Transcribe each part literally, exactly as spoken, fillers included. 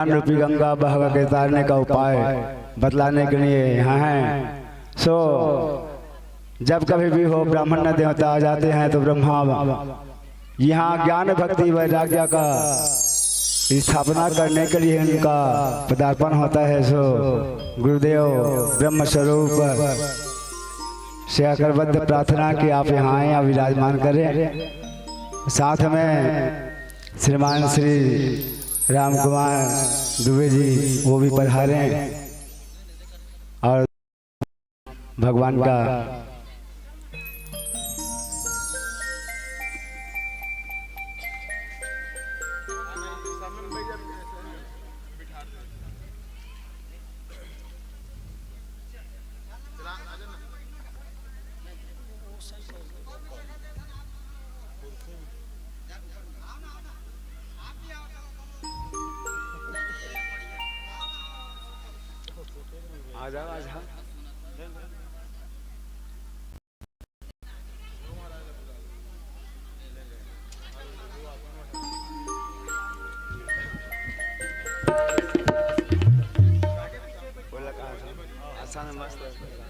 ज्ञान रूपी गंगा बह के तारने का उपाय बतलाने के लिए यहाँ हैं। सो जब कभी भी हो ब्राह्मण न देवता आ जाते हैं तो ब्रह्मा यहाँ ज्ञान भक्ति वैराग्य का स्थापना करने के लिए उनका पदार्पण होता है। सो गुरुदेव ब्रह्म स्वरूप से अकरबद्ध प्रार्थना कि आप यहाँ आए, आप विराजमान करें। साथ में श्रीमान श्री राम कुमार दुबे जी वो भी पधारे और भगवान का आ जाओ, आ जाओ। बोला कहाँ से? आसान है, मस्त है।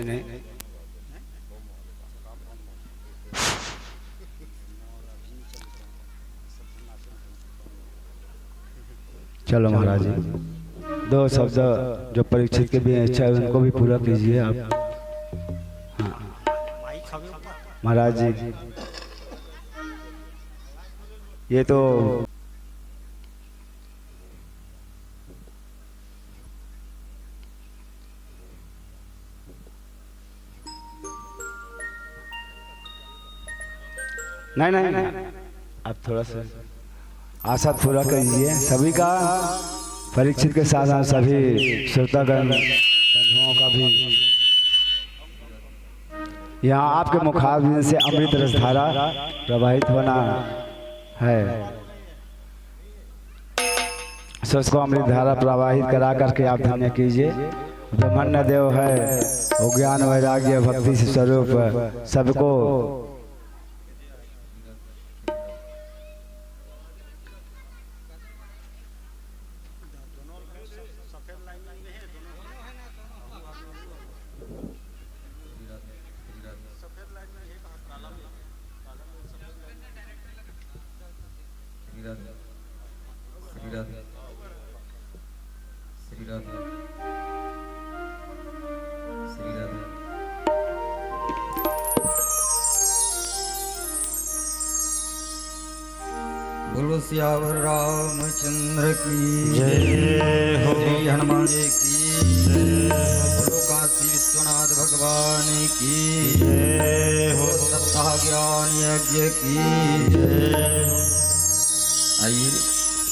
नहीं। चलो महाराज जी, दो शब्द जो परीक्षित के भी इच्छा है, उनको भी पूरा कीजिए आप। हाँ। महाराज जी, ये तो नहीं, नहीं, नहीं। आप थोड़ा सा आशा पूरा कर दीजिए। सभी का, परीक्षित के साथ साथ सभी श्रोतागण बंधुओं का भी। यहाँ आपके मुखारविंद से अमृत रसधारा प्रवाहित होना है। सो उसको अमृत धारा प्रवाहित करा करके आप धन्य कीजिए। ब्रह्मण्य देव है, वो ज्ञान वैराग्य भक्ति से स्वरूप सबको। श्री राधे, श्री राधे, श्री राधे, श्री राधे। बोलो सियावर रामचंद्र की जय हो। श्री हनुमान जी की जय हो। बोलो काशी विश्वनाथ भगवान की जय हो। सप्ताह ज्ञान यज्ञ की जय हो। आइए,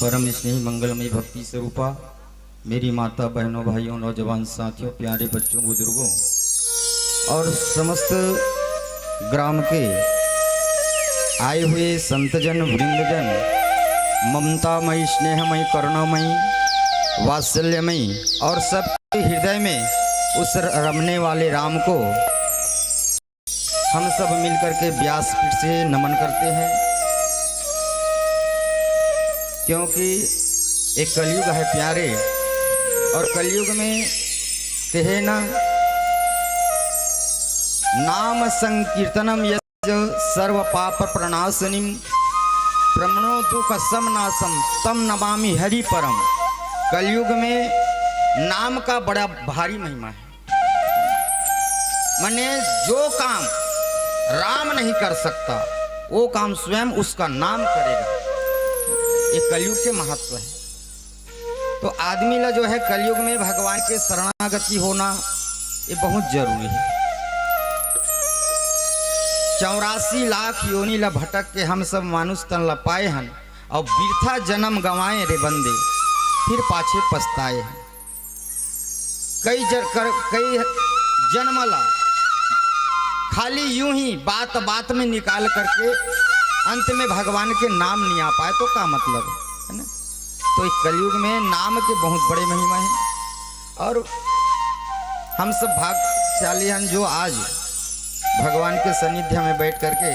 परम स्नेही मंगलमयी भक्ति स्वरूपा मेरी माता, बहनों, भाइयों, नौजवान साथियों, प्यारे बच्चों, बुजुर्गों और समस्त ग्राम के आए हुए संतजन, वृंदजन, ममतामयी, स्नेहमयी, करुणामयी, वात्सल्यमयी और सबके हृदय में उस रमने वाले राम को हम सब मिलकर के व्यासपीठ से नमन करते हैं, क्योंकि एक कलयुग है प्यारे, और कलयुग में कहे ना, नाम संकीर्तनम यज सर्व पाप प्रणाशनिम, प्रमणो दुख सम नाशम, तम नमामि हरि परम। कलयुग में नाम का बड़ा भारी महिमा है। माने जो काम राम नहीं कर सकता, वो काम स्वयं उसका नाम करेगा। ये कलयुग के महत्व है। तो आदमी ला जो है कलयुग में भगवान के शरणागति होना ये बहुत जरूरी है। चौरासी लाख योनि ला भटक के हम सब मानुष तन ला पाए हन, और बिरथा जन्म गंवाए रे बंदे, फिर पाछे पछताए हन। कई जर-, कर, कई जन्म ला खाली यूं ही बात बात में निकाल करके अंत में भगवान के नाम नहीं आ पाए तो का मतलब है, है ना? तो इस कलयुग में नाम के बहुत बड़े महिमा है, और हम सब भाग्यशाली हैं जो आज भगवान के सानिध्य में बैठ करके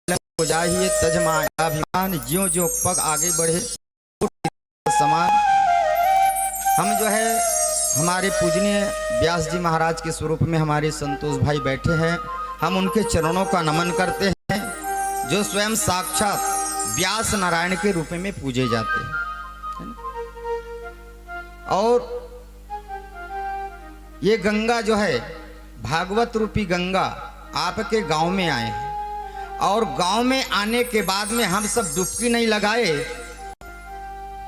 हो जाहिए तज माया अभिमान, ज्यों ज्यों पग आगे बढ़े समान। हम जो है हमारे पूजनीय व्यास जी महाराज के स्वरूप में हमारे संतोष भाई बैठे हैं, हम उनके चरणों का नमन करते हैं, जो स्वयं साक्षात व्यास नारायण के रूप में पूजे जाते हैं। और ये गंगा जो है, भागवत रूपी गंगा आपके गांव में आए हैं, और गांव में आने के बाद में हम सब डुबकी नहीं लगाए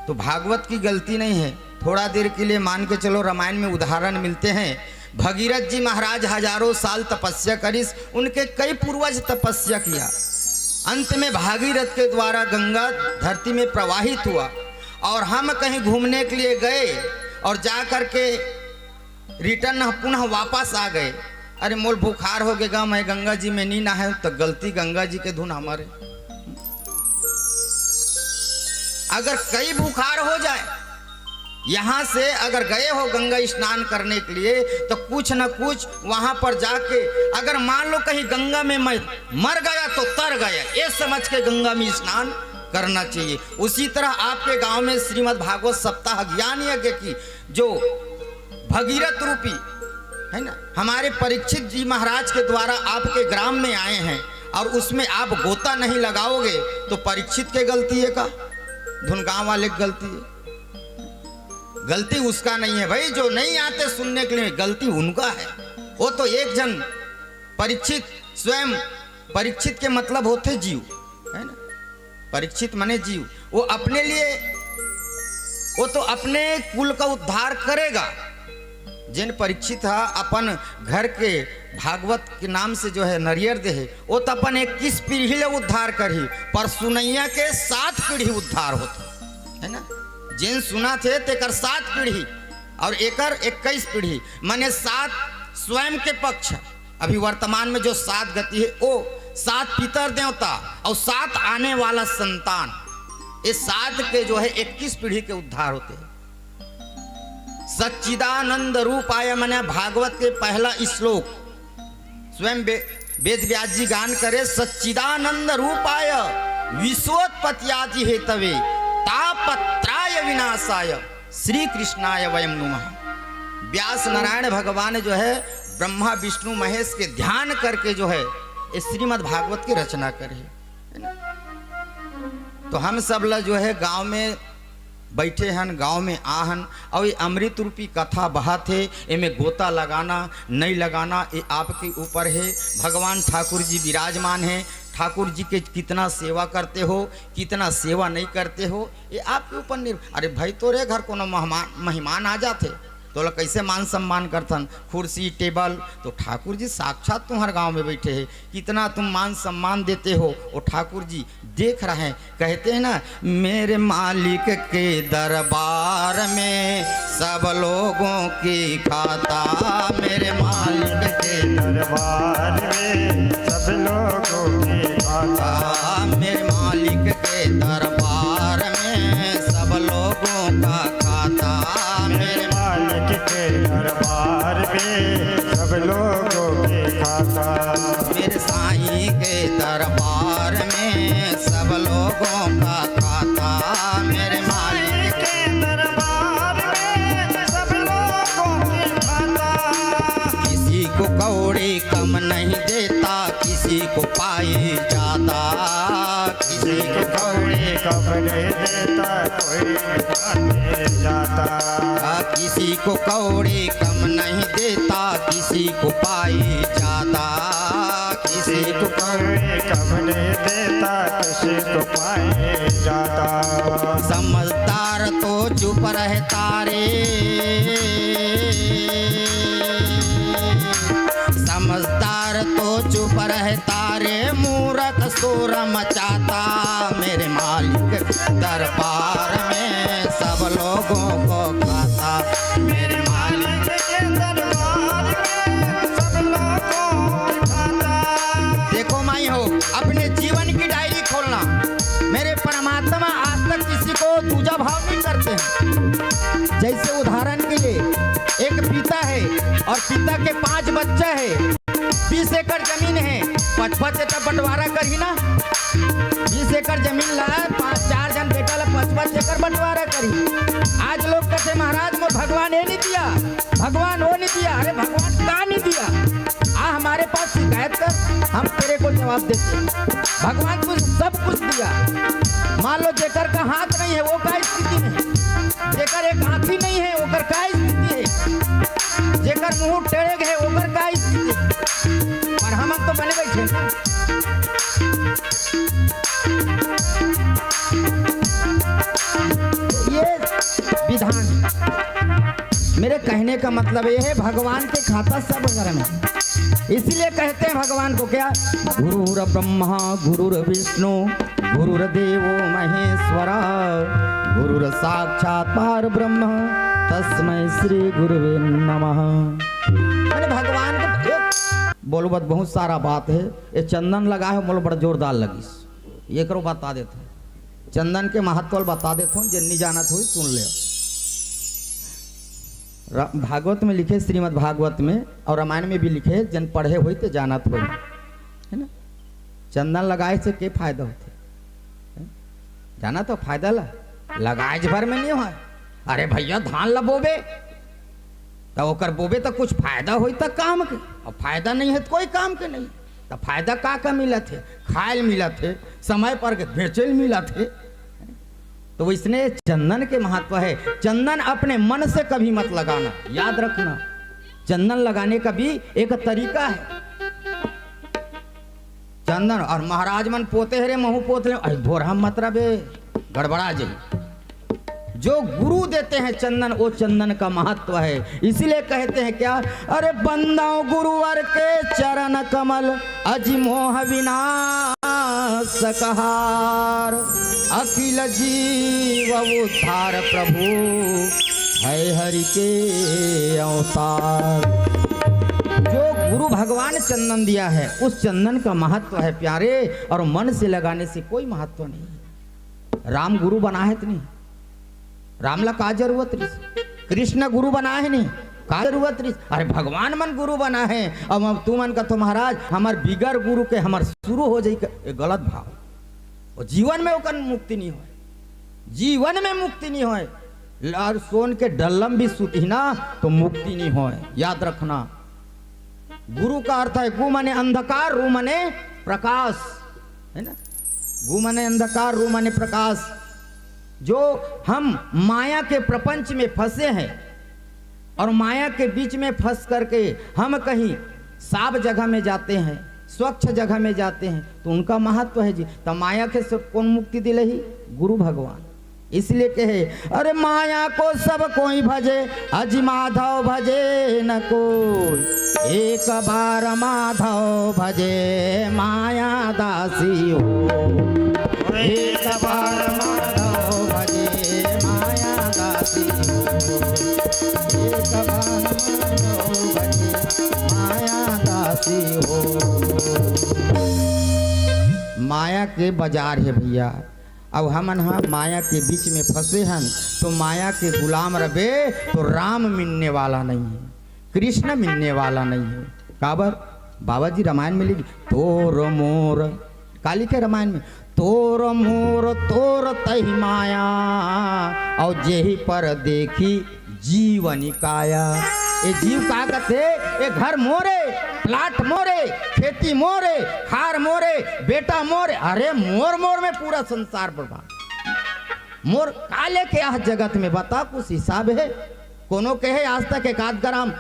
तो भागवत की गलती नहीं है। थोड़ा देर के लिए मान के चलो, रामायण में उदाहरण मिलते हैं। भगीरथ जी महाराज हजारों साल तपस्या करिस, उनके कई पूर्वज तपस्या किया। अंत में भागीरथ के द्वारा गंगा धरती में प्रवाहित हुआ, और हम कहीं घूमने के लिए गए और जा करके रिटर्न पुनः वापस आ गए। अरे मोल बुखार हो गएगा, मैं गंगा जी में नहीं नहाए, तो गलती गंगा जी के धुन हमारे। अगर कई बुखार हो जाए, यहाँ से अगर गए हो गंगा स्नान करने के लिए, तो कुछ न कुछ वहां पर जाके, अगर मान लो कहीं गंगा में मैं मर गया तो तर गया, ये समझ के गंगा में स्नान करना चाहिए। उसी तरह आपके गांव में श्रीमद् भागवत सप्ताह ज्ञान यज्ञ की जो भगीरथ रूपी है ना? हमारे परीक्षित जी महाराज के द्वारा आपके ग्राम में आए हैं और उसमें आप गोता नहीं लगाओगे तो परीक्षित के गलती है का? धुन गांव वाले की गलती है? गलती उसका नहीं है भाई, जो नहीं आते सुनने के लिए, गलती उनका है। वो तो एक जन परीक्षित स्वयं, परीक्षित के मतलब होते जीव, है ना? परीक्षित माने जीव, वो अपने लिए, वो तो अपने कुल का उद्धार करेगा। जिन परीक्षित हा अपन घर के भागवत के नाम से जो है नरियर दे है, वो तो अपन इक्कीस पीढ़ी ले उद्धार करही, पर सुनैया के सात पीढ़ी उद्धार होते, है ना? जिन सुना थे तेकर सात पीढ़ी और एकर इक्कीस पीढ़ी, माने सात स्वयं के पक्ष, अभी वर्तमान में जो सात गति है, वो सात पितर देवता और सात आने वाला संतान, ये सात के जो है इक्कीस पीढ़ी के उद्धार होते हैं। सच्चिदानंद रूपाय, माने भागवत के पहला श्लोक स्वयं बे-, वेद व्यास जी गान करे, सच्चिदानंद रूपाय विश्वोत्पत्ति आदि हेतवे तापत्राय विनाशाय श्री कृष्णाय वयम नुमः। व्यास नारायण भगवान जो है ब्रह्मा विष्णु महेश के ध्यान करके जो है ये श्रीमद् भागवत की रचना करे, है ना? तो हम सब ला जो है गांव में बैठे हन, गांव में आ हन, और ये अमृत रूपी कथा बहत हे, एमे गोता लगाना नहीं लगाना ये आपके ऊपर है। भगवान ठाकुर जी विराजमान है, ठाकुर जी के कितना सेवा करते हो, कितना सेवा नहीं करते हो, ये आपके ऊपर निर्भर। अरे भाई, तोरे घर कोनो मेहमान, मेहमान आ जाथे, तोला कैसे मान सम्मान करथन? कुर्सी टेबल तो ठाकुर जी साक्षात तुम्हारे गांव में बैठे हैं, कितना तुम मान सम्मान देते हो, वो ठाकुर जी देख रहे हैं। कहते हैं ना, मेरे मालिक के दरबार में सब लोगों की खाता, मेरे मालिक के दरबार में सब लोगों की खाता। मेरे मालिक के दरबार में सब लोगों का खाता, मेरे मालिक के दरबार में सब लोगों के खाता। मेरे साईं के दरबार में सब लोगों का खाता, मेरे मालिक के दरबार में सब लोगों के खाता। किसी को कौड़ी कम नहीं देता, किसी को पाई ज्यादा, किसी को कौड़ी कम नहीं देता, कोई नहीं जाता। किसी को कौड़ी कम नहीं देता, किसी को पाई ज्यादा, किसी को कौड़ी कम नहीं देता, किसी को पाई ज्यादा। समझदार तो चुप रहता रे, समझदार तो चुप रहता रे, मूरख शोर मचाता। मेरे मालिक दरबार में सब लोगों को खाता, मेरे मालिक के दरबार में सब लोगों को खाता। देखो माई हो, अपने जीवन की डायरी खोलना। मेरे परमात्मा आज तक किसी को दूजा भाव नहीं करते हैं। जैसे उदाहरण के लिए, एक पिता है और पिता के पांच बच्चा है, बीस एकड़ जमीन है, पच पच एकड़ बंटवारा करही ना। बीस एकड़ जमीन ला पांच, चार जन बेटा ला पच पच एकड़ बंटवारा करही। आज लोग कहते, महाराज, मोर भगवान ये नहीं दिया, भगवान वो नहीं दिया। अरे, भगवान का नहीं दिया? आ हमारे पास शिकायत कर, हम तेरे को जवाब देते हैं। भगवान को सब कुछ दिया। मान लो, जेकर का हाथ नहीं है, वो का स्थिति में है? जेकर एक आंखी नहीं है, ओकर का स्थिति है? जेकर मुंह टेढ़े है, ओकर का स्थिति है? पर हम, हम तो बने बैठे हैं। ये विधान, मेरे कहने का मतलब ये है, भगवान के खाता सब घर में। इसीलिए कहते हैं भगवान को क्या, गुरुर ब्रह्मा गुरुर विष्णु गुरुर देवो महेश्वरा, गुरुर साक्षात पर ब्रह्म, तस्मै श्री गुरुवे नमः। मैंने भगवान को एक बोलो, बात बहुत सारा बात है। ये चंदन लगा है, मोला बड़ा जोरदार लगिस। ये करो, बता देता हूँ, चंदन के महत्व ल बता देता हूँ, जे नहीं जानत हो सुन ले। रा-, भागवत में लिखे, श्रीमद् भागवत में और रामायण में भी लिखे, जन पढ़े होई ते जानत होई, है ना? चंदन लगाए से के फायदा होथे? हैं? जाना तो फायदा ला, लगाए भर में नहीं हो। अरे भैया, धान ल बोबे, त ओकर बोबे त कुछ फायदा होई त काम के, अउ फायदा नइ हे त कोई काम के नइ। त फायदा का का मिलत हे? खाय ल मिलत हे, समय पर के बेचे ल मिलत हे। तो वइसने चंदन के महत्व हे। चंदन अपने मन से कभी मत लगाना, याद रखना, चंदन लगाने का भी एक तरीका हे। चंदन अउ महाराज मन पोते हे रे, महूं पोत ले, अरे धोरहा मत रबे, गड़बड़ा जाही। जो गुरु देते हैं चंदन, वो चंदन का महत्व है। इसीलिए कहते हैं क्या, अरे बंदौ गुरुवर के चरण कमल, अजि मोह विनाशक हार। अखिल जीव उद्धार प्रभु, है हरि के अवतार। जो गुरु भगवान चंदन दिया है, उस चंदन का महत्व है प्यारे, अउ मन से लगाने से कोई महत्व नहीं। राम गुरु बनाए हे त नहीं, राम ला का जरूरत रहिस? कृष्ण गुरु बनाए हे नहीं, का जरूरत रहिस? अरे भगवान मन गुरु बनाए हे। अब, अब तुमन कथो महाराज, हमर बिगर गुरु के हमर शुरू हो जाई, ये गलत भाव। वो जीवन में ओकर मुक्ति नहीं होय, जीवन में मुक्ति नहीं होय। अउ सोन के डल्लम भी सुतही ना तो मुक्ति नहीं होय, याद रखना। गुरु का अर्थ है, गु माने अंधकार, रु माने प्रकाश, है ना? गु माने अंधकार, रु माने प्रकाश। जो हम माया के प्रपंच में फंसे हैं और माया के बीच में फंस करके हम कहीं साफ जगह में जाते हैं, स्वच्छ जगह में जाते हैं, तो उनका महत्व है जी। तो माया के से कौन मुक्ति दिलही? गुरु भगवान। इसलिए कहे, अरे माया को सब कोई भजे, अजि माधव भजे न कोई। एक बार माधव भजे माया दासी हो, एक बार माधव भजे माया दासी हो, एक बार माधव भजे माया दासी हो। माया के बाजार हे भइया। अब हमन ह माया के बीच में फंसे हन, तो माया के गुलाम रबे तो राम मिलने वाला नहीं है, कृष्ण मिलने वाला नहीं है। काबर? बाबा जी रामायण में लिख, तोर मोर, का लिखे रामायण में? तोर मोर तोर तहि माया, अउ जेहि पर देखी जीवनि काया। ये जीव का कथे? ये घर मोरे, प्लाट मोरे, खेती मोरे, खार मोरे, बेटा मोरे। अरे मोर मोर में पूरा संसार बर्बाद। मोर का लेके आह जगत में, बता, कुछ हिसाब हे? कोनो कहे आज तक एक आध ग्राम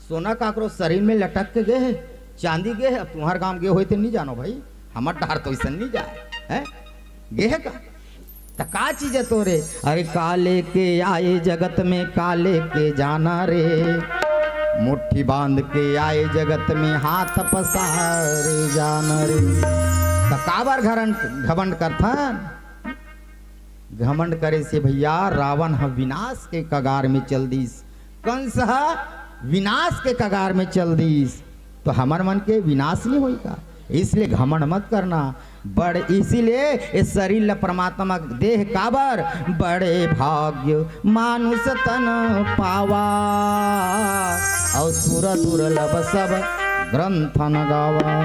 सोना काकरो शरीर में लटक के गे हे, चांदी गे हे? अब तुम्हर गांव गे होय ते नहीं जानो भाई, हमर डहर तो अइसन नहीं जाय, हैं? गे हे का? त का चीज हे तोरे? अरे का लेके आए जगत में, का लेके जाना रे? मुट्ठी बांध के आए जगत में, हाथ पसारे जाना रे। त काबर घरन-, घमंड करथन? घमंड करे से भइया, रावण ह विनाश के कगार में चल दिस, कंस ह विनाश के कगार में चल दिस, तो हमर मन के विनाश नहीं होई का? इसलिए घमंड मत करना। बड़, इसीलिए इस शरीर ल परमात्मा देह काबर, बड़े भाग्य मानुष तन पावा, अउ सुर दुर्लभ सब ग्रंथन गावा।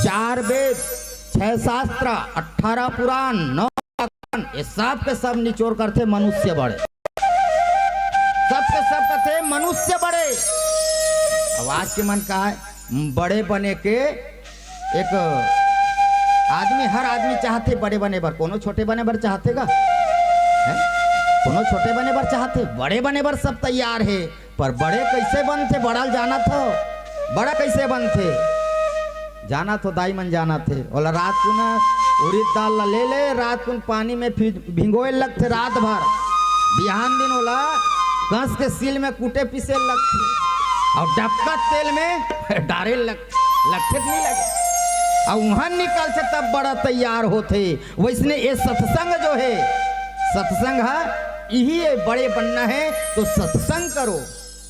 चार वेद, छह शास्त्र, अठारह पुराण, नौ व्याकरण, ये सब के सब निचोड़ करथे मनुष्य बड़े। सब के सब कथे मनुष्य बड़े। अब आज के मन का है, बड़े बने के एक आदमी, हर आदमी चाहथे बड़े बने बर, कोनो छोटे बने बर चाहथे का? हैं? कोनो छोटे बने बर चाहथे, बड़े बने बर सब तैयार हे। पर बड़े कइसे बनथे? बड़ा ल जानत हो? बड़ा कइसे बनथे? जानत हो, दाई मन जानत हे। ओला रात कुन उरिद दाल ला ले ले, रात कुन पानी में फि-, भिंगोए लगथे रात भर। बिहान दिन ओला कस के सील में कूटे पीसे लगथे। अउ डबका तेल में डारे लग-, लगथे त नहीं लगे। अउ उहाँ निकलथे तब बड़ा तैयार होथे। वइसने ये सत्संग जो हे, सत्संग ह, इही ये बड़े बनना हे तो सत्संग करो।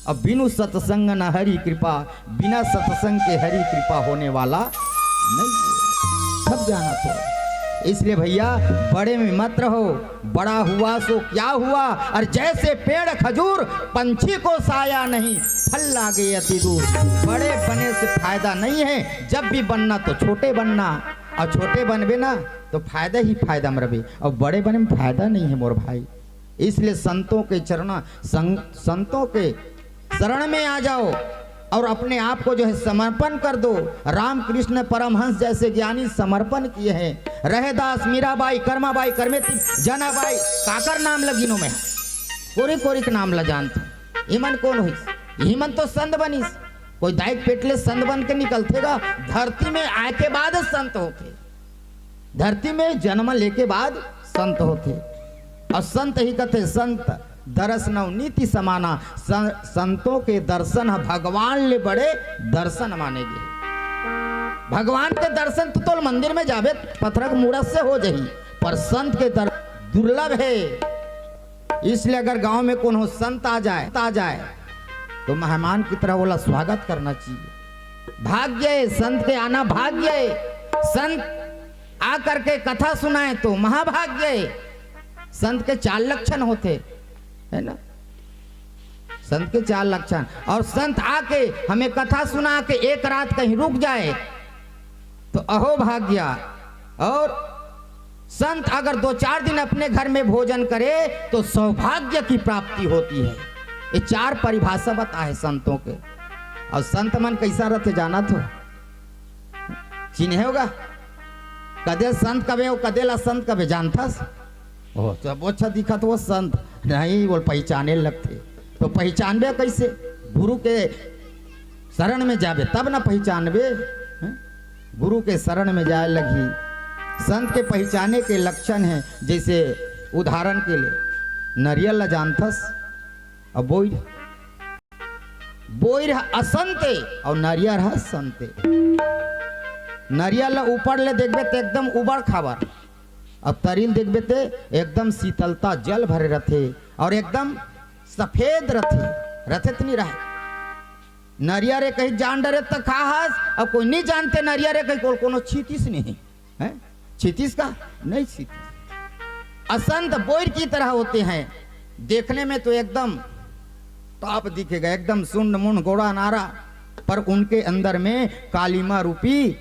अब बिनु सत्संग न हरि कृपा, बिना सत्संग के हरि कृपा होने वाला नहीं है। सब जानत हो। इसलिए भइया, बड़े में मत रहो। बड़ा हुआ सो क्या हुआ, अउ जैसे पेड़ खजूर, पंछी को साया नहीं, फल लागे अति दूर। बड़े बने से फायदा नहीं है, जब भी बनना तो छोटे बनना, अउ छोटे बनबे ना तो फायदा ही फायदा में रबे, अउ बड़े बने में फायदा नहीं है मोर भाई। इसलिए संतों के चरण, सं-, संतों के शरण में आ जाओ और अपने आप को जो है समर्पण कर दो। रामकृष्ण परमहंस जैसे ज्ञानी समर्पण किए हैं। रहदास, मीराबाई, कर्माबाई, कर्मेती, जनाबाई, काकर नाम ल गिनों मैं, कोरी कोरी के नाम ल जानत। इमन कोन होइस? इमन तो संत बनिस। कोई दाई के पेट ले संत बन के निकलथे गा? धरती में आए के बाद संत होथे। धरती में जन्म लेके बाद संत होथे। और संत ही कथे, "संत दरस नव नीति समाना।" सं-, संतों के दर्शन ह भगवान ले बड़े दर्शन माने गे। भगवान के दर्शन तो तोल मंदिर में जाबे, पत्थर के मूरत से हो जाही, पर संत के दर-, दुर्लभ है। इसलिए अगर गांव में कोनो संत आ जाए, आ जाए, तो मेहमान की तरह ओला स्वागत करना चाहिए। भाग्य है, संत के आना भाग्य है। संत आ करके कथा सुनाए तो महाभाग्य है। संत के चार लक्षण होथे, है ना? संत के चार लक्षण। और संत आके हमें कथा सुना के एक रात कहीं रुक जाए, तो अहो भाग्य। और संत अगर दो चार दिन अपने घर में भोजन करे, तो सौभाग्य की प्राप्ति होती है। ये चार परिभाषा बताए संतों के। और संत मन कैसा रथे, जानत हो? चिन्हे होगा? कदे संत कबे अउ कदे ला संत कबे, जानथस? ओ, तो बहुत अच्छा दिखत वो संत, नहीं, वो पहचाने लगथे। तो पहचानबे कैसे? गुरु के शरण में जाबे, तब ना पहचानबे, हैं? गुरु के शरण में जाए लगही। संत के पहचाने के लक्षण है, जैसे उदाहरण के लिए, नरियल ला जानथस? अब बोइर, बोइर ह असंते और नरियर ह संते। नरियर ल ऊपर ले देखबे त एकदम उबड़ खाबड़, अब तरिल देखबे ते एकदम शीतलता जल भरे रथे और एकदम सफेद रथे, रथे त नहीं रहे। नरियर ए कहीं जान डरे त खा हस, अब कोई नहीं जानते नरियर ए कहीं को-, कोनो छीतिस नहीं। हैं? छीतिस का? नहीं छीतिस। असंत बोइर की तरह होते हैं, देखने में तो एकदम टाप दिखेगा, एकदम सुंड मुंड गोड़ा नारा, पर उनके अंदर में कालिमा रूपी,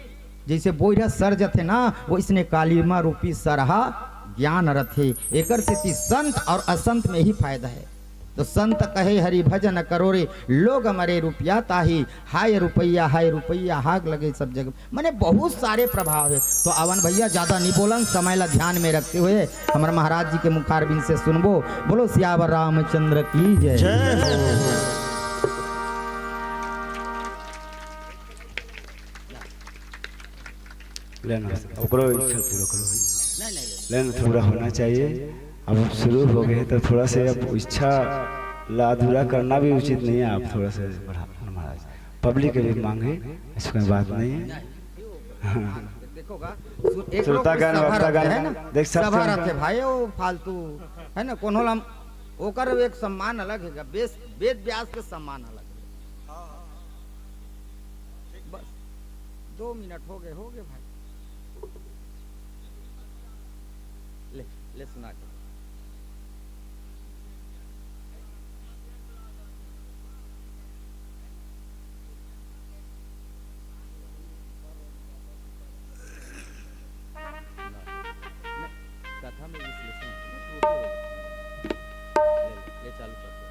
जैसे बोइर ह सर जथे ना, वो इसने कालिमा रूपी सरहा ज्ञान रथे। एकर सेती संत और असंत में ही फायदा है। तो संत कहे हरि भजन करो रे, लोग मरे रुपया ताही, हाय रुपया, हाय रुपया, हाग लगे सब जग। माने बहुत सारे प्रभाव है। तो आवन भैया, ज्यादा नहीं बोलन, समय ला ध्यान में रखते हुए हमर महाराज जी के मुखारबिंद से सुनबो। बोलो सियावर रामचंद्र की जय। जय हो। लेना, ओकरो इच्छा पूरा करो भाई। नहीं, नहीं, नहीं। लेना थोड़ा होना चाहिए। अब शुरू हो गए तो थोड़ा से अब इच्छा ला अधूरा करना भी उचित नहीं है। आप थोड़ा सा बढ़ा, महाराज, पब्लिक के भी मांग है, ऐसी कोई बात नहीं है। हाँ। देखो का, सु-, एक लोग श्रोतागण, सभा वक्तागण, रहते हैं ना, देख सब सभा चल रहते भाई, वो फालतू है ना, कोनो ला ओकर एक सम्मान अलग है, वेद, वेद व्यास के सम्मान अलग है। बस दो मिनट हो गए, हो गए भाई। ले, ले सुना के। कथा में विश्लेषण, त्रुटि हो गया। ले, ले चालू कर दो।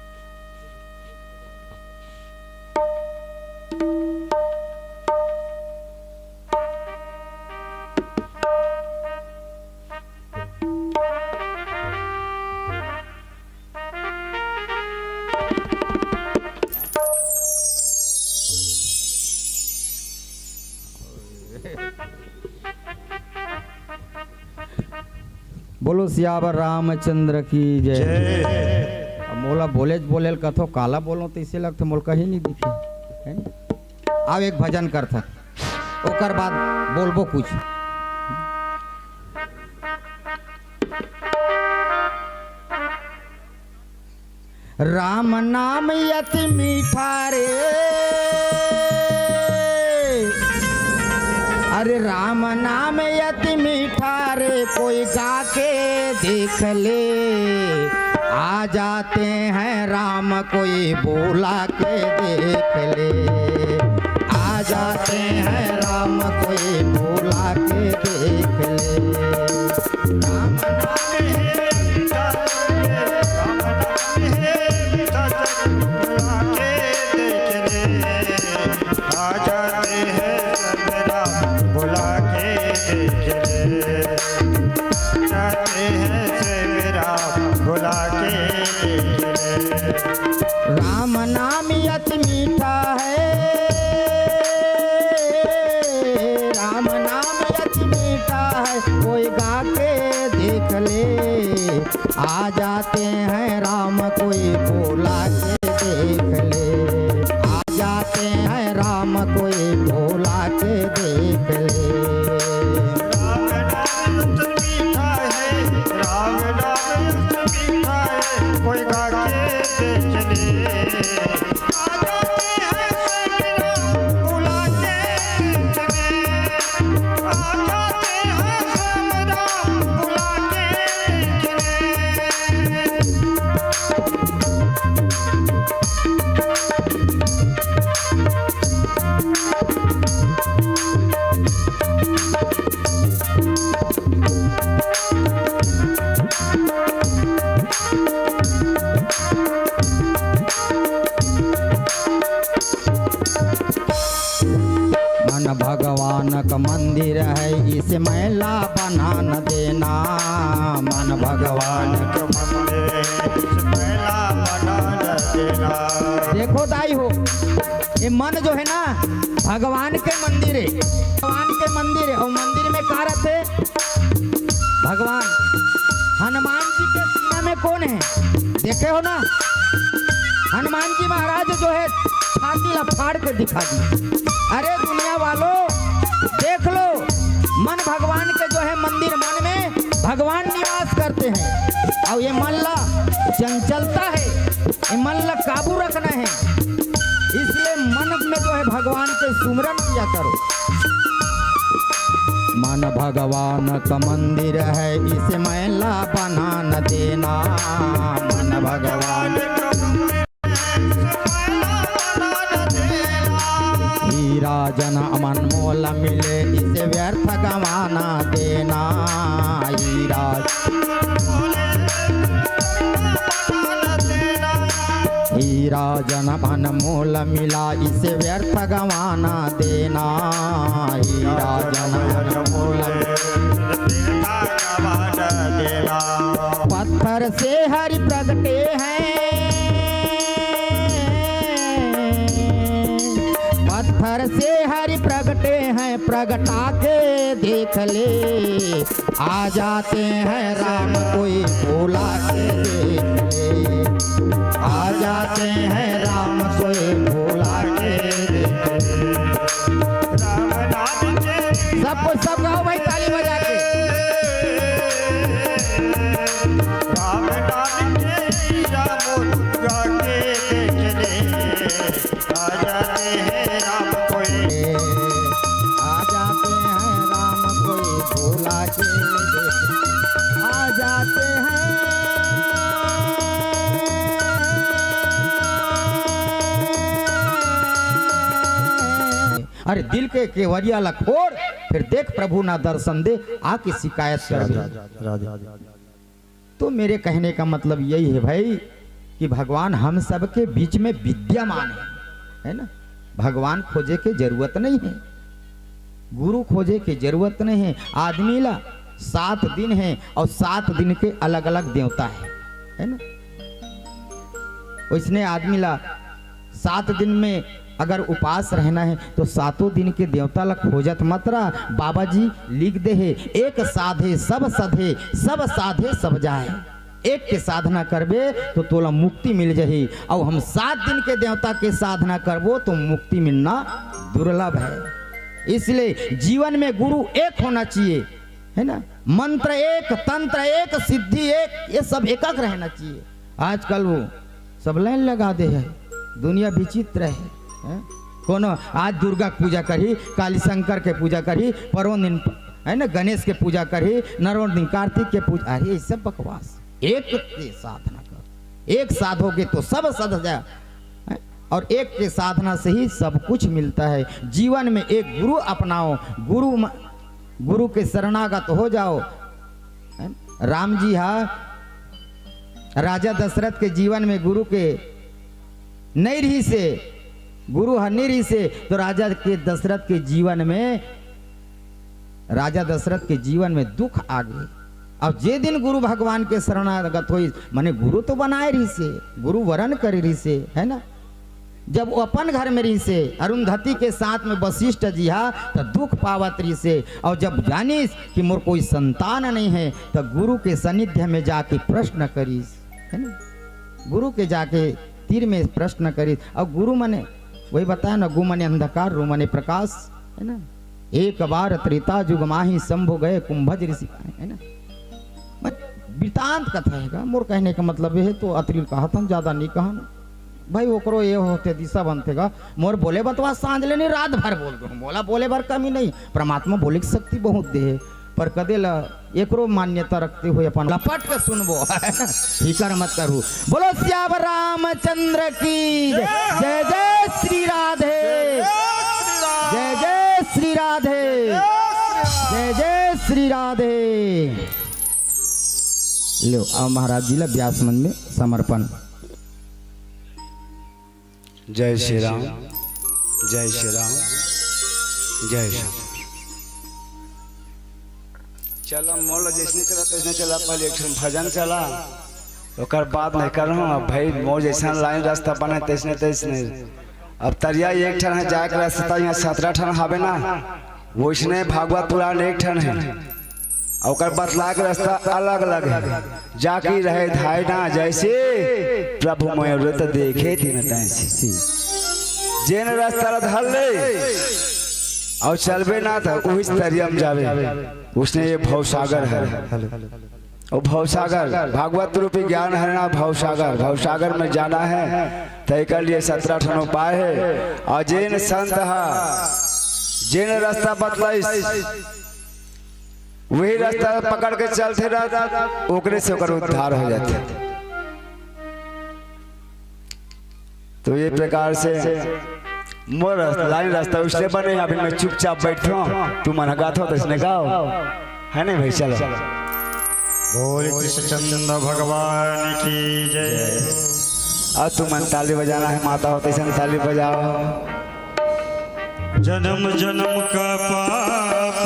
बोलो सियावर रामचंद्र की जय। जय। अब मोला बोलेच बोलेल कथो, काला बोलो तइसे लगथे, मोला कहीं नहीं दिखे, है ना? अब एक भजन करथन, ओकर बाद बोलबो कुछ। राम नाम अति मीठा रे, अरे राम नाम अति मीठा रे, कोई गा के देख ले। आ जाते हैं राम कोई बुला के देख ले, आ जाते हैं राम कोई बुला के देख ले। राम नाम है मीठा रे, ले, आ जाते हैं राम कोई बुला के देख ले, आ जाते हैं राम कोई बुला के देख ले। राम नाम अमृत मीठा है, राम नाम अमृत मीठा है, कोई गा के देख ले। मन भगवान का मंदिर है, इसे मैला बना न देना। मन भगवान का मंदिर है, इसे मैला बना न देना। देखो दाई हो, ये मन जो है ना, भगवान के मंदिर है, भगवान के मंदिर है। और मंदिर में का रहते? भगवान। हनुमान जी के सीना में कौन है? देखे हो ना, हनुमान जी महाराज जो है, छाती ला फाड़ के दिखा दी। अरे दुनिया वालों, देख लो, मन भगवान के जो है मंदिर, मन में भगवान निवास करते हैं। और ये मन ला चंचलता है, ये मन ला काबू रखना है, इसलिए मन में जो है भगवान के सुमरन किया करो। मन भगवान का मंदिर है, इसे मैला बना न देना। मन भगवान का मंदिर है, इसे मैला बना न देना। हीरा जन्म अनमोल मिले, इसे व्यर्थ गंवा न देना। हीरा हीरा जन्म अनमोल मिला, इसे व्यर्थ गंवा न देना। हीरा जन्म अनमोल। पत्थर से हरि प्रगटे हैं, पत्थर से हरि प्रगटे हैं, प्रगटा के देख ले। आ जाते हैं राम कोई बुला के देख ले, आ जाते हैं राम कोई बुला के देख ले। राम नाम के सब कोई, सब गाओ भाई, ताली बजा के। राम नाम के हीरा मोती गा के देख ले। आ जाते हैं राम कोई। आ जाते हैं राम कोई बुला के। आ जाते हैं। अरे दिल के केवरिया ला खोल, फिर देख प्रभु ना दर्शन दे, आके शिकायत कर दे। राधे, राधे। तो मेरे कहने का मतलब यही है भाई कि भगवान हम सबके बीच में विद्यमान है, है ना? भगवान खोजे के जरूरत नहीं है, गुरु खोजे के जरूरत नहीं है। आदमी ला सात दिन है और सात दिन के अलग-अलग देवता है, है ना? वैसने आदमी ला सात दिन में अगर उपास रहना है तो सातों दिन के देवता ला खोजत मत रह। बाबा जी लिख दे हे, "एक साधे सब सधे, सब साधे सब जाए।" एक के साधना करबे तो तोला मुक्ति मिल जाही। अउ हम सात दिन के देवता के साधना करबो तो मुक्ति मिलना दुर्लभ है। इसलिए जीवन में गुरु एक होना चाहिए, है ना? मंत्र एक, तंत्र एक, सिद्धि एक, ये सब एकक रहना चाहिए। आजकल वो सब लाइन लगा दे है, दुनिया विचित्र है, हैं? कोनो आज दुर्गा के पूजा करही, काली शंकर के पूजा करही, परों दिन, है ना, गणेश के पूजा करही, नरों दिन कार्तिक के पूजा, अरे ये सब बकवास। एक के साधना कर, एक साधोगे तो सब सध जाए, हैं? और एक के साधना से ही सब कुछ मिलता है। जीवन में एक गुरु अपनाओ, गुरु म-, गुरु के शरणागत हो जाओ। राम जी हा राजा दशरथ के जीवन में गुरु के नहीं रहिसे, गुरु हा नहीं रहिसे, तो राजा के दशरथ के जीवन में, राजा दशरथ के जीवन में दुख आ गए। अब जे दिन गुरु भगवान के शरणागत होइस, माने गुरु तो बनाए रहिसे, गुरु वरण करे रहिसे, है ना? जब वो अपन घर में रहिसे, अरुंधति के साथ में वशिष्ठ जी हा, त दुख पावत रहिसे। और जब जानिस कि मोर कोई संतान नहीं है, त गुरु के सानिध्य में जाके प्रश्न करिस, है ना? गुरु के जाके तीर में प्रश्न करिस। और गुरु मने, वही बताया ना, गु मने अंधकार, रु मने प्रकाश, है ना? एक बार त्रेता जुग माही शंभु गए कुंभज ऋषि पाए, है ना? बस वृतांत कथा है का? मोर कहने का मतलब ये है, तो अतरी ल कहत हन, ज्यादा नहीं कहन। भाई, ओकरो ये होथे, दिशा बनथे का। मोर बोले बतवा सांझ ले नहीं, रात भर बोल दूं। मोला बोले बर कमी नहीं, परमात्मा बोले के शक्ति बहुत दे है। पर कदे ला एकरो मान्यता रखते हुए अपन लपट के सुनबो। फिकर मत करू। बोलो सियावर रामचंद्र की जय। जय जय श्री राधे। जय जय श्री राधे। जय जय श्री राधे। लो, अब महाराज जी ला व्यास मंच में समर्पण। जय श्री राम, जय श्री राम, जय श्री राम। चला, मोला जैसने चला, तैसने चला, पहले एक ठन भजन चला, ओकर बाद नहीं कर रहा हूँ। अब भाई, मोर जैसन लाइन रास्ता बने, तैसने, तैसने। अब तरिया एक ठन है, जाए के रास्ता यहाँ सतरह ठन हावे ना, वैसने भागवत पुराण एक ठन है। अउ ओकर बतलाए के रास्ता अलग-अलग हे। जाकी रहे धाय ना जैसे, प्रभु मोर व्रत देखे दिन तैसे। जेन रास्ता ला धर ले अउ चलबे ना, त उहीच तरिया म जाबे। वइसने ये भवसागर हे। अउ भवसागर, भागवत रूपी ज्ञान हे ना, भवसागर, भवसागर में जाना हे, त एकर लिए सतरह ठन उपाय हे। अउ जेन संत ह, जेन रास्ता बतलाइस, वही रास्ता पकड़ के चलते रहत, ओकरे से ओकर उद्धार हो जाथे। तो ये प्रकार से मोर लाइन रास्ता उसने बने, अभी मैं चुपचाप बैठो, तुमन गाथो त इसने गाओ, हे नहीं भाई? चलो। बोल कृष्णचंद्र भगवान की जय। अब तुमन ताली बजाना हे, माता हो तैसन ताली बजाओ। जन्म जन्म का पाप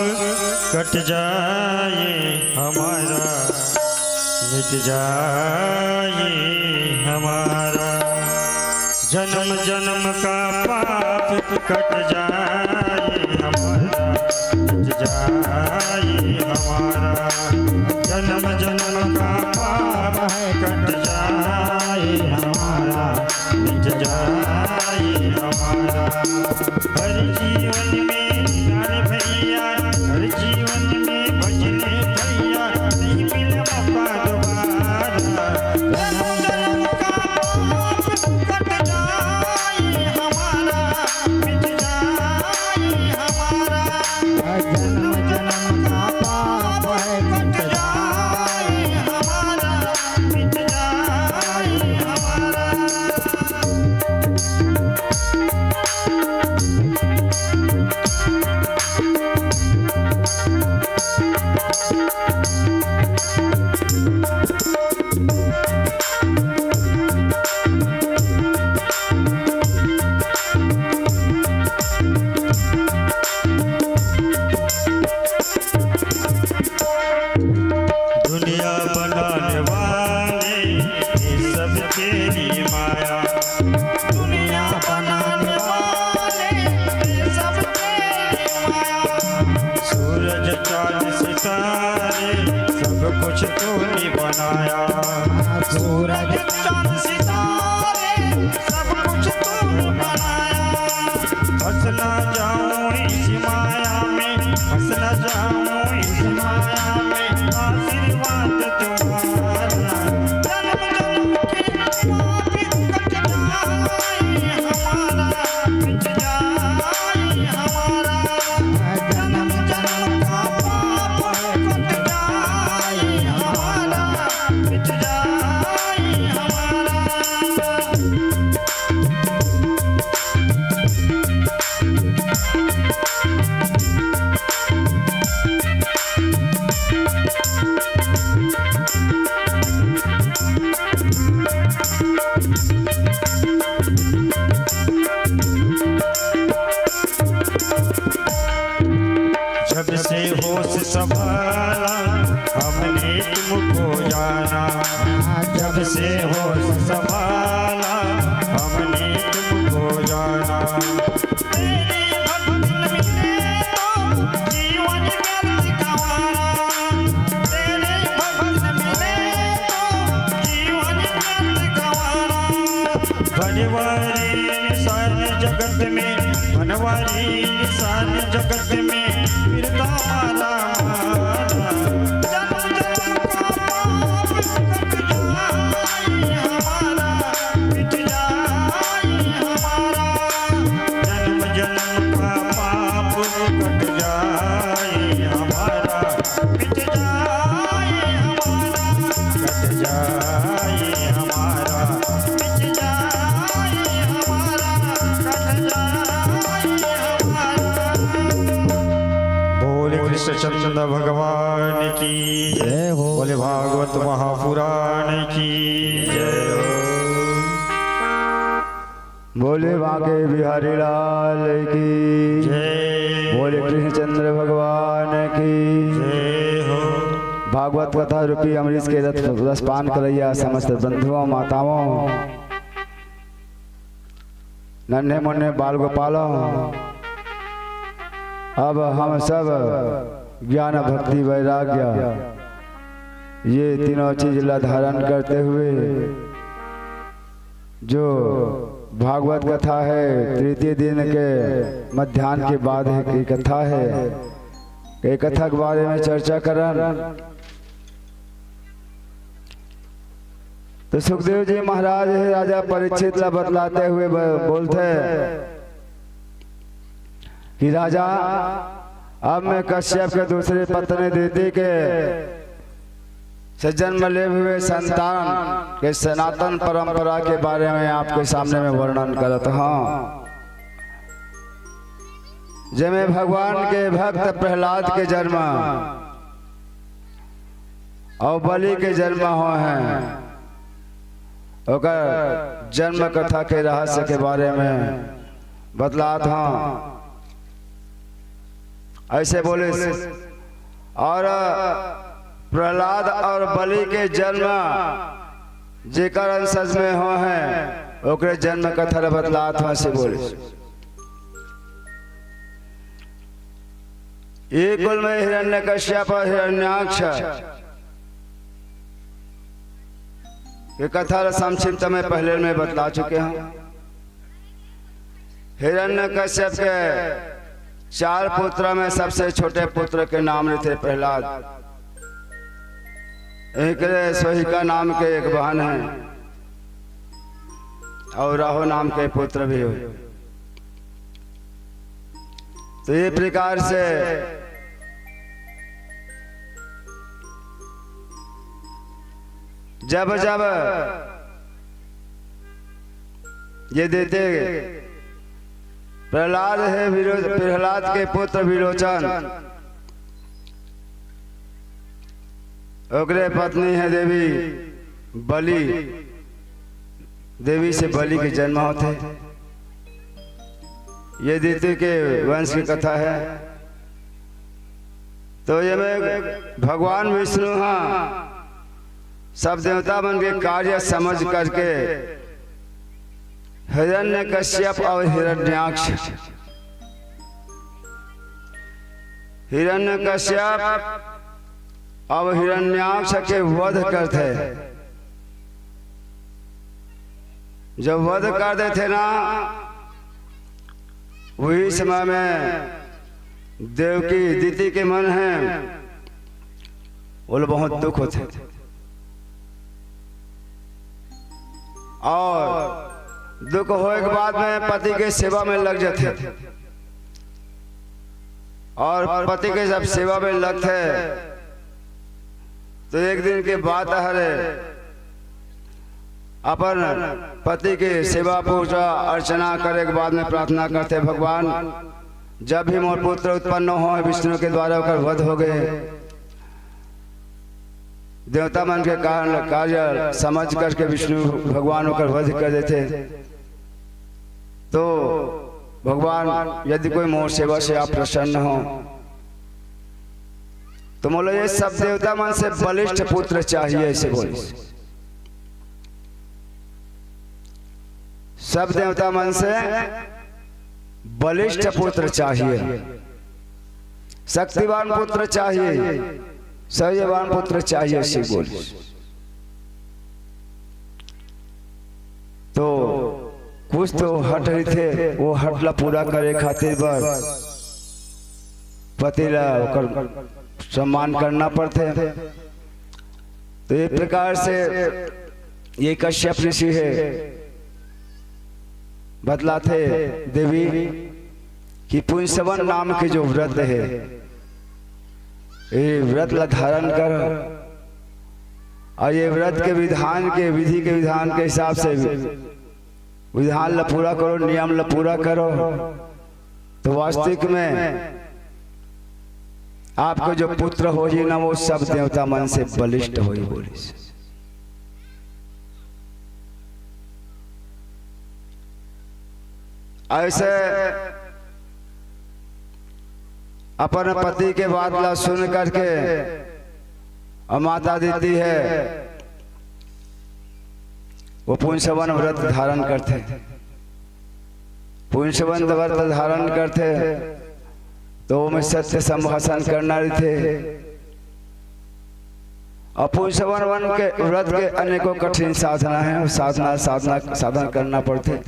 कट जाए हमारा, मिट जाए हमारा। जन्म जन्म का पाप कट जाए हमारा, मिट जाए हमारा। जन्म जन्म का पाप है कट जाए हमारा, मिट जाए हमारा। हर जीवन में जान भैया, हर जीवन में भजने भैया, नहीं मिले मौका दोबारा। जन्म जन्म का पाप कट जाए हमारा, मिट जाए हमारा। जन्म जन्म का पाप है कट जाए हमारा, मिट जाए हमारा। दुनिया बनाने वाले, ये सब तेरी माया। दुनिया बनाने वाले, ये सब तेरी माया। सूरज चांद सितारे, सब कुछ तूने बनाया। सूरज चांद सितारे, सब कुछ तूने बनाया। फंस ना जाऊं इस माया में, फंस ना जाऊं इस माया में, आशीर्वाद तुम्हारा। जन्म जन्म के पाप कट जाए हमारा, मिट जाए हमारा। जन्म जन्म का पाप कट जाए हमारा, मिट जाए हमारा। जब से होश संभाला, हमने तुमको जाना। जब से होश संभाला, हमने तुमको बनवारी निशान जगत में, बनवारी निशान जगत में, फिरता मारा मारा। जन्म जन्म का पाप कट जाए हमारा, मिट जाए हमारा। जन्म जन्म का पाप कट जाए हमारा, मिट जाए हमारा, कट जाए हमारा, मिट जाए हमारा, कट जाए हमारा। बोले कृष्णचंद्र भगवान की जय। जय हो। बोले भागवत महापुराण की जय हो। बोले बांके बिहारी लाल की जय। बोले कृष्णचंद्र भगवान की जय हो। भागवत कथा रूपी अमृत के रस, रसपान करैया समस्त बंधुओं, माताओं, नन्हे मुन्ने बाल गोपालों, अब हम सब ज्ञान, भक्ति, वैराग्य, ये तीनों चीज ला धारण करते हुए जो भागवत कथा है, तृतीय दिन के मध्यान्ह के बाद की कथा है, ये कथा के बारे में चर्चा करन। तो सुखदेव जी महाराज हे राजा परीक्षित ला बतलाते हुए ब-, बोलथे कि राजा, अब मैं कश्यप के दूसरी पत्नी दिति के से जन्म ले हुए संतान के सनातन परंपरा के बारे में आपके सामने में वर्णन करत हूँ, जेमे भगवान के भक्त प्रहलाद के जन्म अउ बलि के जन्म होय हे, ओकर जन्म कथा के रहस्य के बारे में बतलात हूँ। ऐसे बोले, और प्रहलाद और बलि के जन्म जेकर अंशज में होय हे, ओकरे जन्म कथा ल बतलात हूँ, ऐसे बोले। ये कुल में हिरण्यकश्यप और हिरण्याक्ष के कथा ल संक्षिप्त में पहले में बतला चुके हूँ। हिरण्यकश्यप के चार पुत्र में सबसे छोटे पुत्र के नाम रहिथे प्रहलाद। एकरे सोहिका नाम के एक बहन हे और राहु नाम के पुत्र भी होय। तो ये प्रकार से जब जब ये दिति, प्रहलाद हे विरो-, प्रहलाद के पुत्र विरोचन, ओकरे पत्नी हे देवी बलि, देवी से बलि के जन्म होथे। ये दिति के वंश की कथा हे। तो ये में भगवान विष्णु हा सब देवता मन के कार्य समझ करके हिरण्यकश्यप और हिरण्याक्ष, हिरण्यकश्यप और हिरण्याक्ष के वध करथे। जब वध कर देथे ना, वही समय में देवकी दिति के मन हे, वो लोग बहुत दुख होथे। और दुख होए के बाद में पति के सेवा में लग जाथे। और पति के जब सेवा में लगथे, तो एक दिन के बात हरे, अपन पति के सेवा पूजा अर्चना करे के बाद में प्रार्थना करथे, भगवान, जब भी मोर पुत्र उत्पन्न होय विष्णु के द्वारा ओकर वध हो गए, देवता मन के कारण कार्य समझ करके विष्णु भगवान ओकर वध कर देथे। तो भगवान, यदि कोई मोर सेवा से आप प्रसन्न हो, तो मोला ये सब देवता मन से बलिष्ठ पुत्र चाहिए, ऐसे बोले। सब देवता मन से बलिष्ठ पुत्र चाहिए, शक्तिवान पुत्र चाहिए, शौर्यवान पुत्र चाहिए, ऐसे बोले। तो कुछ तो हट रहिथे, वो हट ला पूरा करे खातिर बर पति ला ओकर सम्मान करना पड़थे। तो ये प्रकार से ये कश्यप ऋषि हे, बतलाथे देवी कि पुंसवन नाम के जो व्रत हे, ये व्रत ला धारण कर, और ये व्रत के विधान के, विधि के विधान के हिसाब से विधान ला पूरा करो, नियम ला पूरा करो, तो वास्तविक में आपको जो पुत्र होही ना, वो सब देवता मन से बलिष्ठ होही, बोलिस। ऐसे अपन पति के बात ला सुन करके और माता अदिति हे, वो पुंसवन व्रत धारण करथे। पुंसवन व्रत धारण करथे तो ओमे सत्य संभाषण करना रहिथे। और पुंसवन वन के व्रत के अनेकों कठिन साधना हे, साधना, साधना, साधन करना पड़थे।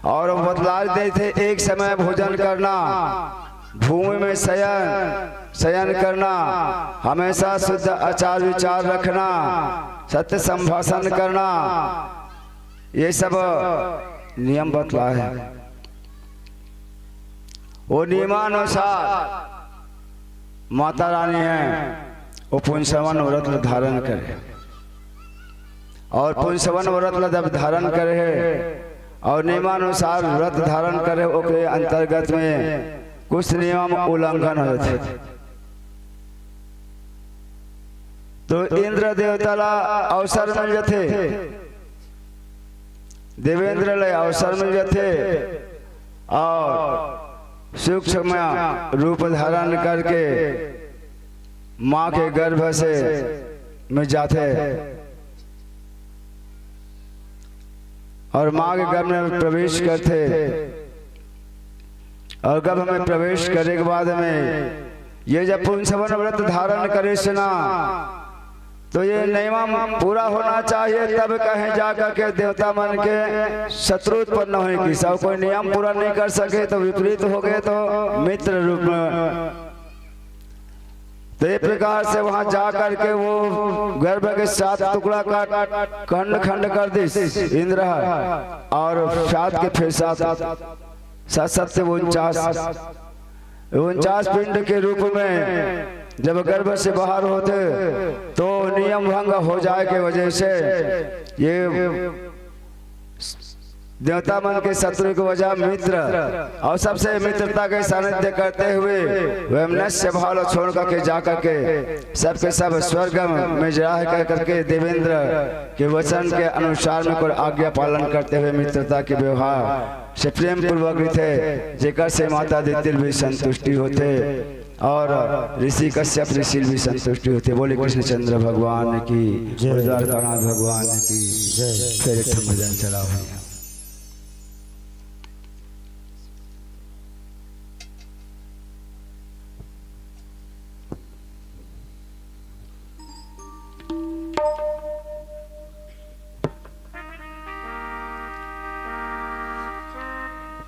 और बतला देथे, एक समय भोजन करना, भूमि में शयन, शयन करना, हमेशा शुद्ध आचार विचार रखना, सत्य संभाषण करना, ये सब नियम बतलाए हे। वो नियमानुसार माता रानी हे, वो पुंसवन व्रत धारण करे। और पुंसवन व्रत ला जब धारण करे हे और नियमानुसार व्रत धारण करे, ओकरे अंतर्गत में कुछ नियम उल्लंघन होथे, तो इंद्र देवता ला अवसर मिल जाथे, देवेंद्र ला अवसर मिल जाथे और सूक्ष्म रूप धारण करके माँ के गर्भ से में जाथे और माँ के गर्भ में प्रवेश करथे। और गर्भ में प्रवेश करे के बाद में ये जब पुंसवन व्रत धारण करिस ना, तो ये नियम पूरा होना चाहिए, तब कहीं जा करके देवता मन के शत्रु उत्पन्न होही। कि सब कोई नियम पूरा नहीं कर सके तो विपरीत हो गए तो मित्र रूप में। तो ये प्रकार से वहां जा करके वो गर्भ के सात टुकड़ा का खंड खंड कर दिस इंद्र ह, और सात के फिर सात, सात सत्य उनचास, उनचास पिंड के रूप में जब गर्भ से बाहर होथे तो नियम भंग हो जाए के वजह से ये देवता मन के शत्रु के वजह मित्र, और सबसे मित्रता के सानिध्य करते हुए वैमनस्य भाव छोड़ करके जा करके सबके सब स्वर्ग में रह कर करके देवेंद्र के वचन के अनुसार में कर आज्ञा पालन करते हुए मित्रता के व्यवहार से प्रेम पूर्वक रहिथे, जेकर से माता अदिति भी संतुष्टि होथे और ऋषि कश्यप ऋषि भी संतुष्टि होथे। बोले कृष्णचंद्र भगवान की, जय। बोले द्वारकानाथ भगवान की, जय। फिर एक ठन भजन चलाओ भैया।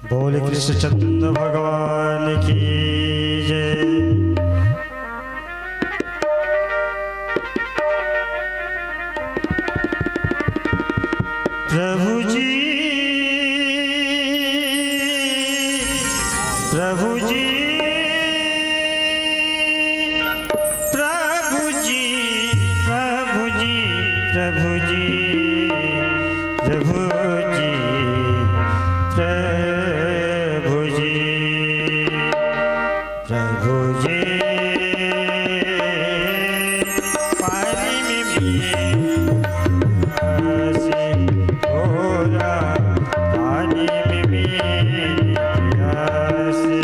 बोले कृष्णचंद्र भगवान की जय। प्रभु जी, प्रभु जी, प्रभु जी, प्रभु जी, प्रभु जी, प्रभु जी, प्रभु जी, प्रभु जी। पानी में भी प्यासे, घोड़ा पानी में भी प्यासे।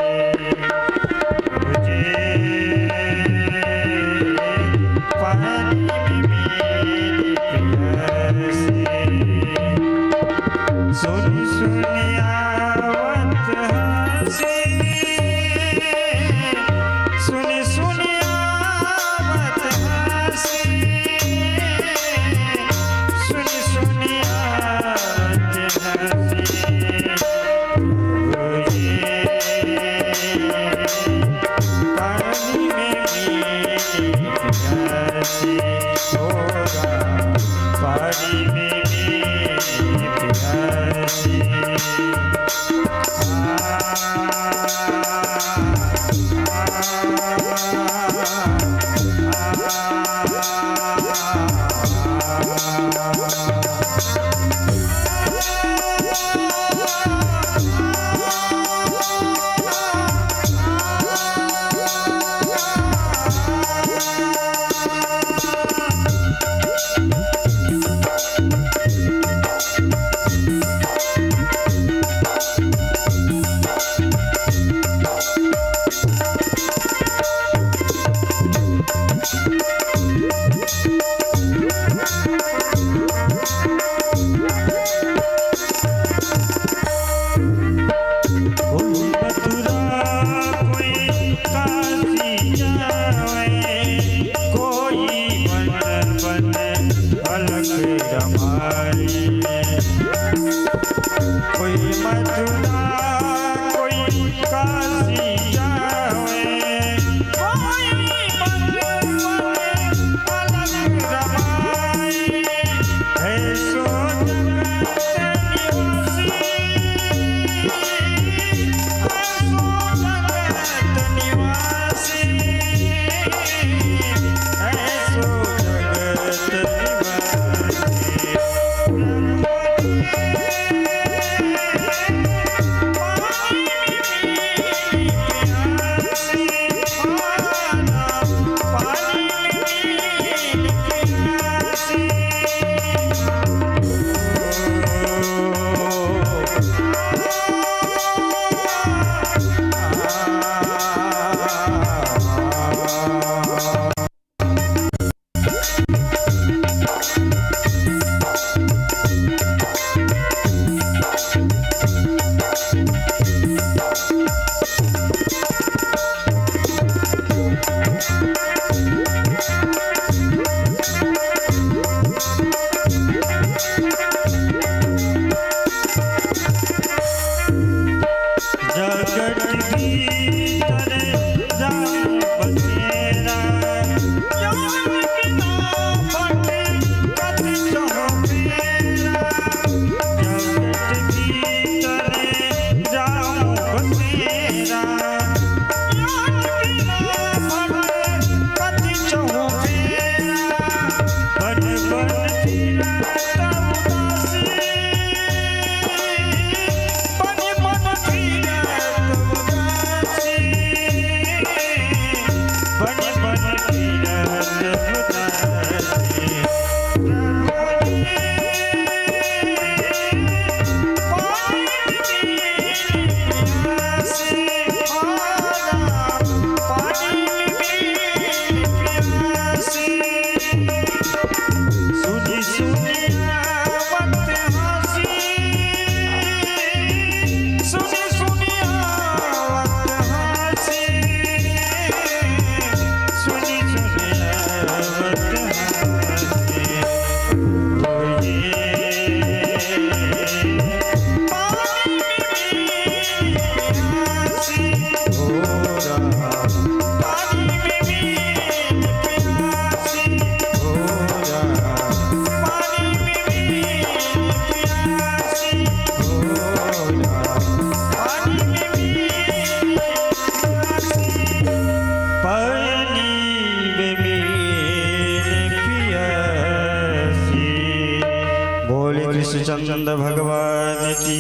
विष्णुचंद भगवान की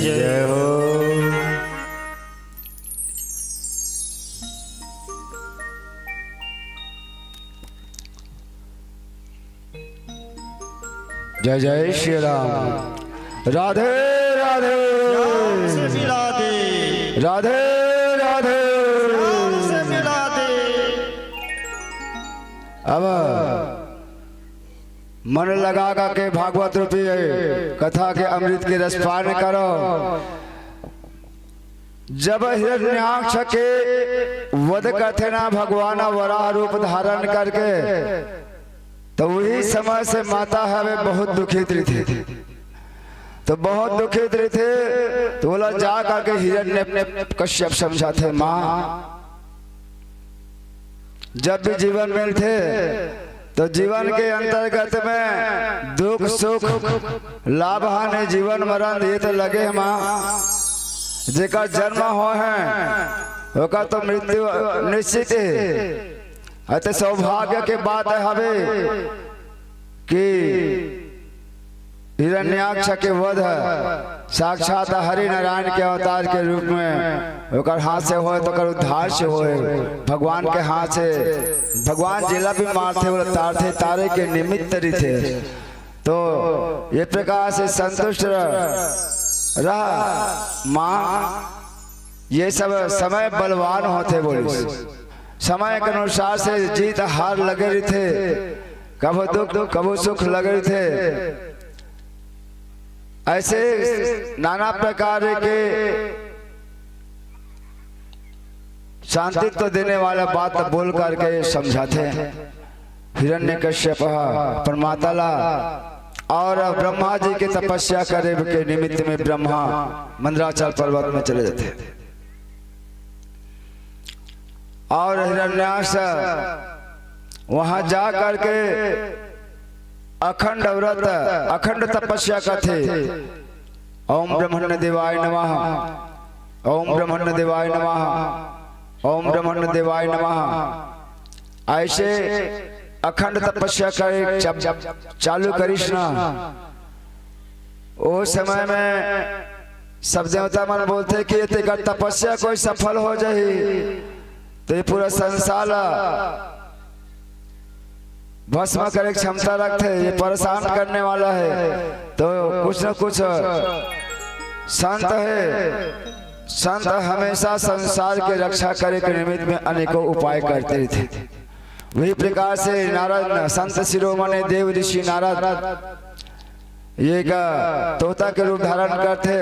जय हो। जय जय श्री राम। राधे राधे। प्यार से मिला दे। राधे राधे। प्यार से मिला दे। अब मन लगा के भागवत रूपी कथा के अमृत के रसपान करो। जब हिरण्याक्ष के वध करथे ना भगवान वराह रूप धारण करके, तो वही समय से माता हवे बहुत दुखित रहिथे। तो बहुत दुखित रहिथे, तो ओला जा करके हिरण्य कश्यप समझाथे, माँ, जब भी जीवन मिलथे तो जीवन के अंतर्गत में दुख सुख, लाभ हानि, जीवन मरण, ये तो लगे हे माँ। जेकर जन्म होय हे ओकर तो मृत्यु निश्चित हे। अतः सौभाग्य के बात हवे कि हिरण्याक्ष के वध साक्षात हरि नारायण के अवतार के रूप में ओकर हाथ से होय, तो ओकर उद्धार से होय। भगवान के हाथ से, भगवान जेला भी मारथे, ओला तारथे, तारे के निमित्त रहिथे। तो ये प्रकार से संतुष्ट रह, रह माँ। ये सब समय बलवान होथे बोलिस। समय के अनुसार से जीत हार लगे रहिथे, कभू दुख कभू सुख लगे रहिथे। ऐसे नाना प्रकार के सांत्वना देने वाला बात बोल करके समझाथे हिरण्यकश्यप ह अपन माता ला, और ब्रह्मा जी के तपस्या करे के निमित्त में ब्रह्मा मंदराचल पर्वत में चले जाथे। और हिरण्याक्ष वहां जा करके अखंड व्रत, अखंड तपस्या करथे। ओम ब्रह्मण्य देवाय नमः, ओम ब्रह्मण्य देवाय नमः, ओम ब्रह्मण्य देवाय नमः। ऐसे अखंड तपस्या करे जब चालू करिस ना, ओ समय में सब देवता मन बोलथे कि ये तेकर तपस्या कोई सफल हो जाही, तो ये पूरा संसार ला भस्म करे के क्षमता रखथे, ये परेशान करने वाला हे। तो कुछ न कुछ संत हे, संत हमेशा संसार के रक्षा करे के निमित्त में अनेकों उपाय करते रहिथे। वही प्रकार से नारद, संत शिरोमणि देव ऋषि नारद ये का तोता के रूप धारण करथे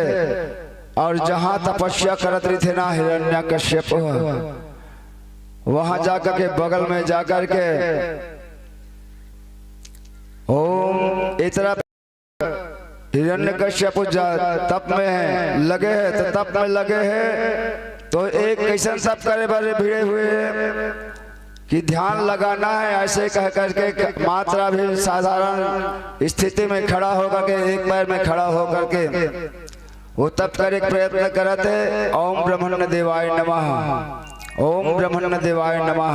और जहां तपस्या करत रहिथे ना हिरण्यकश्यप, वहां जाकर के बगल में जाकर के ओम इतरा हिरण्यकश्यप जा-, तप में हे, लगे हे, तो तप में लगे हे, तो एक कैसन तप करे बर भिड़े हुए हे कि ध्यान लगाना हे, ऐसे कह करके क-, मात्र अभी साधारण स्थिति में खड़ा होकर के, एक पैर में खड़ा होकर के वो तप करे के प्रयत्न करत हे। ओम ब्रह्मण्य देवाय नमः, ओम ब्रह्मण्य देवाय नमः,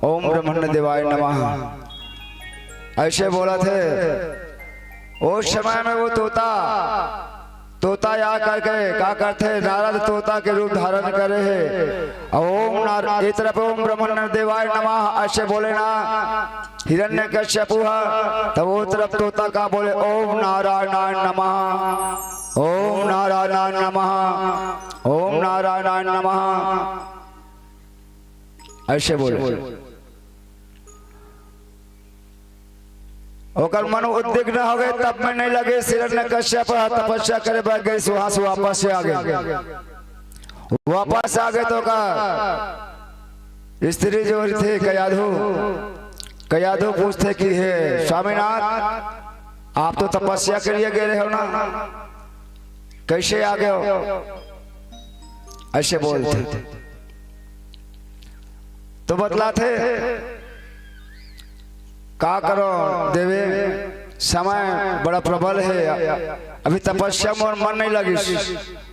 ओम ब्रह्मण्य देवाय नमः, ऐसे बोलत हे। उस समय में वो तोता, तोता आ करके का करथे, नारद तोता के रूप धारण करे हे। ओम नार-, ए तरफ ओम ब्रह्मण्य देवाय नमः ऐसे बोले ना हिरण्यकश्यपु ह, तब वो तरफ तोता का बोले, ओम नारायणाय नमः, ओम नारायणाय नमः, ओम नारायणाय नमः, ऐसे बोले। ओकर मन उद्विग्न हो गए, तप में नहीं लगे। हिरण्यकश्यप तपस्या करे बर गए, वहां से वापस से आ गए। वापस आ गए तो का स्त्री जो थे कयाधु, कयाधु पूछथे कि हे स्वामीनाथ, आप तो तपस्या के लिए गए रहे हो ना, कैसे आ गए हो? ऐसे बोलथे। तो बतलाथे, का करो देवे, समय बड़ा प्रबल हे, अभी तपस्या मोर मन नहीं लगिस।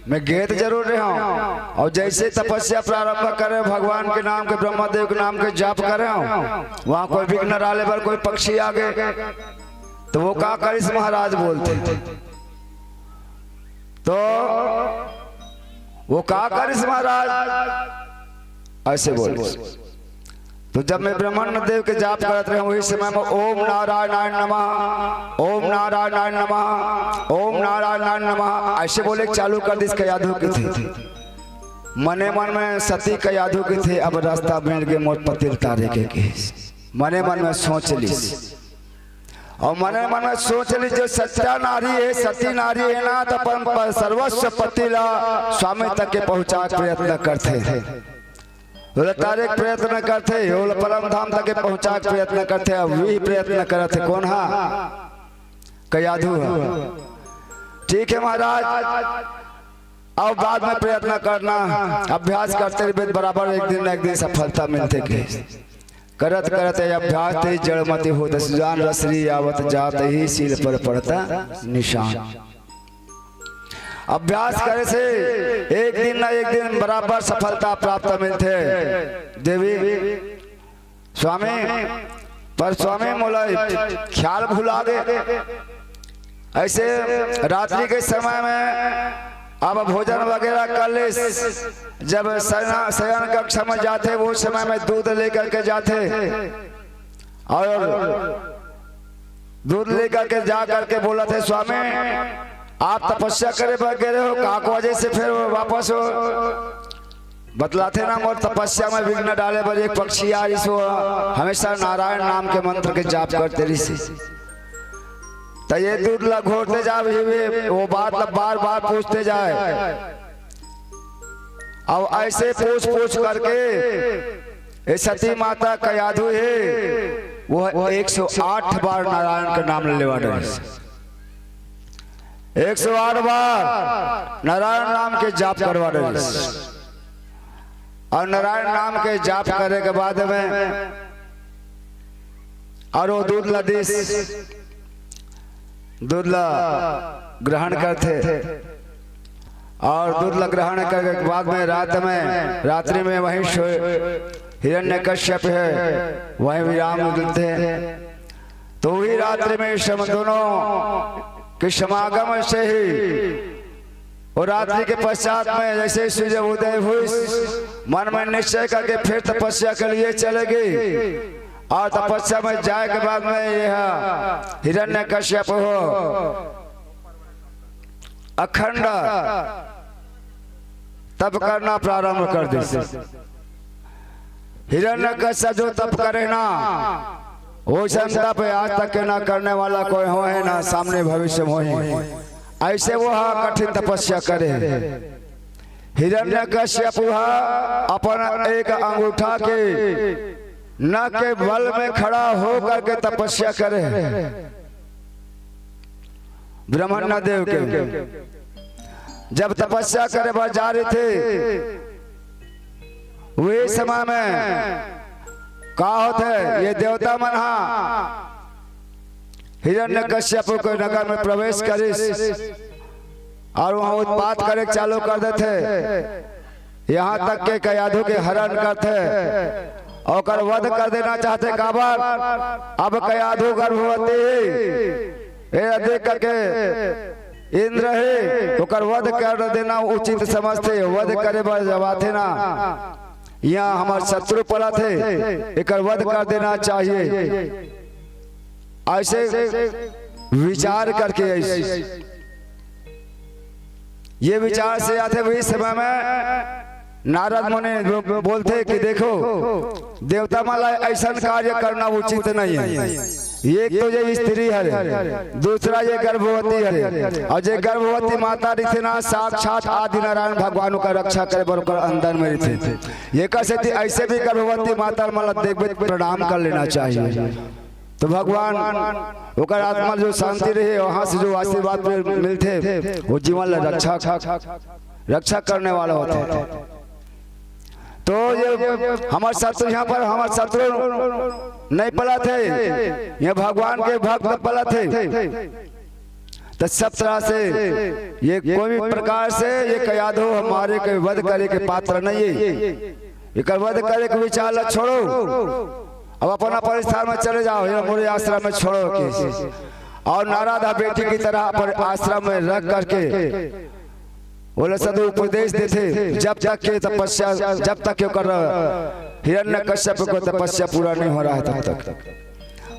मैं गे त जरूर रहे हूँ, और जैसे तपस्या प्रारंभ करे, भगवान के नाम के, ब्रह्मदेव के नाम के जाप करे हूँ, वहाँ कोई विघ्न डाले बर कोई पक्षी आ गए। तो वो का करिस महाराज बोलथे, तो वो का करिस महाराज, ऐसे बोलिस। तो जब मैं ब्रह्मण्य देव के जाप करत रहेंव, वही समय में ओम नारायणाय नमः, ओम नारायणाय नमः, ओम नारायणाय नमः, ऐसे बोले चालू कर दिस कयाधू कथे। मने मन में सती कयाधू कथे, अब रास्ता मिल गे मोर पति ल तारे के, के। मने मन में सोच लिस। अउ मने मन में सोच लिस, जो सत्या नारी हे, सती नारी हे ना, त अपन प-, सर्वस्व पति ला स्वामी तक के पहुंचा के प्रयत्न करथे, ओला तारे के प्रयत्न करथे, ओला परम धाम तक के पहुंचा के प्रयत्न करथे। अब वही प्रयत्न करत हे। कोन हा? कयाधू हा। ठीक हे महाराज, अब बाद में प्रयत्न करना, अभ्यास करते रहिबे त बराबर एक दिन ना एक दिन सफलता मिलथे के। करत करत ये अभ्यास ते जड़मति होत, सुजान रसरी आवत जात ही सील पर पड़ता निशान। अभ्यास करे से एक दिन ना एक दिन बराबर सफलता प्राप्त मिलथे। देवी, स्वामी, पर स्वामी मोला ख्याल भुला गे। ऐसे रात्रि के समय में अब भोजन वगैरह कर ले, जब शयन, शयन कक्ष में जाथे, वो समय में दूध लेकर के जाथे और दूध लेकर के जा करके बोलथे, स्वामी, आप तपस्या करे बर गे रहे हो, का वजह से फिर वापस हो? बतलाथे ना, मोर तपस्या में विघ्न डाले बर एक पक्षी आइस, वो हमेशा नारायण नाम के मंत्र के जाप करते रहिस। त ये दूध ला घोरते जाय, वो बात ला बार बार पूछते जाय। अब ऐसे पूछ पूछ करके ये सती माता कयाधू हे, वो एक सौ आठ बार नारायण के नाम लेवा रहिस। एक सौ आठ बार नारायण नाम के जाप करवा रहिस। अउ नारायण नाम के जाप करे के बाद में अउ वो दूध ला दिस, दूध ला ग्रहण करथे। अउ दूध ला ग्रहण करे के बाद में रात में, रात्रि में वहीं सो-, हिरण्यकश्यप हे, वहीं विराम लेथे। तो वही रात्रि में इस समय दोनों के समागम से ही, और रात्रि के पश्चात में जैसे ही सूर्य उदय हुई, मन में निश्चय करके फिर तपस्या के लिए चले गए। और तपस्या में जाए के बाद में यह हिरण्यकश्यप हो अखंड तप करना प्रारंभ कर दिस। हिरण्यकश्यप जो तप करे ना, वैसन तप आज तक के ना करने वाला कोई होय हे, ना सामने भविष्य में होही। ऐसे वो हा कठिन तपस्या करे। हिरण्यकश्यप हा अपन एक अंगूठा के नख के बल में खड़ा हो करके तपस्या करे। ब्रह्मण्य देव के जब तपस्या करे बर जा रहिथे, वही समय में का होथे, ये देवता मन हा हिरण्यकश्यप के नगर में प्रवेश करिस अउ वहां उत्पात करे चालू कर देथे। यहाँ तक के कयाधु के हरण करथे, ओकर वध कर देना चाहथे। काबर? अब कयाधु गर्भवती हे, एला देख करके इंद्र हे, ओकर वध कर देना उचित समझथे। वध करे बर जब आथे ना, यहाँ हमर शत्रु पड़त हे, एकर वध कर देना चाहिए। ऐसे विचार करके ऐसे ये विचार से आथे, वही समय में नारद मुनि बो-, बोलथे कि देखो, देवता मन ला ऐसन कार्य करना उचित नहीं है। एक तो ये स्त्री हरे, दूसरा ये गर्भवती हरे, अउ जे गर्भवती माता रहिथे ना, साक्षात आदि नारायण भगवान ओकर रक्षा करे बर ओकर अंदर में रहिथे। एकर सेती ऐसे भी गर्भवती माता मन ला देखबे त प्रणाम कर लेना चाहिए। तो भगवान ओकर आत्मा जो शांति रहे, वहां से जो आशीर्वाद मिल-, मिलथे, वो जीवन ला रक्षा, रक्षा करने वाला होथे। तो ये हमर शत्रु, यहाँ पर हमर शत्रु नहीं पलत हे, ये भगवान के भक्त पलत हे। तो सब तरह से ये कोई भी प्रकार से ये कयाधु हमारे के वध करे के पात्र नहीं है। एकर वध करे के विचार ला छोड़ो, अब अपन अपन स्थान में चले जाओ, ये मोरे आश्रम में छोड़ो के। और नारद ह बेटी की तरह अपन आश्रम में रह करके ओला सदा उपदेश देथे, जब तक के तपस्या, जब तक के ओकर हिरण्यकश्यप को तपस्या पूरा नहीं हो रहा है तब तक।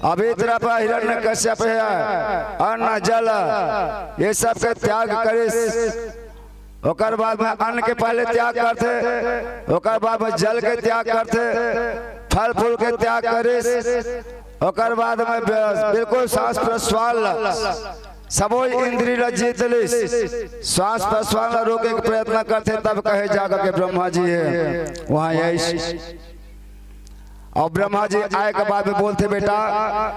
अभी तरफ हिरण्यकश्यप है, अन्न जल ये सब के त्याग करिस। ओकर बाद में अन्न के पहले त्याग करथे, ओकर बाद में जल के त्याग करथे, फल फूल के त्याग करिस। ओकर बाद में बे-, बिल्कुल सांस प्रश्वास ला, सबो इंद्री ला जीत लिस। सांस प्रश्वास ला रोके के प्रयत्न करथे, तब कहे जाकर के ब्रह्मा जी है वहाँ आइस। और ब्रह्मा जी आए के बाद में बोलथे, "बेटा,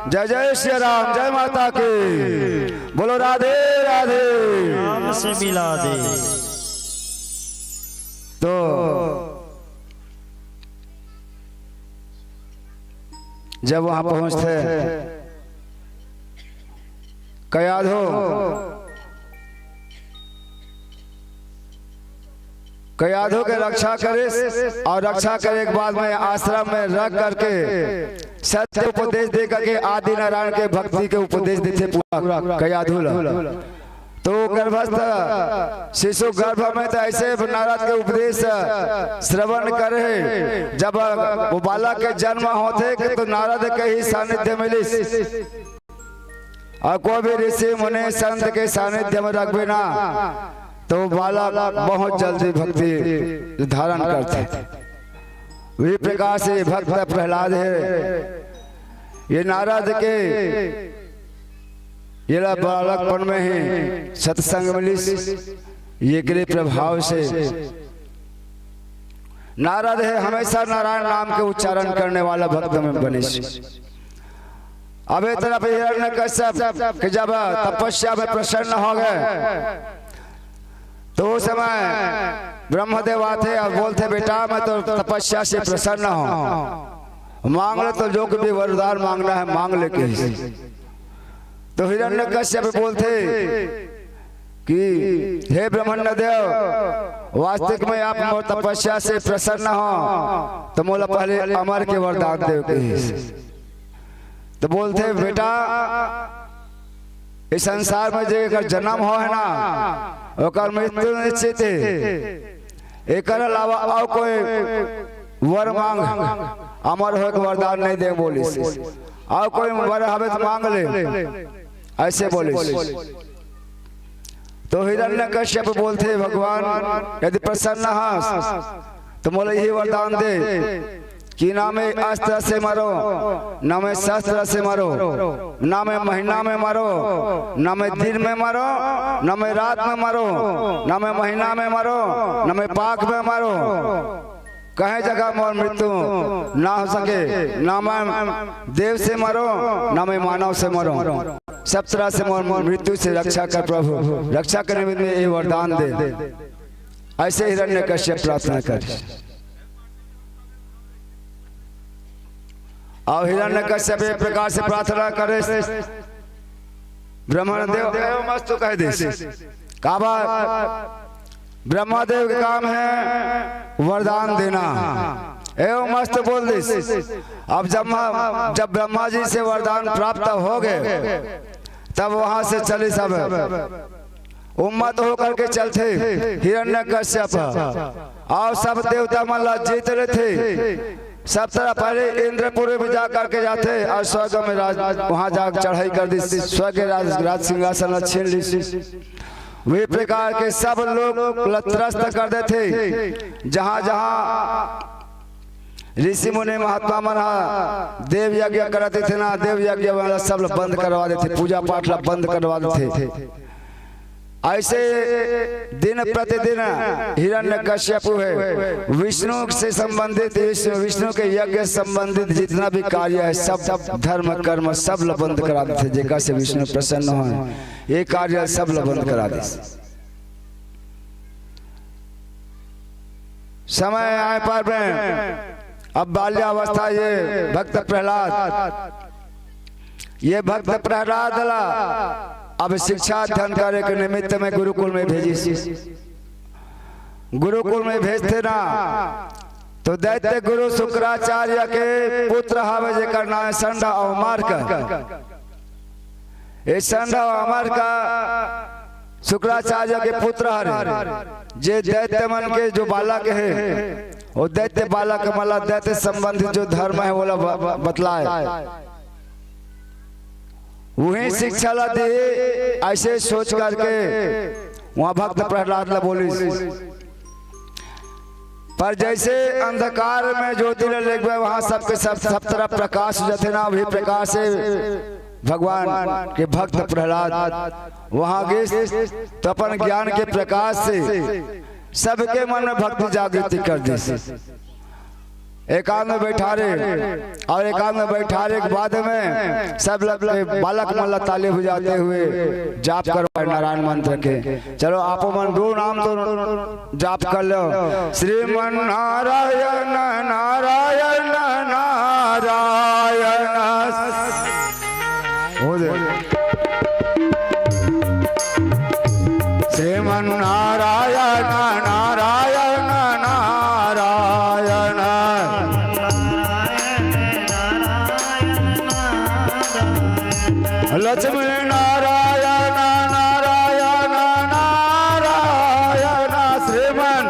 जय जय श्री राम, जय माता की, बोलो राधे राधे।" राम से मिला दे। तो जब वहां पहुंचथे, कयाधो, कयाधो के रक्षा करिस और रक्षा करे के बाद में आश्रम में रह करके सत्य उपदेश दे करके आदि नारायण के भक्ति के उपदेश देथे पूरा कयाधो ला। तो गर्भस्थ शिशु गर्भ में तो ऐसे नारद के उपदेश श्रवण करे, जब वो बालक के जन्म होथे कि तो नारद के ही सानिध्य मिलिस। और कोई भी ऋषि मुनि संत के सानिध्य में रखबे ना, तो वो बालक बहुत जल्दी भक्ति धारण करथे। वही प्रकार से भक्त प्रहलाद है, ये नारद के, ये ला बालकपन में ही सत्संग मिलिस, ये के प्रभाव से नारद है हमेशा नारायण नाम के उच्चारण करने वाला भक्त में बनिस। अब ए तरफ हिरण्यकश्यप के जब तपस्या में प्रसन्न हो गए, तो उस समय ब्रह्मदेव आथे और बोलथे, "बेटा, मैं तो तपस्या से प्रसन्न हूँ, मांग ले, तो जो भी वरदान मांगना है मांग ले," कहिस। तो हिरण्यकश्यप बोलथे कि, "हे ब्रह्मण्य देव, वास्तविक में आप मोर तपस्या से प्रसन्न हो, तो मोला पहले अमर के वरदान देव," कहिस। तो बोलथे, "बेटा, इस संसार में जेकर जन्म हो है ना, ओकर मृत्यु निश्चित है। एकर अलावा और कोई वर मांग, अमर होए के वरदान नहीं दे," बोलिस। "और कोई वर हवे तो मांग ले," ऐसे बोलिस। तो हिरण्यकश्यप बोलथे, "भगवान, यदि प्रसन्न हस, तो मोला यही वरदान दे कि ना मैं अस्त्र से मरो, ना मैं शस्त्र से मरो, ना मैं महीना में मरो, ना मैं दिन में मरो, ना मैं रात में मरो, ना मैं महीना में मरो, ना मैं पाख में मरो, कहीं जगह मोर मृत्यु ना हो सके, ना मैं देव से मरो, ना मैं मानव से मरो, सब तरह से मोर मृत्यु से रक्षा कर प्रभु, रक्षा करने में ये वरदान दे।" ऐसे हिरण्यकश्यप प्रार्थना करे। और हिरण्यकश्यप एक प्रकार से प्रार्थना करे, ब्रह्मदेव एवं अस्तु कह दे। काबर? ब्रह्मदेव के काम है वरदान देना। एवं अस्तु बोल दे। अब जब, जब ब्रह्मा जी से वरदान प्राप्त हो गए, तब वहां से चले सब उम्मत होकर के चलथे हिरण्यकश्यप, और सब देवता मन ला जीत लेथे। सब तरह पहले इंद्रपुरी में जा करके जाथे और स्वर्ग में राज, वहां जा चढ़ाई कर दी, स्वर्ग राज, राज सिंहासन ला छीन ली। वे प्रकार के सब लोग ला त्रस्त कर देथे। जहां जहां ऋषि मुनि महात्मा मन ह देव यज्ञ करत थे ना, देव यज्ञ वाला सब ला बंद करवा देथे, पूजा पाठ ला बंद करवा देथे। ऐसे दिन प्रतिदिन हिरण्यकश्यप है विष्णु से संबंधित, विष्णु, विष्णु के यज्ञ संबंधित जितना भी कार्य है, सब धर्म कर्म सब ला बंद करा देथे, जेकर से विष्णु प्रसन्न हो, ये कार्य सब ला बंद करा देथे। समय आए पर में अब बाल्यावस्था, ये भक्त प्रहलाद, ये भक्त प्रहलाद ला अब शिक्षा अध्ययन करे के निमित्त में गुरुकुल में भेजिस। गुरुकुल में भेजथे ना, तो दैत्य गुरु शुक्राचार्य के पुत्र हवे, जेकर नाम है संड और मार्क। अइसन हमर का शुक्राचार्य के पुत्र हरे, जे दैत्य मन के जो बालक हे, वो दैत्य बालक मन ला दैत्य संबंधित जो धर्म हे, वोला ब-, ब-, बतलाय। उही शिक्षा ला दे, अइसे सोच करके वहाँ भक्त प्रहलाद ला बोलिस। पर जइसे अंधकार में ज्योति ला लेगबे, वहाँ सबके सब, सब तरफ प्रकाश हो जाथे ना, वही प्रकाश से भगवान के भक्त प्रहलाद वहाँ गिस, तो अपन ज्ञान के प्रकाश से सबके मन में भक्ति जागृति कर दिस। एकांत में बैठारे अउ एकांत में बैठारे के बाद में सब लग-, बालक मन ला ताली बजाते हुए जाप करवाय नारायण मंत्र के। चलो, आपो मन दू नाम तो जाप कर लो। श्रीमन नारायण, नारायण, नारायण। हो जाए। श्रीमन नारायण, नारायण, नारायण। लक्ष्मी नारायण, नारायण, नारायण। श्रीमन,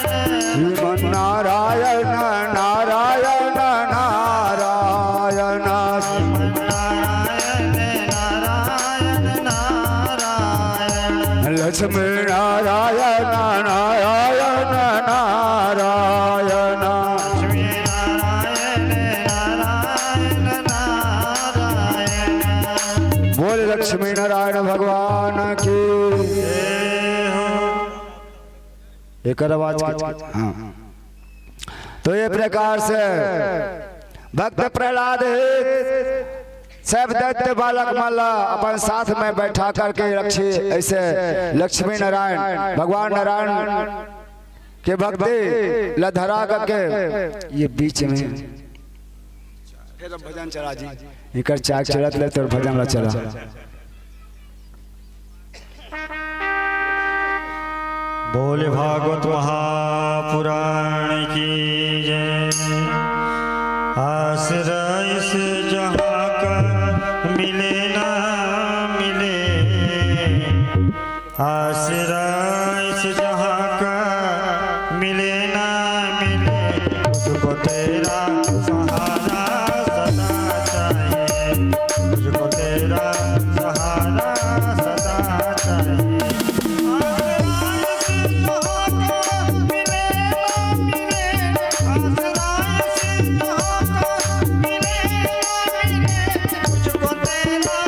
श्रीमन नारायण, नारायण, नारायण। लक्ष्मी नारायण, नारायण, नारायण। बोल लक्ष्मी नारायण भगवान की। एकर आवाज के, हाँ। तो ये प्रकार से भक्त प्रहलाद हे, सब दैत्य बालक मन ला अपन साथ में बैठा करके रक्षी, अइसे लक्ष्मी नारायण, भगवान नारायण के भक्ति ला धरा करके ये बीच में फिर हम भजन चला जी। एकर चाक चलत ले तोर भजन ला चला। बोले भागवत महापुराण की जय। आश्रय से जहाँ का मिले ना मिले, आश्रय से जहाँ का मिले ना मिले, मुझको तेरा सहारा सदा चाहिए, मुझको तेरा सहारा सदा चाहिए। आश्रय से जहाँ का मिले ना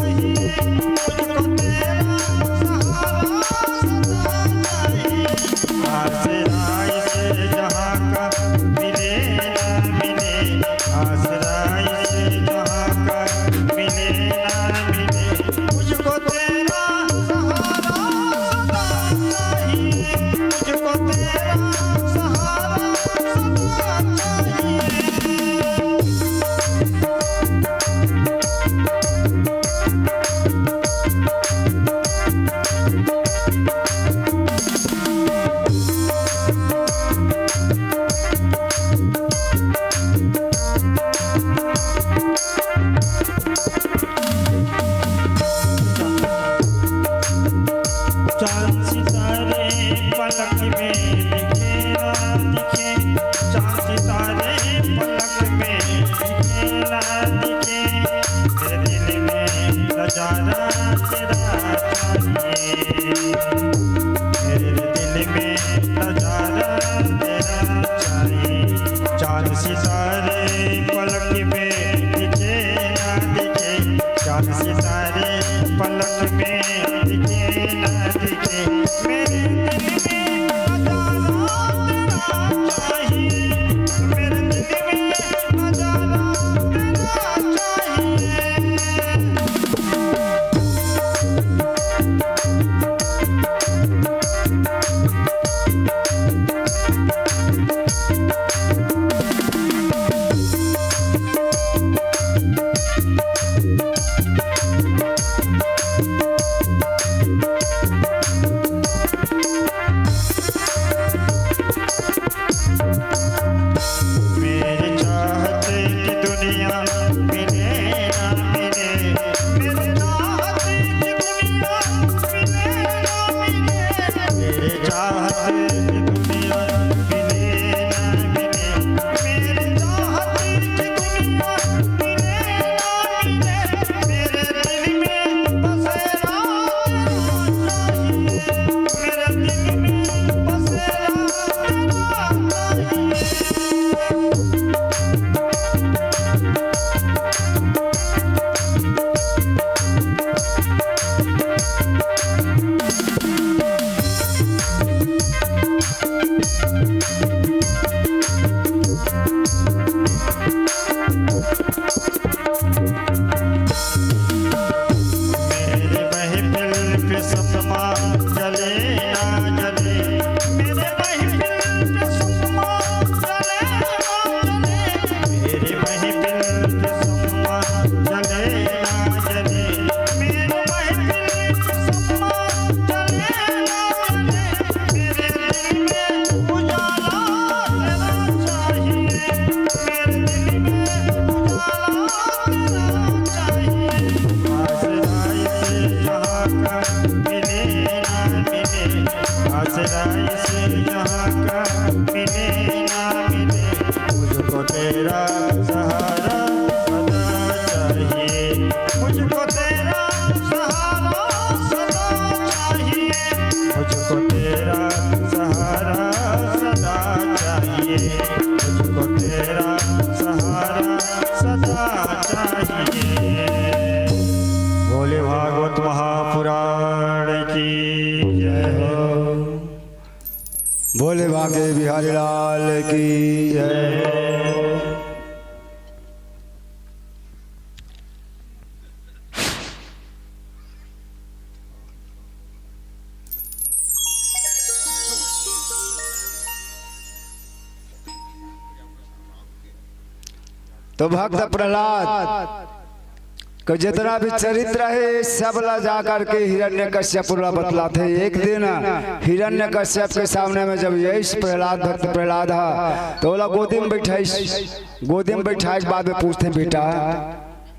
मिले, आश्रय से जहाँ का मिले ना मिले, मुझको तेरा सहारा सदा चाहिए, मुझको तेरा सहारा सदा चाहिए। आश्रय से जहाँ का मिले ना मिले, आश्रय से जहाँ का मिले ना मिले, मुझको तेरा सहारा सदा चाहिए, मुझको तेरा सहारा सदा चाहिए। चांद सितारे पलक में दिखे ना दिखे, चांद सितारे पलक में दिखे ना दिखे, मेरे दिल में नजारा तेरा चाहिए, मेरे दिल में नजारा तेरा चाहिए। चांद सितारे पलक में दिखे ना दिखे, चांद सितारे पलक में दिखे ना दिखे, मेरे दिल में नजारा तेरा चाहिए, मेरे दिल में नजारा तेरा चाहिए। मेरे महफिल पे सतमा जले ना जले, मेरे महफिल पे सतमा जले ना जले, मेरे महफिल पे सतमा जले ना जले, मेरे महफिल पे सतमा जले ना जले, मेरे दिल में उजाला तेरा चाहिए, मेरे दिल में उजाला तेरा चाहिए। आसरा इसे जहाँ का मिले ना मिले, आसरा इसे जहाँ का मिले ना मिले, मुझको तेरा सहारा सदा चाहिए, मुझको तेरा सहारा सदा चाहिए, मुझको तेरा सहारा सदा चाहिए, मुझको तेरा सहारा सदा चाहिए। बोले भागवत महापुराण की जय हो। बोले बांके बिहारी लाल की जय। तो भक्त प्रहलाद के जितना भी चरित्र हे, सब ला जा करके हिरण्यकश्यप ला बतलाथे। एक दिन हिरण्यकश्यप के सामने में जब यश प्रहलाद, भक्त प्रहलाद हा, तो ओला गोदी में बैठाइस। गोदी में बैठाए के बाद में पूछथे, "बेटा,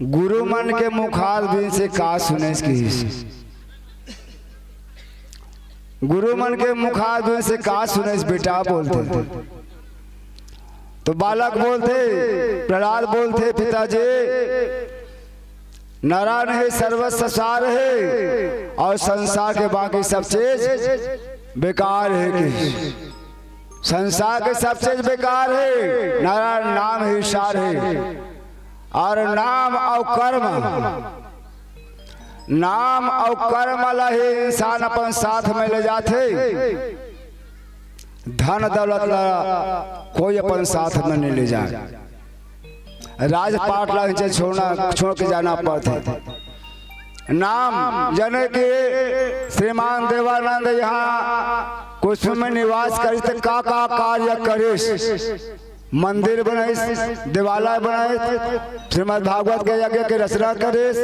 गुरु मन के मुखारबिंद से का सुनेस?" कहिस। गुरु मन के मुखारबिंद से का सुनेस बेटा, बोलथे। तो बालक बोलथे, प्रहलाद बोलथे, पिताजी, नारायण हे सर्वस्व सार हे अउ संसार के बाकी सब चीज बेकार हे कि संसार के सब चीज बेकार हे, नारायण नाम ही सार हे। अउ नाम अउ कर्म, नाम अउ कर्म ला ही इंसान अपन साथ में ले जाथे। धन दौलत ला कोई अपन साथ में नहीं ले जाए। राजपाट ला नीचे छोड़ना, छोड़ के जाना पड़थे। नाम, जने कि श्रीमान देवानंद यहाँ कुसुम में निवास करिस, त का का कार्य करिस, मंदिर बनाइस, देवालय बनाइस, श्रीमद् भागवत के यज्ञ के रचना करिस,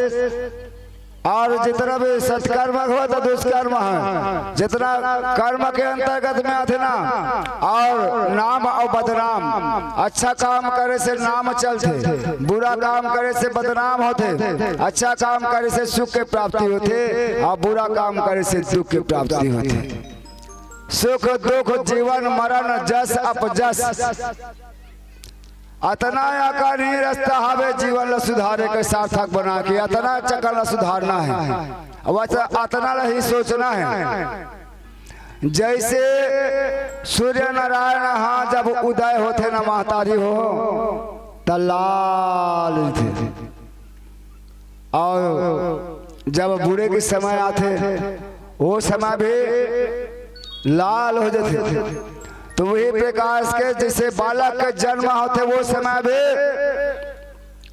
अउ जितना भी सत्कर्म हो तो दुष्कर्म हे, जितना कर्म के अंतर्गत में आथे ना, अउ नाम अउ बदनाम, अच्छा काम करे से नाम चलथे, बुरा काम करे से बदनाम होथे, अच्छा काम करे से सुख के प्राप्ति होथे, अउ बुरा काम करे से दुख के प्राप्ति होथे। सुख दुख जीवन मरण जस अपजस, अतना अकन ही रस्ता हवे जीवन ला सुधारे के, सार्थक बना के अतना चक्कर ला सुधारना हे। अब अच्छा, अतना ला ही सोचना हे। जैसे सूर्य नारायण हा जब उदय होथे ना महतारी हो, त लाल होथे। अउ जब बूढ़े के समय आथे, वो समय भी लाल हो जाथे। तो वही प्रकार से जैसे बालक के जन्म होथे, वो समय भी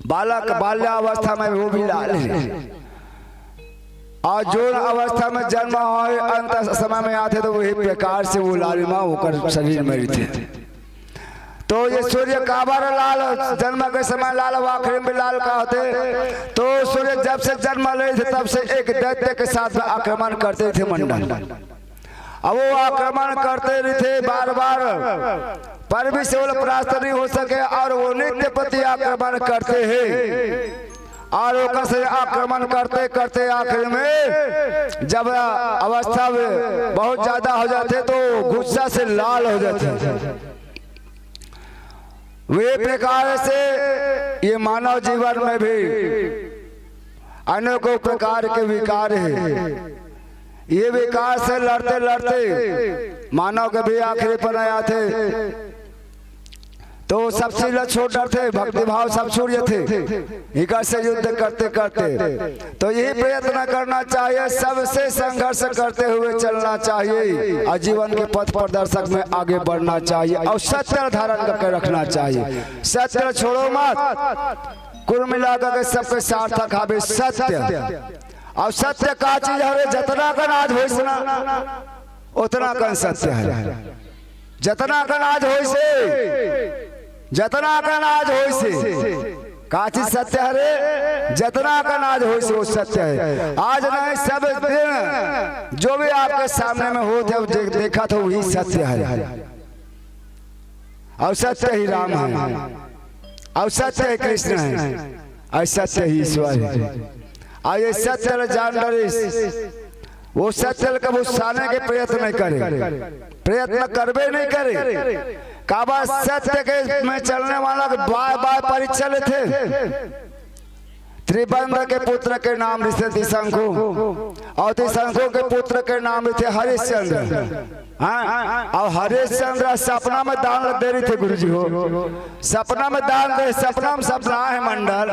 बालक बाल्यावस्था में वो भी लाल हे, अउ जौन अवस्था में जन्म होय, अंत समय में आथे, तो वही प्रकार से वो लालिमा ओकर शरीर में रहिथे। तो ये सूर्य काबर लाल, जन्म के समय लाल, अउ आखिरी में लाल का होथे? तो सूर्य जब से जन्म लेथे, तब से एक दैत्य के साथ में आक्रमण करथे मंडल। अब वो आक्रमण करते रहिथे बार बार, पर भी से ओला परास्त नहीं हो सके, अउ वो नित्य प्रति आक्रमण करते हे। अउ ओकर से आक्रमण करते करते आखिर में जब अवस्था में बहुत ज्यादा हो जाथे तो गुस्सा से लाल हो जाथे। वे प्रकार से ये मानव जीवन में भी अनेकों प्रकार के विकार हे। ये विकार से लड़ते लड़ते मानव के भी आखिरी पना आथे। तो सब चीज ला छोड़ डरथे, भक्ति भाव सब छूट जथे। इकर से युद्ध करते करते तो यही प्रयत्न करना चाहिए, सबसे संघर्ष करते हुए चलना चाहिए और जीवन के पथ प्रदर्शक में आगे बढ़ना चाहिए और सत्य धारण करके रखना चाहिए। सत्य छोड़ो मत, कुल मिलाकर के सबके सार्थक हवे सत्य। और सत्य का चीज हवे, जतना कन आज होइस ना, उतना कन सत्य है। जतना कन आज होइस हे, जतना कन आज होइस हे, का चीज सत्य हरे? जतना कन आज होइस हे, वो सत्य है। आज नहीं, सब दिन जो भी आपके सामने में होत हे, दे-, देखत हो, वही सत्य है। और सत्य ही राम है, और सत्य ही कृष्ण है, और सत्य ही ईश्वर है। और ये सत्य ल जान डरिस, वो सत्य ल कभू साने के प्रयत्न नहीं करे, प्रयत्न करबे नहीं करे। काबर सत्य के में चलने वाला के बार बार परीक्षा लेथे। त्रिबंध के पुत्र के नाम रिथे त्रिशंकु, और त्रिशंकु के पुत्र के नाम रिथे हरिश्चंद्र। हाँ, और हरिश्चंद्र सपना में दान दे रिथे गुरुजी हो, सपना में दान दे, सपना में सपना है मंडल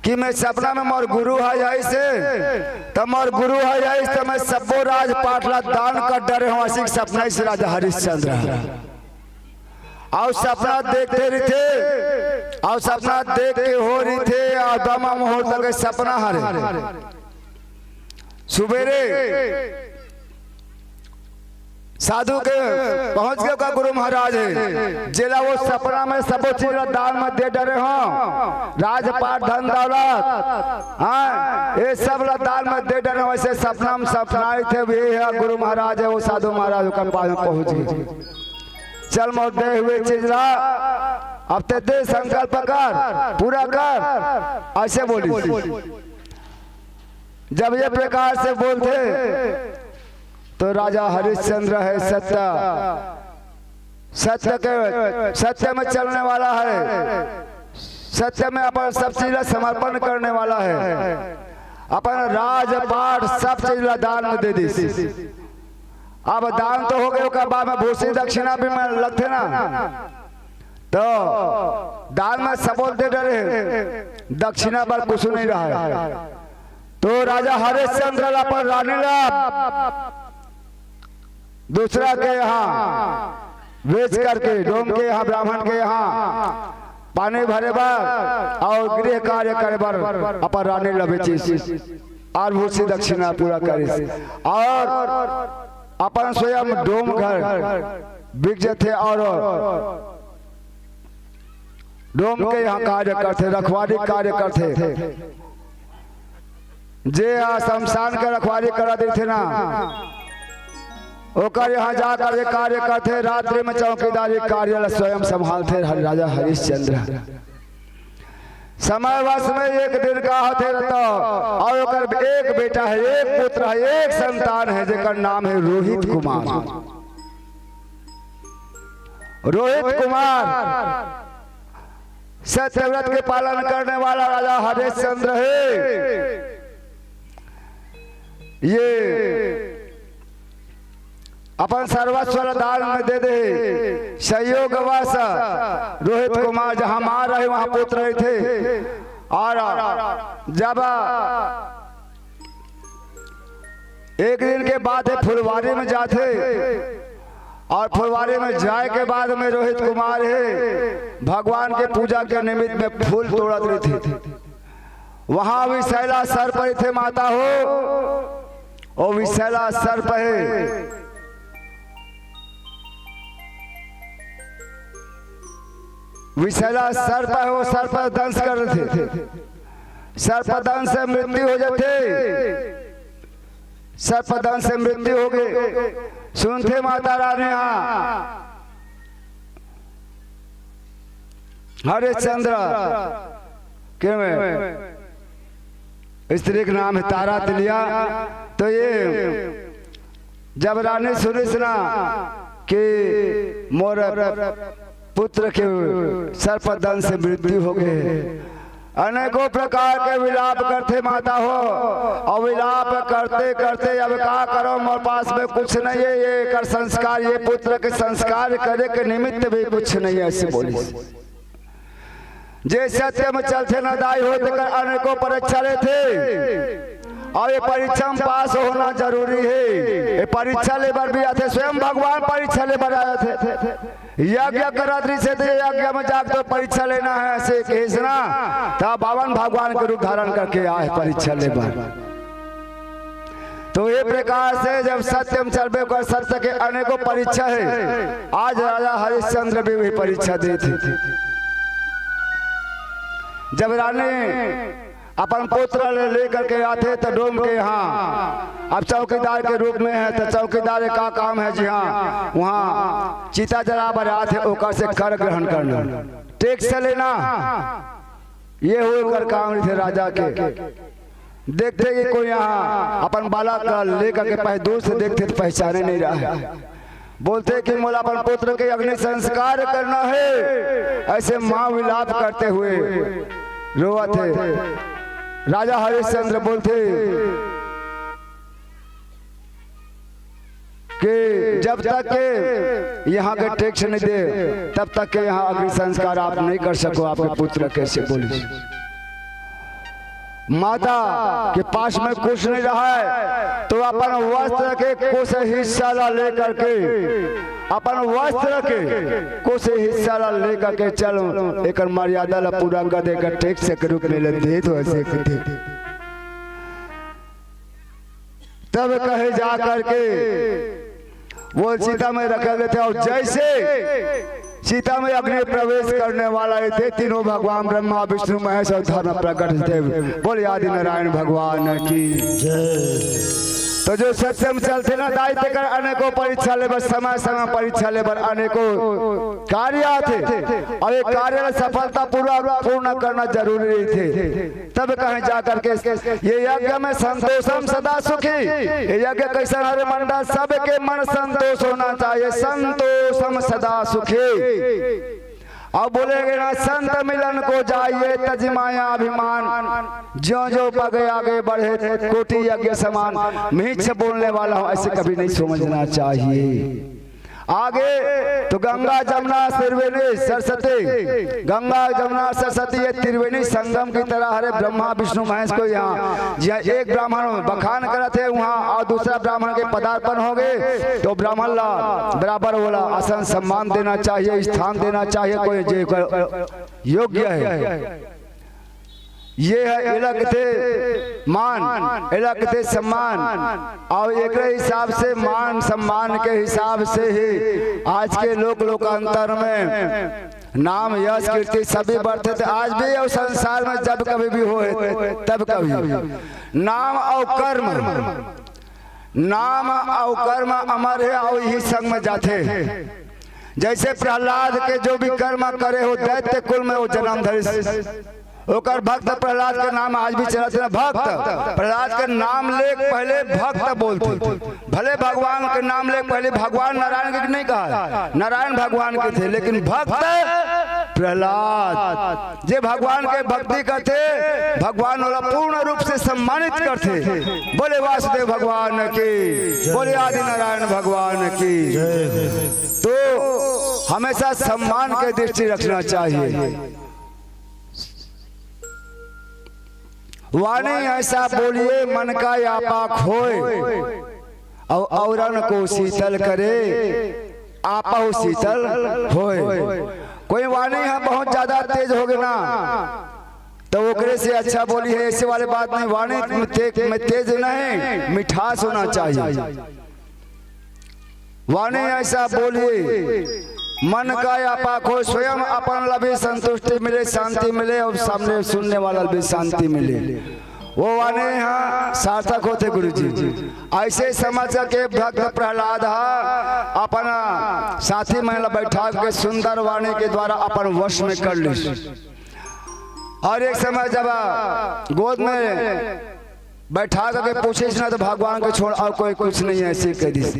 कि मैं सपना में मोर गुरु है आइस हे, तो मोर गुरु है आइस हे, तो मैं सब्बो राजपाट ला दान कर डरे हों, अइसे सपना इस राजा हरिश्चंद्र। और सपना देखते रिथे, और सपना देख के हो रिथे, और ब्रह्म मुहूर्त के सपना हरे। सुबेरे साधु के पहुंच गए का गुरु महाराज हे, जेला वो सपना में सबो चीज ला दान में दे डरे हों, राजपाट, धन दौलत, हाँ, ये सब ला दान में दे डरे हों। वैसे सपना में सपना आए थे, वे है गुरु महाराज है, वो साधु महाराज के पास में पहुंच गए। चल मोर दे हुए चीज ला, अब ते दे, संकल्प कर, पूरा कर, ऐसे बोली। जब ये प्रकार से बोलथे तो राजा हरिश्चंद्र है सत्य, सत्य के, सत्य में चलने वाला है, सत्य में अपन सब चीज ला समर्पण करने वाला है, अपन राजपाट सब चीज ला दान में दे दिस। अब दान तो हो गए, ओकर बाद में भूसी दक्षिणा भी में लगथे ना, तो दान में सबो ल दे डरे, दक्षिणा बर कुछ नहीं रहा। तो राजा हरिश्चंद्र ला अपन रानी ला दूसरा के यहाँ बेच करके, डोम के यहाँ, ब्राह्मण के यहाँ पानी भरे बर और गृह कार्य करे बर अपन रानी ला बेचिस और भूसी दक्षिणा पूरा करिस और अपन स्वयं डोम घर बिक जथे और डोम के यहाँ कार्य करथे, रखवारी कार्य करथे। जे ह शमशान के रखवारी करा देथे ना, ओकर यहाँ जा कर ये कार्य करथे, रात्रि में चौकीदारी कार्य ल स्वयं संभालथे हरि-, राजा हरिश्चंद्र। समय वश में एक दिन का होथे रहता और ओकर एक बेटा है, एक पुत्र है, एक संतान है, जेकर नाम है रोहित कुमार। रोहित कुमार सत्यव्रत के पालन करने वाला राजा हरिश्चंद्र है। ये अपन सर्वस्व ला दान में दे दे। संयोगवश रोहित कुमार जहाँ माँ रहे, वहाँ पुत्र रहे थे। और जब एक दिन के बाद ये फुलवारी में जाथे और फुलवारी में जाए के बाद में रोहित कुमार हे भगवान के पूजा के निमित्त में फूल तोड़त रहिथे। वहाँ विषैला सर्प रहिथे माता हो, वो विषैला सर्प हे, विषैला सर्प हे, वो सर्प दंश कर देथे। सर्प दंश से मृत्यु हो जाथे। सर्प दंश से मृत्यु हो गए। सुनथे माता रानी, हाँ, हरिश्चंद्र के में स्त्री के नाम है तारा तिलिया। तो ये जब रानी सुनिस ना कि मोर पुत्र के सर्प दंश से मृत्यु हो गए, अनेकों प्रकार के विलाप करथे माता हो, अउ विलाप करते करते अब का करो, मोर पास में कुछ नहीं है, ये एकर संस्कार, ये पुत्र के संस्कार करे के निमित्त भी कुछ नहीं है, ऐसे बोली। जे सत्य में चलथे न दाई हो, तेकर अनेकों परीक्षा लेथे, अउ ये परीक्षा में पास होना जरूरी है। ये परीक्षा ले बर भी आथे, स्वयं भगवान परीक्षा ले बर आथे। यज्ञ करत रहिसे त यज्ञ में जाके तो परीक्षा लेना है, ऐसे कहिस ना, तब बावन भगवान के रूप धारण करके आए परीक्षा ले बर। तो ये प्रकार से जब सत्य में चलबे कर, सत्य के अनेकों परीक्षा है। आज राजा हरिश्चंद्र भी वही परीक्षा देथे। जब रानी अपन पुत्र ले लेकर के आथे त डोम के यहाँ, अब चौकीदार के रूप में है, त चौकीदार के का काम है जी? हाँ, वहाँ चिता जला बर आथे, ओकर से कर ग्रहण करना, टैक्स लेना, ये हो ओकर काम रहिथे राजा के। देखथे कि कोई यहाँ अपन बालक ला लेकर के पहले दूर से देखथे त पहचाने नहीं रहा है। बोलथे कि मोला अपन पुत्र के अग्नि संस्कार करना है, ऐसे माँ विलाप करते हुए रोवत हे। राजा हरिश्चंद्र बोलथे कि जब तक के यहाँ के टैक्स नहीं दे, तब तक के यहाँ अग्नि संस्कार आप नहीं कर सको, आपके पुत्र कैसे बोली। माता के पास में कुछ नहीं रहा है, तो अपन वस्त्र के कुछ हिस्सा ला लेकर के, अपन वस्त्र के कुछ हिस्सा ला लेकर के चलो, एकर मर्यादा ला पूरा कर दे, एकर टैक्स के रूप में ले दे, तो ऐसे कथे। तब कहे जा करके वो चिता में रख लेथे, अउ जैसे चिता में अग्नि प्रवेश करने वाला हे, तीनों भगवान ब्रह्मा, विष्णु, महेश अउ धर्म प्रकट देव। बोले आदि नारायण भगवान की। जय। तो जो सत्य में चलथे ना दाई, तेकर अनेकों परीक्षा ले बर, समय समय परीक्षा ले बर अनेकों कार्य आथे, अउ ये कार्य ला सफलता पूर्वक पूर्ण करना जरूरी रहिथे। तब कहे जा करके, ये यज्ञ में संतोषम सदा सुखी, ये यज्ञ कैसन हरे मंडल, सबके मन संतोष होना चाहिए, संतोषम सदा सुखी। अब बोलेगे ना, संत मिलन को जाइए तजि माया अभिमान, ज्यों ज्यों पग आगे बढ़े कोटि यज्ञ समान। मीठ बोलने वाला हूँ, ऐसे कभी नहीं समझना चाहिए। आगे तो गंगा, जमुना, त्रिवेणी, सरस्वती, गंगा, जमुना, सरस्वती, ये त्रिवेणी संगम की तरह हरे ब्रह्मा, विष्णु, महेश को यहाँ, जहाँ एक ब्राह्मण बखान करत हे वहाँ, अउ दूसरा ब्राह्मण के पदार्पण होगे, तो ब्राह्मण ला बराबर वाला आसन सम्मान देना चाहिए, स्थान देना चाहिए, कोई जे कर योग्य है। ये है, एला कथे मान, एला कथे सम्मान। अउ एकरे हिसाब से, मान सम्मान के हिसाब से ही आज के लोक लोकांतर में नाम यश कीर्ति सभी बढ़थे। त आज भी अउ संसार में जब कभी भी होय, तब कभी नाम अउ कर्म, नाम अउ कर्म अमर हे अउ इही संग में जाथे। जैसे प्रहलाद के जो भी कर्म करे हो, दैत्य कुल में वो जन्म धरिस, ओकर भक्त प्रहलाद के नाम आज भी चलत हे ना। भक्त प्रहलाद के नाम ले पहले भक्त बोलथे, भले भगवान के नाम ले पहले भगवान नारायण के नहीं कहा, नारायण भगवान के थे, लेकिन भक्त प्रहलाद जे भगवान के भक्ति करथे, भगवान ओला पूर्ण रूप से सम्मानित करथे। बोले वासुदेव भगवान की, बोले आदि नारायण भगवान की। तो हमेशा सम्मान के दृष्टि रखना चाहिए। वाणी ऐसा बोलिए, मन का व्यापक होय, अउ औरन को शीतल करे, आपहु शीतल होय। कोई वाणी ह बहुत ज्यादा तेज होगे ना, तो ओकरे से अच्छा बोली है, ऐसे वाले बात नहीं। वाणी में ते-, में तेज नहीं, मिठास होना चाहिए। वाणी ऐसा बोलिए, मन का व्यापक होय, स्वयं अपन ला भी संतुष्टि मिले, शांति मिले अउ सामने सुनने वाला भी शांति मिले। वो वाणी ह सार्थक होथे गुरुजी। ऐसे समझ के भक्त प्रहलाद ह अपन साथी मन ला बैठा के सुंदर वाणी के द्वारा अपन वश में कर लिस। अउ एक समय जब गोद में बैठा करके पूछिस ना, तो भगवान के छोड़ अउ कोई कुछ नहीं है, अइसे कहि दिस।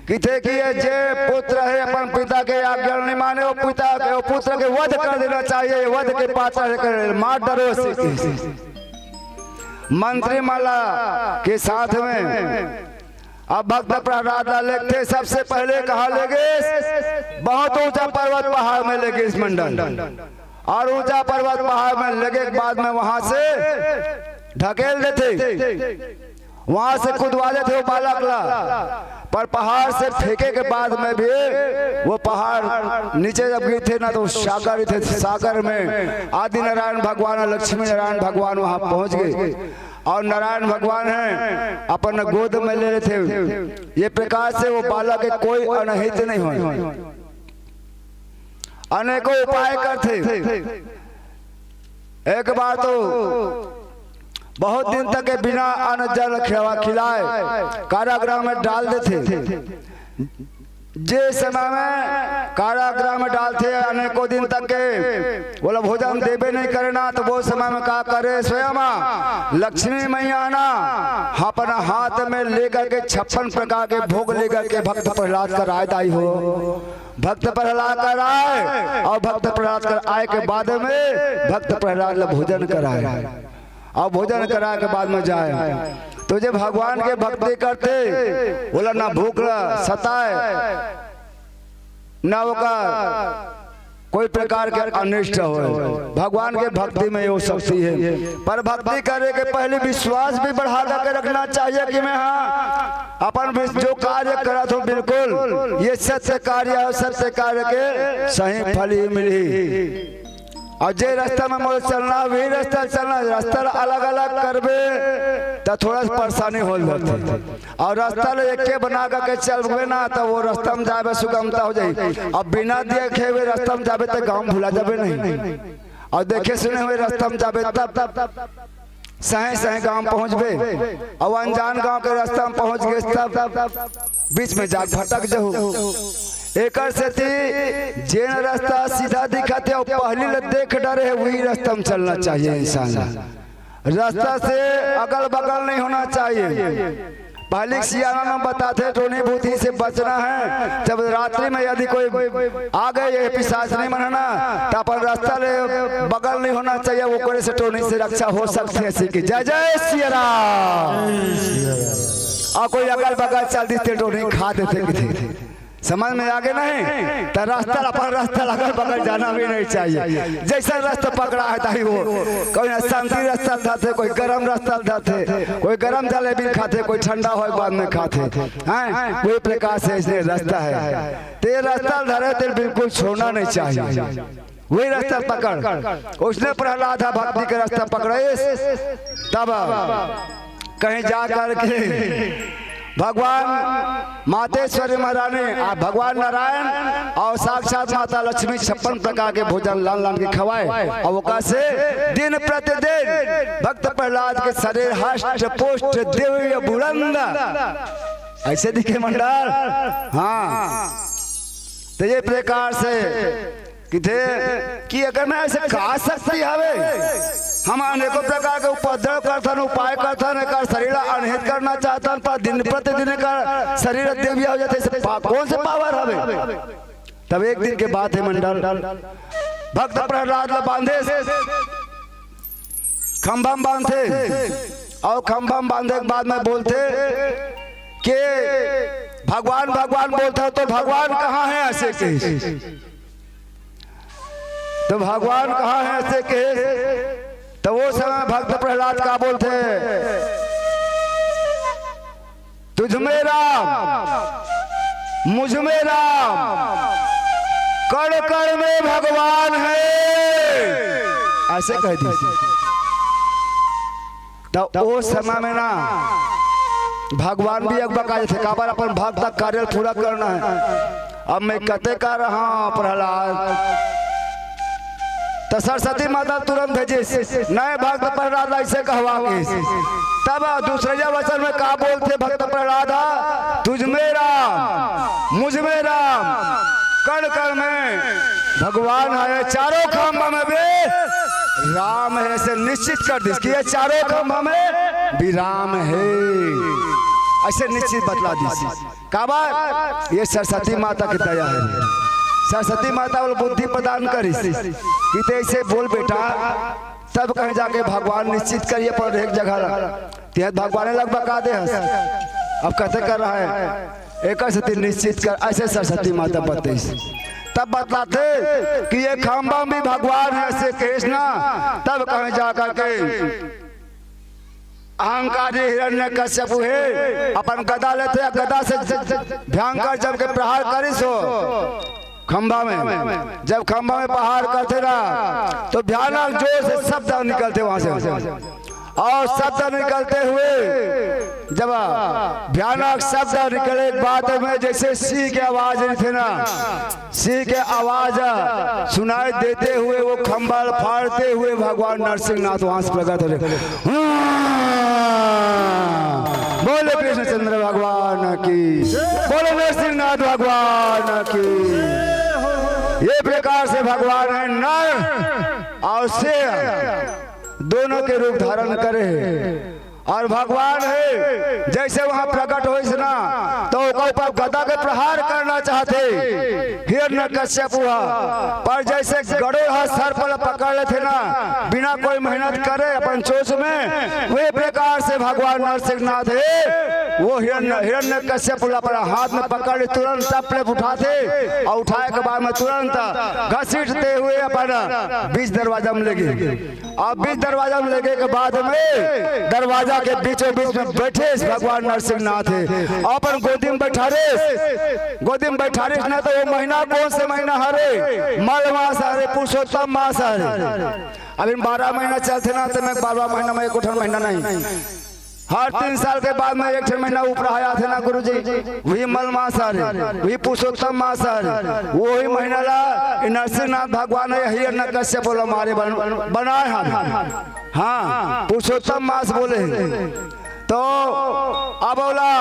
कहिथे कि ये जे पुत्र हे अपन पिता के आज्ञा नहीं माने, वो पिता के, वो पुत्र के वध कर देना चाहिए, ये वध के पात्र हे, कर मार डारो, अइसे कहिस। मंत्री मन ला के साथ में अब भक्त प्रहलाद ला लेगथे, सबसे पहले कहाँ लेगिस? बहुत ऊंचा पर्वत पहाड़ में लेगिस मंडल। अउ ऊंचा पर्वत पहाड़ में लेगे के बाद में वहां से ढकेल देथे, वहां से कुदवा देथे वो बालक ला। पर पहाड़ से फेंके के बाद में भी वो पहाड़ नीचे जब गिरथे ना, तो सागर थे, सागर में आदि नारायण भगवान अउ लक्ष्मी नारायण भगवान वहां पहुंच गे। अउ नारायण भगवान हे अपन गोद में ले लेथे। ये प्रकार से वो बालक के कोई अनहित नहीं होय। अनेकों उपाय करथे। एक बार तो बहुत दिन तक के बिना अन्न जल खिलावा, खिलाए कारागृह में डाल देथे। जे समय में कारागृह में डालथे, अनेकों दिन तक के ओला भोजन देबे नहीं करे ना, तो वो समय में का करे? स्वयं लक्ष्मी मैया ना अपन हाथ में लेकर के छप्पन प्रकार के भोग लेकर के भक्त प्रहलाद कर आए, दाई हो। भक्त प्रहलाद कर आए अउ भक्त प्रहलाद कर आए के बाद में भक्त प्रहलाद ला भोजन कराए। अउ भोजन कराए के बाद में जाए, तो जे भगवान के भक्ति करथे, ओला ना भूख ला सताए, ना ओकर कोई प्रकार के अनिष्ट होय। भगवान के भक्ति में वो शक्ति हे। पर भक्ति करे के पहले विश्वास भी बढ़ा के रखना चाहिए कि मैं, हाँ, अपन भी जो कार्य करत हूँ, बिल्कुल ये सत्य कार्य हे, सत्य कार्य के सही फल ही मिलही। अउ जे रास्ता में मोला चलना, वही रास्ता चलना। रास्ता ला अलग-अलग करबे, त थोड़ा सा परेशानी हो जाथे। अउ रास्ता ला एके बना के चलबे ना, त वो रास्ता में जाबे सुगमता हो जाही। अब बिना देखे हुए रास्ता में जाबे, त गाँव भुला जाबे नहीं। अउ देखे सुने हुए रास्ता में जाबे, तब, तब, तब सही सही गांव पहुंचबे, अउ अनजान गांव के रास्ता में पहुंच गे तब बीच में जाके भटक जहू। एकर सेती जेन रास्ता सीधा दिखत हे अउ पहली ले देख डरे हे, वही रास्ता में चलना चाहिए इंसान ला। रास्ता से अगल बगल नहीं होना चाहिए। पहली सियाना में बताथे, टोनी भूती से बचना हे। जब रात्रि में यदि कोई आ गे, ये पिशाचनी मन हे ना, त अपन रास्ता ले बगल नहीं होना चाहिए, ओकरे से टोनी से रक्षा हो सकथे। अइसे कि जय जय सिया राम। अउ कोई अगल बगल चल दिस ते टोनी खा देथे किथे। समझ में आ गे नहीं? त रास्ता, अपन रास्ता अगल बगल जाना भी नहीं चाहिए। जैसा रास्ता पकड़ा हे, ताही वो कोई ना शांति रास्ता धरथे, कोई गरम रास्ता धरथे, कोई गरम जलेबी खाथे, कोई ठंडा होय बाद में खाथे। हैं? वही प्रकार से अइसने रास्ता हे। ते रास्ता धरे, ते बिल्कुल छोड़ना नहीं चाहिए। वही रास्ता पकड़। अइसने प्रहलाद हा भक्ति के रास्ता पकड़िस, तब कहीं जा करके भगवान मातेश्वरी महारानी, आ, भगवान नारायण अउ साक्षात माता लक्ष्मी छप्पन प्रकार के भोजन लान लान के खवाए। अउ ओकर से दिन प्रतिदिन भक्त प्रहलाद के शरीर हष्ट पुष्ट दिव्य बुलंद अइसे दिखे मंडल। हाँ, त ये प्रकार से किथे कि एकर में अइसे का शक्ति हवे? हम अनेकों प्रकार के उपद्रव करथन, उपाय करथन, एकर शरीर ला अनहित करना चाहथन, पर दिन प्रतिदिन एकर शरीर दिव्य हो जाथे। अइसे पा-, कौन से पावर हवे? तब एक दिन के बात हे मंडल, भक्त प्रहलाद ला बांधे, खंभा में बांधथे, अउ खंभा में बांधे के बाद में बोलथे कि भगवान, भगवान बोलथे, त भगवान कहाँ हे? अइसे कहिस। त भगवान कहाँ हे? अइसे कहिस। त वो समय भक्त प्रहलाद का बोलथे, तुझ में राम, मुझ में राम, कण कण में भगवान हे, अइसे कहि दिस। त ओ समय में ना भगवान भी अकबका जाथे, काबर अपन भक्त के कार्य ल पूरा करना हे। अब मैं कते कह रहा हूँ प्रहलाद, त सरस्वती माता तुरंत भेजिस, नहीं भक्त प्रहलाद ला अइसे कहवा गिस। तब दूसरइया वचन में का बोलथे भक्त प्रहलाद, तुझ में राम, मुझ में राम, कण कण में भगवान हे, चारों खंभ में भी राम हे, अइसे निश्चित कर दिस कि ये चारों खंभ में विराम हे, अइसे निश्चित बतला दिस। काबर? ये सरस्वती माता के दया हे। सरस्वती माता ओला बुद्धि प्रदान करिस कि ते अइसे बोल बेटा, तब कहीं जाके भगवान निश्चित करिस अपन एक जगह ला। तें भगवान लग बका दे हस, अब कते कर रहा हे, एकर सेती निश्चित कर, अइसे सरस्वती माता बतइस। तब बतलाथे कि ये खंभा भी भगवान हे, अइसे कहिस ना, तब कहीं जा करके अहंकारी हिरण्यकश्यपु हे, अपन गदा लेथे, गदा से ज-, ज-, भयंकर जम के प्रहार करिस हो खंभा में। जब खंभा में प्रहार करथे ना, तो भयानक जोर से शब्द निकलथे वहां से, अउ शब्द निकलते हुए जब भयानक शब्द निकले के बाद में जइसे सिंह के आवाज रहिथे ना, सिंह के आवाज सुनाई देते हुए वो खंभा फाड़ते हुए भगवान नरसिंहनाथ वहां से प्रकट होथे। बोले कृष्णचंद्र भगवान की, बोले नरसिंहनाथ भगवान की। ये प्रकार से भगवान हे नर अउ सिंह दोनों के रूप धारण करे हे। अउ भगवान हे, जइसे वहां प्रकट होइस ना, तो ओकर ऊपर गदा के प्रहार करना चाहथे हिरण्यकश्यपु ह, पर जइसे गरुड़ ह सर्प ल पकड़ लेथे ना, बिना कोई मेहनत करे अपन चोंच में, वही प्रकार से भगवान नरसिंहनाथ हे, वो हिरण्य, हिरण्यकश्यपु ल अपन हाथ में पकड़ ले, तुरंत टप ले उठाथे अउ उठाए के बाद में तुरंत घसीटते हुए अपन बीच दरवाजा में ले गे। अब बीच दरवाजा में लेगे के बाद में दरवाजा के बीचों बीच में बइठे हे भगवान नरसिंहनाथ हे, अपन गोदी में बइठारे हे। गोदी में बइठारे हे ना, तो वो महीना कोन से महीना हरे? मल मास हरे, पुरुषोत्तम मास हरे। अभी बारह महीना चलथे ना, तो मैं बारह महीना में एको ठन महीना नहीं, हर तीन साल के बाद में एक ठन महीना उपराहा आथे ना गुरुजी, वही मल मास हरे, वही पुरुषोत्तम मास हरे, वही महीना ला नरसिंहनाथ भगवान हे हिरण्यकश्यप ला मारे बन-, बनाए हवे। हाँ, पुरुषोत्तम मास बोले हे। तो अब ओला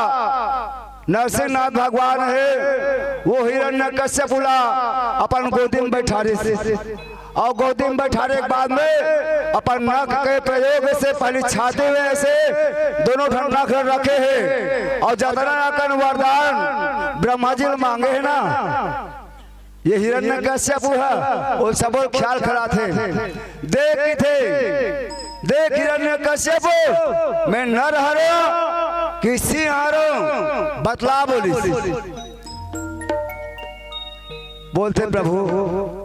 नरसिंहनाथ भगवान हे, वो हिरण्यकश्यप ला अपन गोदी में बइठारिस। अउ गोदी में बइठारे के बाद में अपन नख के प्रयोग से पहली छाती में ऐसे दोनों ठन नख रखे हे अउ जतना अकन वरदान ब्रह्मा जी ल मांगे हे ना, ये हिरण्यकश्यप ह, वो सबो ख्याल खड़ाथे। देख कथे, देख हिरण्यकश्यप, मैं नर हरों कि सिंह हरों, बतला बोलिस। बोलथे, प्रभु,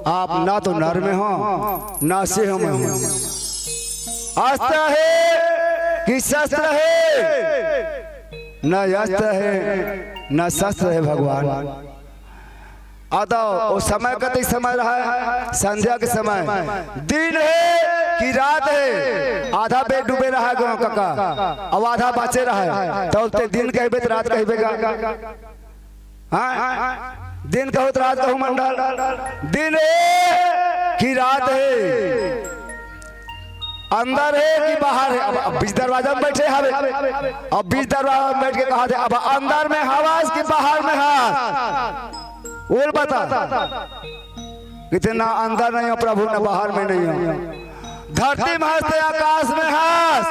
आप ना तो नर में हो, ना सिंह में हो। अस्त्र हे कि शस्त्र हे? न अस्त्र हे, न शस्त्र हे भगवान। आ तो वो समय कति समय रहा हे, संध्या के समय। दिन हे कि रात हे? आधा बेर डूबे रहा हे गाँव कका, अब आधा बाचे रहा हे। तो ते दिन कहिबे त रात कहिबे का? हाँ? दिन कहूँ त रात कहूँ मंडल। दिन हे कि रात हे? अंदर हे कि बाहर हे? अब, अब बीच दरवाजा में बइठे हवे। अब बीच दरवाजा में बइठ के कहथे, अब अंदर में हवस कि बाहर में हस? बोल बता। कथे, ना अंदर नहीं हो प्रभु, ना बाहर में नहीं हो। धरती में हस ते आकाश में हस?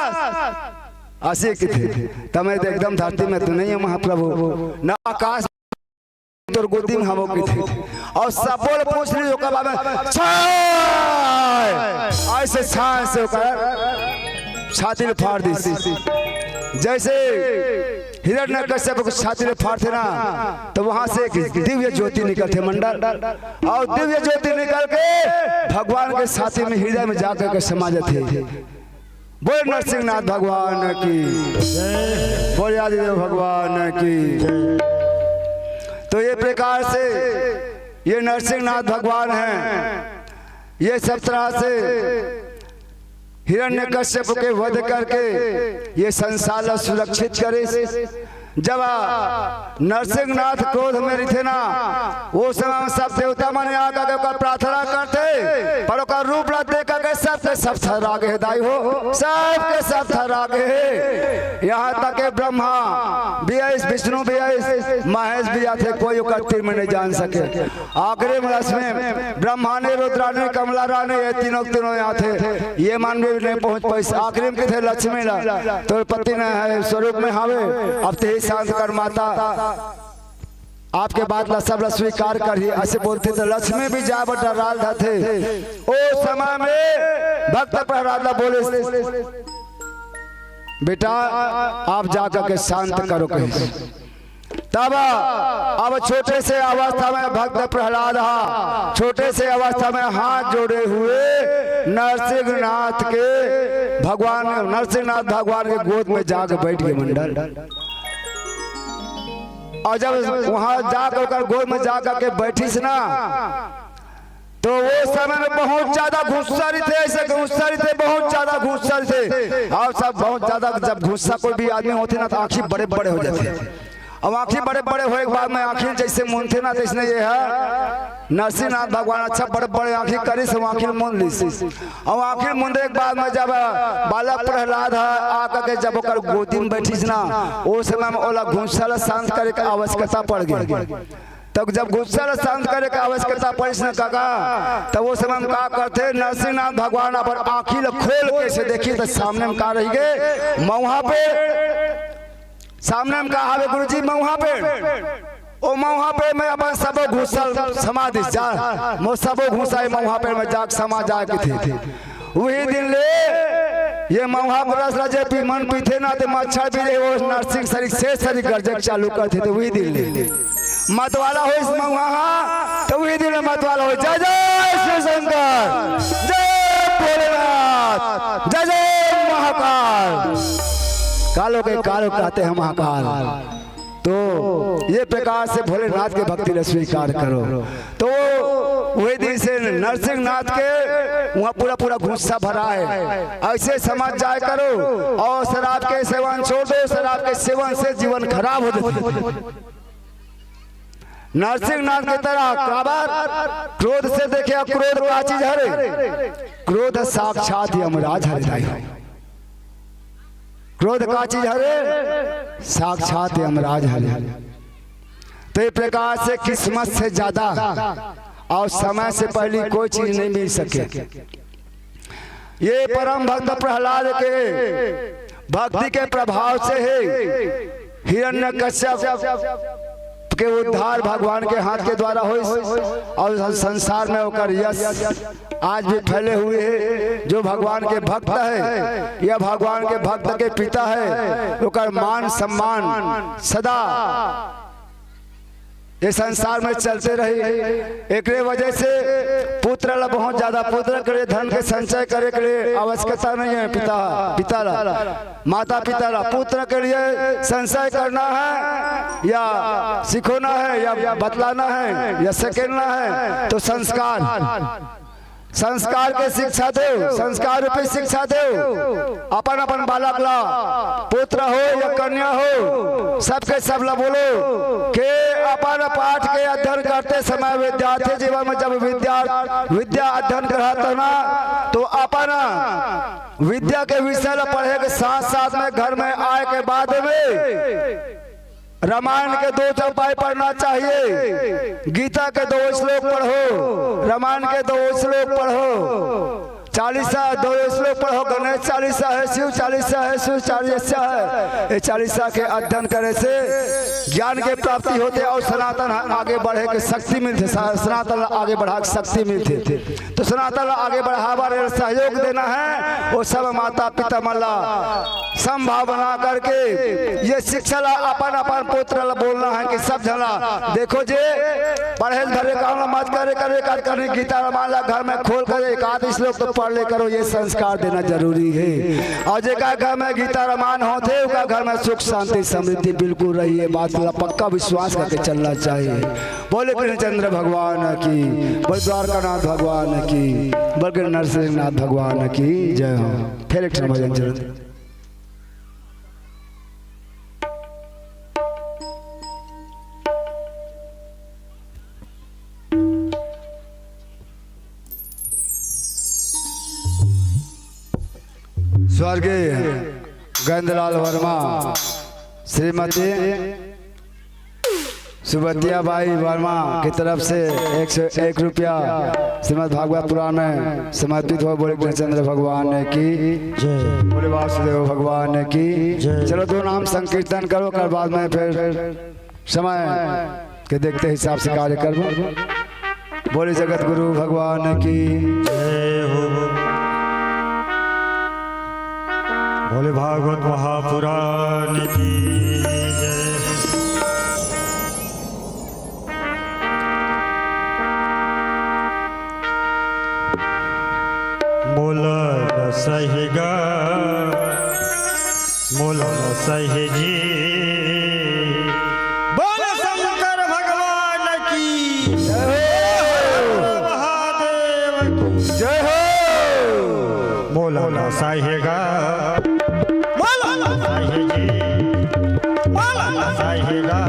अइसे कथे, त मैं तो एकदम धरती में तो नहीं हूँ महाप्रभु, ना आकाश तोर गोदी में हवों कथे। अउ सबो ल पूछ लिस, ओकर बाद में छाय! अइसे छाय से ओकर छाती ल फाड़ दिस। जइसे हिरण्यकश्यप के छाती ल फाड़थे ना, त वहां से एक दिव्य ज्योति निकलथे मंडल, अउ दिव्य ज्योति निकल के भगवान के छाती में, हृदय में जाकर के समा जाथे। बोल नरसिंहनाथ भगवान की, बोल आदिदेव भगवान की। तो ये प्रकार से ये नरसिंहनाथ भगवान हैं, ये सब तरह से हिरण्यकश्यप के वध करके ये संसार ला सुरक्षित करिस। जब नरसिंहनाथ क्रोध में रहिथे ना, वो समय में सब देवता मन आके ओकर प्रार्थना करथे, पर ओकर रूप ला देख के सबके सब थर्रा गे हे दाई हो, सबके सब थर्रा गे हे। यहाँ तक के ब्रह्मा भी आइस, विष्णु भी आइस, महेश भी आथे, कोई ओकर तीर में नहीं जान सके। आखिरी में लक्ष्मी, ब्रह्माणी, रुद्राणी, कमला रानी, ये तीनों, तीनों आथे, ये मन भी नहीं पहुंच पाइस। आखिरी में कथे लक्ष्मी ला, तोर पति न हे स्वरूप में हावे, अब तेही शांत कर माता, आपके बात ला सब ला स्वीकार करही, ऐसे बोलथे तो लक्ष्मी भी जाय बर डर्रात रहिथे। ओ समय में भक्त प्रहलाद ला बोले, "बेटा, आप जा करके शांत करो," कहिस। तब अब छोटे से अवस्था में भक्त प्रहलाद हा, छोटे से अवस्था में हाथ जोड़े हुए नरसिंहनाथ के, भगवान नरसिंहनाथ भगवान के गोद में जाके बैठ गे मंडल। और जब वहां जाकर ओकर गोद में जाकर के बैठिस ना, तो वो समय में बहुत ज्यादा गुस्सा रहिथे, ऐसे गुस्सा रहिथे, बहुत ज्यादा गुस्सा रहिथे। और सब बहुत ज्यादा, जब गुस्सा कोई भी आदमी होथे ना, तो आंखी बड़े बड़े हो जाथे। अब आंखी बड़े बड़े होए के बाद में आंखी जैसे मूंदथे ना, तैसने ये हे नरसिंहनाथ भगवान अच्छा बड़े बड़े आंखी करिस, वो आंखी मूंद लिस। और आंखी मूंदे के बाद में जब बालक प्रहलाद हे आकर के जब ओकर गोदी में बैठिस ना, ओ समय में ओला गुस्सा ला शांत करे के आवश्यकता पड़ गे। तब जब गुस्सा ला शांत करे के आवश्यकता पड़िस ना काका, तब वो समय में का करथे, नरसिंहनाथ भगवान अपन आंखी ला खोल के ऐसे देखिस, तो सामने में का रहि गे, मउहा पेड़। सामने में का हावे गुरुजी, मउहा पेड़। ओ मउहा पेड़ में अपन सबो गुस्सा समा दिस, जा, मोर सबो गुस्सा ए मउहा पेड़ में जाके समा जाए कथे। उही दिन ले ये मउहा के रस ला जे पी मन पीथे ना, ते मच्छर भी रहे, वो नरसिंह सरीख, शेर सरीख गरजे के चालू करथे। तो उही दिन ले मतवाला होइस मउहा हा, तो उही दिन ले मतवाला होइस। जय जय शिव शंकर, जय भोलेनाथ, जय जय महाकाल। कालो के कालो कहते हैं महाकाल। तो ये प्रकार से भोलेनाथ के भक्ति ला स्वीकार करो। तो वही दिन से नरसिंहनाथ के वहाँ पूरा पूरा गुस्सा भरा है, ऐसे समझ जाया करो। और शराब के सेवन छोड़ दो, शराब के सेवन से जीवन खराब हो जाता है। नरसिंहनाथ की तरह काबर क्रोध से देखे, क्रोध का चीज हरे, क्रोध साक्षात यमराज हरे दाई। क्रोध का चीज हरे, साक्षात यमराज हरे। तो ये प्रकार से किस्मत से ज्यादा और समय से पहले कोई चीज नहीं मिल सके। ये परम भक्त प्रहलाद के भक्ति के प्रभाव से ही हिरण्यकश्यप के उद्धार भगवान के हाथ के द्वारा होइस और संसार में ओकर यश आज भी फैले हुए है। जो भगवान के भक्त है या भगवान के भक्त के पिता है, ओकर मान सम्मान सदा ये संसार में चलते रही। एकरे वजह से पुत्र ला बहुत ज्यादा, पुत्र के लिए धन के संचय करे के लिए आवश्यकता नहीं है। पिता, पिता ला, माता पिता ला पुत्र के लिए संचय करना है या सिखोना है या बतलाना है या सकेलना है, तो संस्कार, संस्कार के शिक्षा देव, संस्कार रूपी शिक्षा देव। अपन अपन बालक ला, पुत्र हो या कन्या हो, सबके सब ला बोलो कि अपन पाठ के अध्ययन करते समय, विद्यार्थी जीवन में जब विद्या, विद्या अध्ययन करत हो ना, तो अपन विद्या के विषय ला पढ़े के साथ साथ में घर में आए के बाद में रामायण के दो चौपाई पढ़ना चाहिए, गीता के दो श्लोक पढ़ो, रामायण के दो श्लोक पढ़ो, चालीसा दो श्लोक पढ़ो। गणेश चालीसा है, शिव चालीसा है, शिव चालीसा है। ये चालीसा के अध्ययन करे से ज्ञान के प्राप्ति होथे और सनातन आगे बढ़े के शक्ति मिलथे, सा-, सनातन आगे बढ़ा के शक्ति मिलथे। तो सनातन ला आगे बढ़ावा बर सहयोग देना है, वो सब माता पिता मन ला संभावना करके ये शिक्षा ला अपन अपन पुत्र ला बोलना है कि सब झन ला देखो जे पढ़े धरे काम ला मत करे, करे कर करने गीता रामायण ला घर में खोल कर एक आध श्लोक तो पढ़ ले करो। ये संस्कार देना जरूरी है। और जेकर घर में गीता रामायण होथे, ओकर घर में सुख शांति समृद्धि बिल्कुल रही है। बात ला पक्का विश्वास करके चलना चाहिए। बोले कृष्णचंद्र भगवान की, बोले द्वारकानाथ भगवान की, बोले नरसिंहनाथ भगवान की जय हो। फिर एक ठन भजन चलत। स्वर्गीय गोविंदलाल वर्मा, श्रीमती सुबतिया बाई वर्मा की तरफ से एक सौ एक रुपया श्रीमद् भागवत पुराण में समर्पित हो। बोले कृष्णचंद्र भगवान की जय। बोले वासुदेव भगवान की जय। चलो, दो नाम संकीर्तन करो, कर बाद में फिर समय के देखते हिसाब से कार्य करबो। बोले जगत गुरु भगवान की जय हो। बोले भागवत महापुराण की जय। मोला न सहेगा, मोला न सहेगी। बोल शंकर भगवान की जय हो। महादेव की जय हो। मोला न सहेगा, मोला न सहेगी, मोला न सहेगा,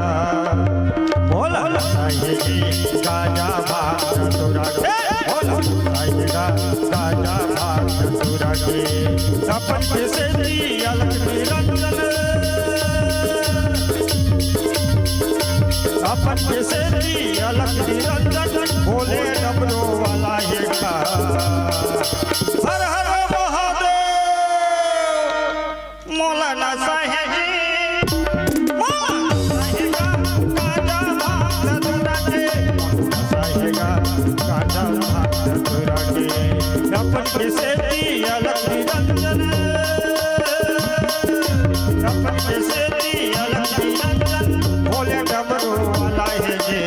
मोला न सहेगी। गांजा भांग धतूरा के, मोला न सहेगा। गांजा भांग धतूरा के, अपन के सेती अलख निरंजन, अपन के सेती अलख निरंजन, भोले डमरू वाला हे का। हर हर महादेव। मोला नशा हे जी, मोला नशा हे गा, गांजा भांग धतूरा के। मोला नशा हे गा, गांजा भांग धतूरा के। अपन के सेती अलख निरंजन, अपन के सेती अलख निरंजन, भोले डमरू वाला हे जी।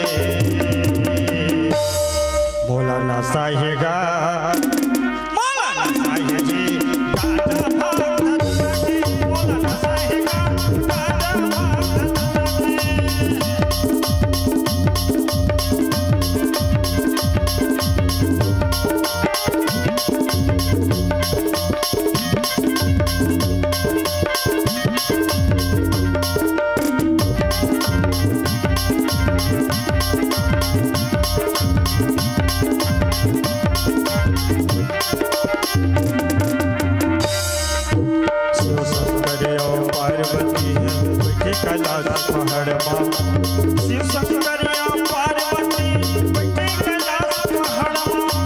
मोला नशा हे गा, मोला नशा हे जी, गांजा भांग धतूरा के। मोला नशा हे गा, गांजा भांग धतूरा के। शिव शंकर अउ पार्वती हे बइठे कैलाश पहाड़ मा। शिव शंकर अउ पार्वती बइठे कैलाश पहाड़ मा।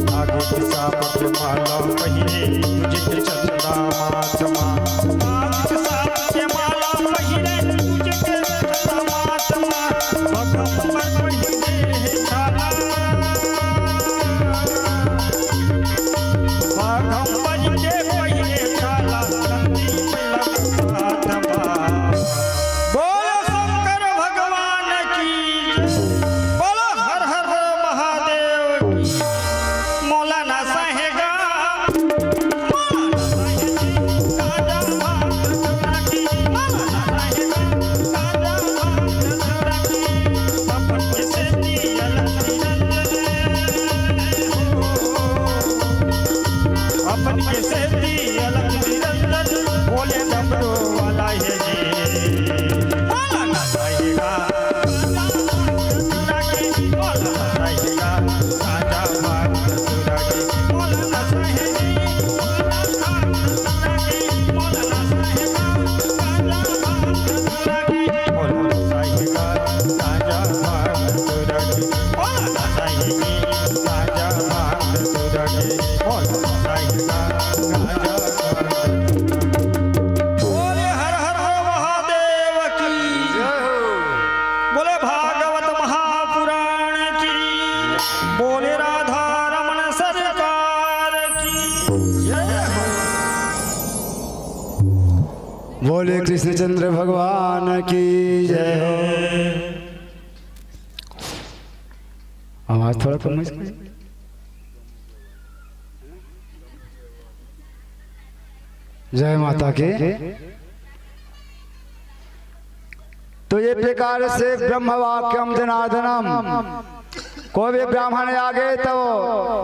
नाग के सांप के माला पहिरे, तुझे के चंदा माथ मा। नाग के सांप के माला पहिरे, तुझे के चंदा माथ मा। बाघंबर पहिरे हे छाला। बाघंबर के पहिरे छाला, संदीप लखपत मा। बोलो शंकर भगवान की जय। बोलो हर हर महादेव की। मोला नशा हे गा। अपन के सेती अलख निरंजन, भोले डमरू वाला हे जी। बोले हर हर महादेव की। बोले भागवत महापुराण की। बोले राधा रमण सरकार की। बोले कृष्णचंद्र भगवान की जय हो। आवाज थोड़ा कम है इसमें। जय माता की। तो ये प्रकार से ब्रह्म वाक्यम जनार्दनम, कोई भी ब्राह्मण आगे तो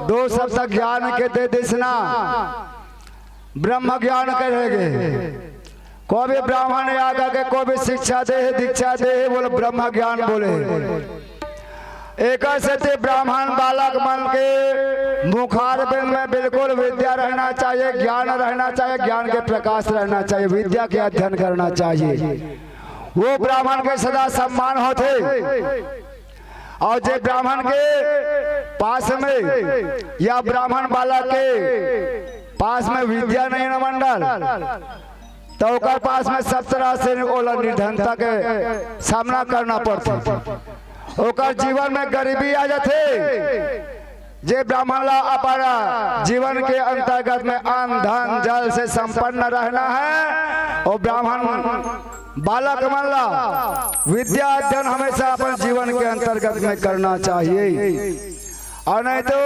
दो शब्द ज्ञान के दे देसना, ब्रह्म ज्ञान करेगे। कोई भी ब्राह्मण आगे के कोई भी शिक्षा दे, दीक्षा दे, बोले ब्रह्म ज्ञान बोले। एकर सेती ब्राह्मण बालक मन के मुखारबिंद में बिल्कुल विद्या रहना चाहिए, ज्ञान रहना चाहिए, ज्ञान के प्रकाश रहना चाहिए, विद्या के अध्ययन करना चाहिए। वो ब्राह्मण के सदा सम्मान होथे। और जे ब्राह्मण के पास में या ब्राह्मण बालक के पास में विद्या नहीं ना मंडल, तो ओकर पास में सब तरह से ओला निर्धनता के सामना करना पड़थे। ओकर जीवन में गरीबी आ जाथे। जे ब्राह्मण ला अपन जीवन के अंतर्गत में अन्न, धन, जल से संपन्न रहना है, वो ब्राह्मण बालक मन ला विद्या अध्ययन हमेशा अपन जीवन के अंतर्गत में करना चाहिए। और नहीं तो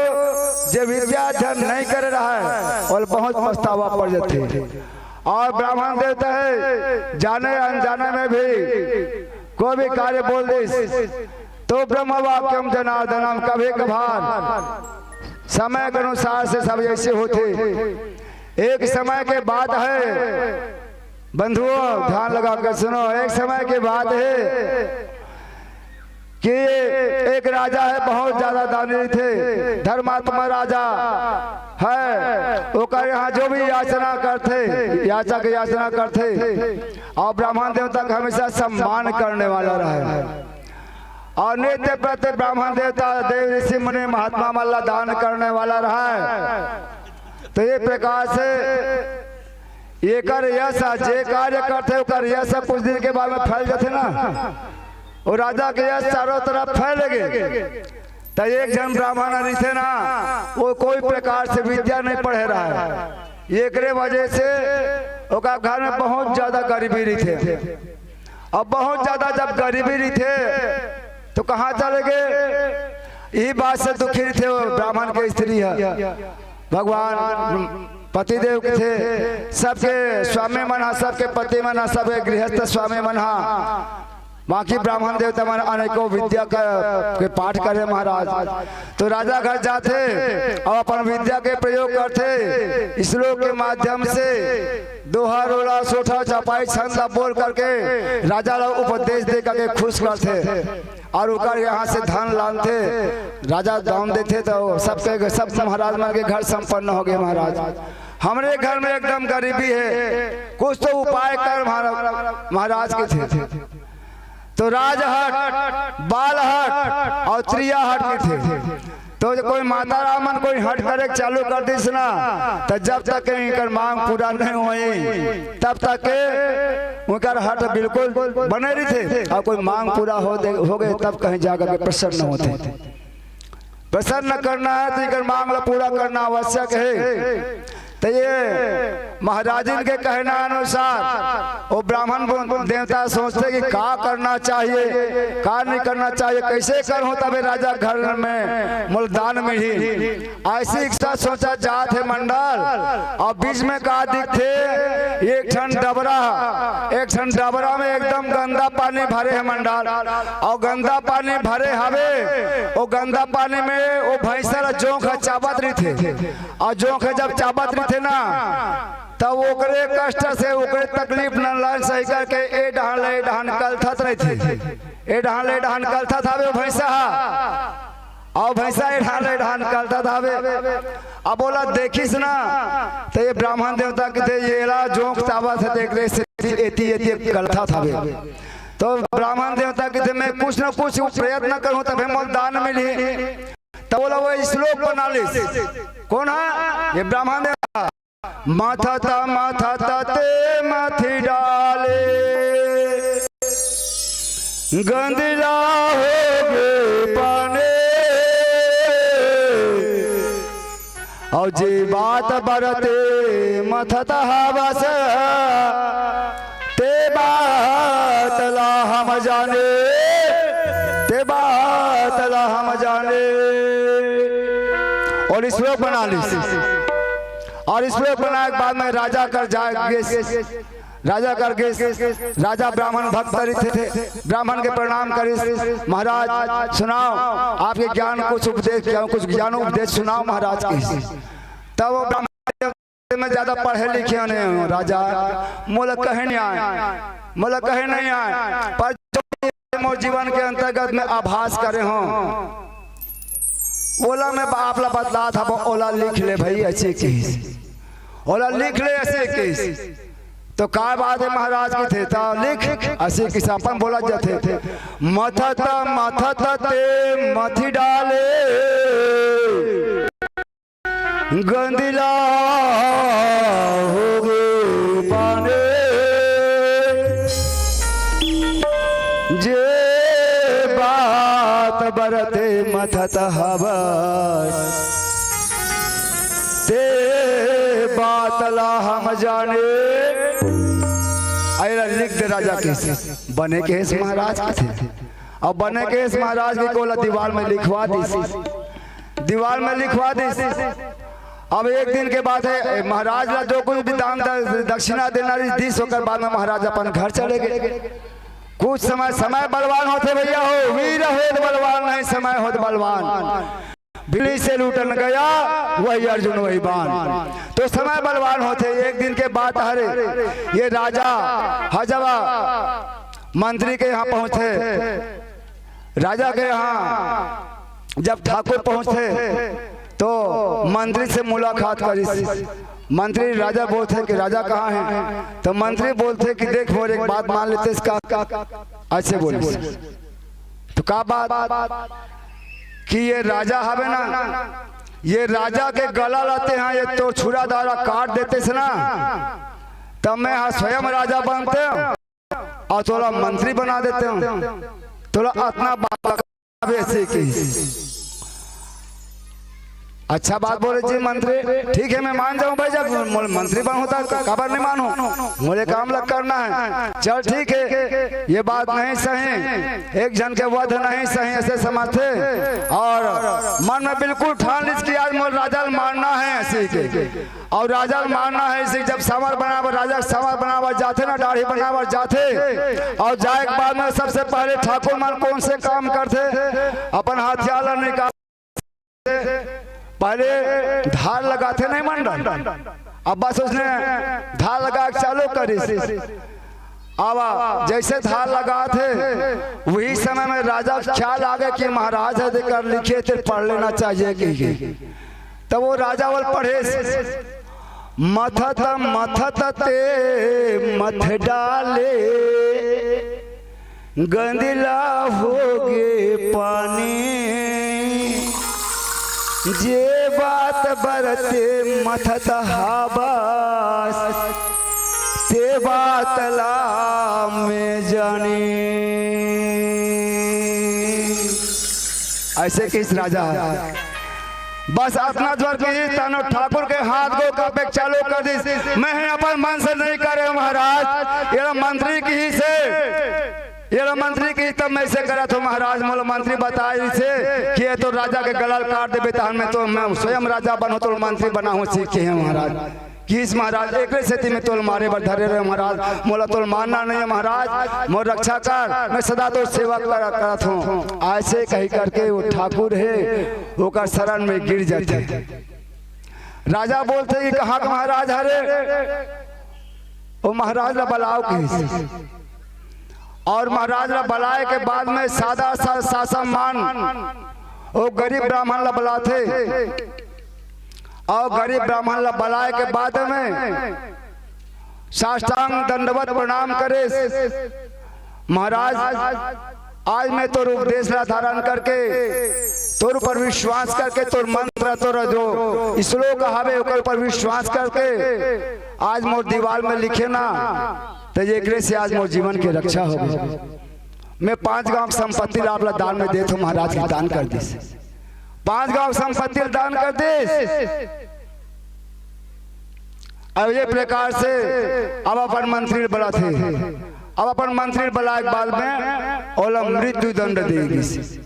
जे विद्या अध्ययन नहीं करे रहा है, और बहुत पछतावा पड़ जाथे। और ब्राह्मण देवता है, जाने अनजाने में भी कोई भी कार्य बोल दिस, तो ब्रह्म वाक्यम जनार्दनम, कभी कभार समय के अनुसार से सब ऐसे होथे। एक समय के बात है बंधुओं, ध्यान लगा के सुनो, एक समय के बात है कि एक राजा है, बहुत ज्यादा दानी थे, धर्मात्मा राजा है। ओकर यहाँ जो भी याचना करथे, याचक याचना करथे, और ब्राह्मण देवता का हमेशा सम्मान करने वाला रहे। और नित्य प्रति ब्राह्मण देवता, देव ऋषि मुनि महात्मा मन ला दान करने वाला रहे। तो ये प्रकार से एकर यश, जे कार्य करथे ओकर यश कुछ दिन के बाद में फैल जाथे ना, वो राजा के यश चारों तरफ फैल गे। तो एक झन ब्राह्मण रहिथे ना, वो कोई प्रकार से विद्या नहीं पढ़े रहा है, एकरे वजह से ओकर घर में बहुत ज्यादा गरीबी रहिथे। अब बहुत ज्यादा जब गरीबी रहिथे तो कहाँ चले गे? यही बात से दुखी रहिथे वो ब्राह्मण के स्त्री है। भगवान पतिदेव के थे, सबके स्वामी मन हा, सबके पति मन हा, सबके गृहस्थ स्वामी मन हा। बाकी ब्राह्मण देवता मन अनेकों विद्या का, के पाठ करे महाराज। तो राजा घर जाथे और अपन विद्या के प्रयोग करथे, श्लोक के माध्यम से दोहा, रोला, सोठा, चपाई, छंद ला बोल करके राजा ला उपदेश दे करके खुश करथे। और ओकर यहाँ से धन लानथे, राजा दान देथे, तो सबके, सब महाराज मन के घर संपन्न हो गए महाराज। हमरे घर में एकदम गरीबी है, कुछ तो उपाय कर महाराज, महाराज के थे। तो राजहट, बालहट और त्रियाहट के थे। तो कोई माता राम मन कोई हट करे चालू कर दिस ना, तो जब तक इनकर मांग पूरा नहीं होई, तब तक उनकर हट बिल्कुल बने रहिथे। और कोई मांग पूरा हो दे, हो गए, तब कहीं जाकर के प्रसन्न होथे। प्रसन्न करना है तो इनकर मांग ला पूरा करना आवश्यक है। तो ये महाराजिन के कहना अनुसार वो ब्राह्मण बो-, देवता सोचथे कि का करना चाहिए, का नहीं करना चाहिए, कैसे करहूं तबे राजा घर में मोला दान मिलही। ऐसी इच्छा सोचा जात हे मंडल। और बीच में का दिखथे, एक ठन डबरा, एक ठन डबरा में एकदम गंदा पानी भरे हे मंडल। और गंदा पानी भरे हवे, वो गंदा पानी में वो भैंसा ला जोंक ह चाबत रहिथे। और जोंक ह जब चाबत रहिथे ना, तब ओकरे कष्ट से, ओकरे तकलीफ न ला सही करके ए डहान ले ए डहान कलथत रहिथे। ए डहान ले ए डहान कलथत हवे वो भैंसा हा। और भैंसा ए डहान ले ए डहान कलथत हवे। अब ओला देखिस ना, तो ये ब्राह्मण देवता कथे, "ये ला जोंक चाबत हे, देख रे, से एती एती कलथत हवे।" तो ब्राह्मण देवता कथे, "मैं कुछ न कुछ प्रयत्न करहूं तभे मोला दान मिलही।" तब ओला वो श्लोक बना लिस। कौन हा? ये ब्राह्मण देवता। मथत मथत ते मथि डाले, गंदला होगे पानी। और जे बात बरते मथत हवस, ते बात ला हम जाने, ते बात ला हम जाने। और श्लोक बना लिस। और श्लोक बनाए के बाद में राजा कर जा गिस। राजा कर गिस, राजा ब्राह्मण भक्त रहिथे, ब्राह्मण के प्रणाम करिस, "महाराज सुनाओ, आपके ज्ञान कुछ उपदेश, कुछ ज्ञान उपदेश सुनाओ महाराज," कहिस। तब वो ब्राह्मण, "मैं ज्यादा पढ़े लिखे नहीं हूँ राजा, मोला कहे नहीं आए, मोला कहे नहीं आए, पर जो मोर जीवन के अंतर्गत में आभास करे हों, ओला मैं आप ला बतलात हवं, ओला लिख ले भई, अइसे किहिस। ओला लिख ले, अइसे किहिस। तो का बात हे महाराज कहिथे, त लिख, अइसे किहिस, अपन बोलत जाथे। मथत मथत ते मथि डाले, गंदिला होगे पानी, जे बात बर ते मथत हवस, ते बात ला हम जाने। अइला लिख दे राजा कहिस। बने कहिस महाराज कहिथे। अब बने कहिस महाराज कहिके ओला दीवार में लिखवा दिस। दीवार में लिखवा दिस। अब एक दिन के बात हे, महाराज ला जो कुछ भी दान द-, दक्षिणा देना रहिस, दिस, ओकर बाद में महाराज अपन घर चले गे। कुछ समय, समय बलवान होथे भइया हो, वीर होत बलवान नहीं, समय होत बलवान। बिल्ली से लूटन गया, वही अर्जुन वही बाण। तो समय बलवान होथे। एक दिन के बात हरे, ये राजा ह जब मंत्री के यहाँ पहुँचथे, राजा के यहाँ जब ठाकुर पहुँचथे तो मंत्री से मुलाकात करिस। मंत्री राजा बोलथे कि राजा कहाँ हे? तो मंत्री बोलथे कि देख, मोर एक बात मान लेतेस का? अइसे बोलिस। तो का बात? कि ये राजा हवे ना, ये राजा के गला ला तेंहा ये तोर छुरा द्वारा काट देतेस ना, तब मैं हा स्वयं राजा बनतेंव अउ तोला मंत्री बना देतेंव। तोला अतना बात अइसे कहिस। अच्छा बात बोले जी मंत्री, ठीक हे, मैं मान जाहूँ भई, जब मोला मंत्री बनहूँ त काबर नहीं मानहूँ, मोला काम ला करना हे। चल ठीक हे, ये बात नहीं सही, एक झन के वध नहीं सही, अइसे समझथे। अउ मन में बिल्कुल ठान लिस कि आज मोला राजा ल मारना हे, अइसे कहिके। अउ राजा ल मारना हे, अइसे जब सांवर बनाए बर, राजा के सांवर बनाए बर जाथे ना, दाढ़ी बनाए बर जाथे, अउ जाए के बाद में सबसे पहले ठाकुर मन कौन से काम करथे, अपन हथियार ला निकाल, पहले धार लगाथे नहीं मंडल। अब बस उसने धार लगा के चालू करिस। अब जइसे धार लगाथे, वही समय में राजा के ख्याल आगे कि महाराज ह तेकर लिखे, ते पढ़ लेना चाहिए कहिके। तब वो राजा ओला पढ़िस, मथत मथत ते मथ डाले, गंदिला होगे पानी, जे बात बर ते मथत हवस, ते बात ला मैं जानी। अइसे कहिस राजा ह। बस अतना जोर कहिस, तहान ओ ठाकुर के हाथ गोड़ कांपे के चालू कर दिस। मैं ह अपन मन से नहीं करे हंव महाराज, एला मंत्री कहिस हे, एला मंत्री कहिस हे, तब मैं अइसे करत हंव महाराज। मोला मंत्री बताइस हे कि ये तो राजा के गला ल काट देबे, तहान मैं तो, मैं स्वयं राजा बनहूं, तो मंत्री बनाहूं, अइसे कहे हंव महाराज। कहिस महाराज, एकरे सेती मैं तोला मारे बर धरे रहेंव महाराज, मोला तोला मारना नहीं हे महाराज, मोर रक्षा कर, मैं सदा तोर सेवा कर, करत हंव। अइसे कहि करके वो ठाकुर हे, ओकर शरण में गिर जाथे। राजा बोलथे कि कहाँ के महाराज हरे? ओ महाराज ला बलाव कहिस। अउ महाराज ला बलाए के बाद में सादा सा-, सासम्मान ओ गरीब ब्राह्मण ला बलाथे। अउ गरीब ब्राह्मण ला बलाए के बाद में साष्टांग दंडवत प्रणाम करिस। महाराज, आज मैं तोर उपदेश ला धारण करके, तोर ऊपर विश्वास करके, तोर मंत्र, तोर जो श्लोक हवे, ओकर ऊपर विश्वास करके आज मोर दीवाल में लिखे ना, त एकरे से आज मोर जीवन के रक्षा होगे। मैं पांच गांव के संपत्ति ला आप ला दान में देत हंव, महाराज के दान कर दिस। पांच गांव के संपत्ति ला दान कर दिस। अउ ये प्रकार से अब अपन मंत्री ल बलाथे। अब अपन मंत्री ल बलाए के बाद में ओला मृत्युदंड दे दिस।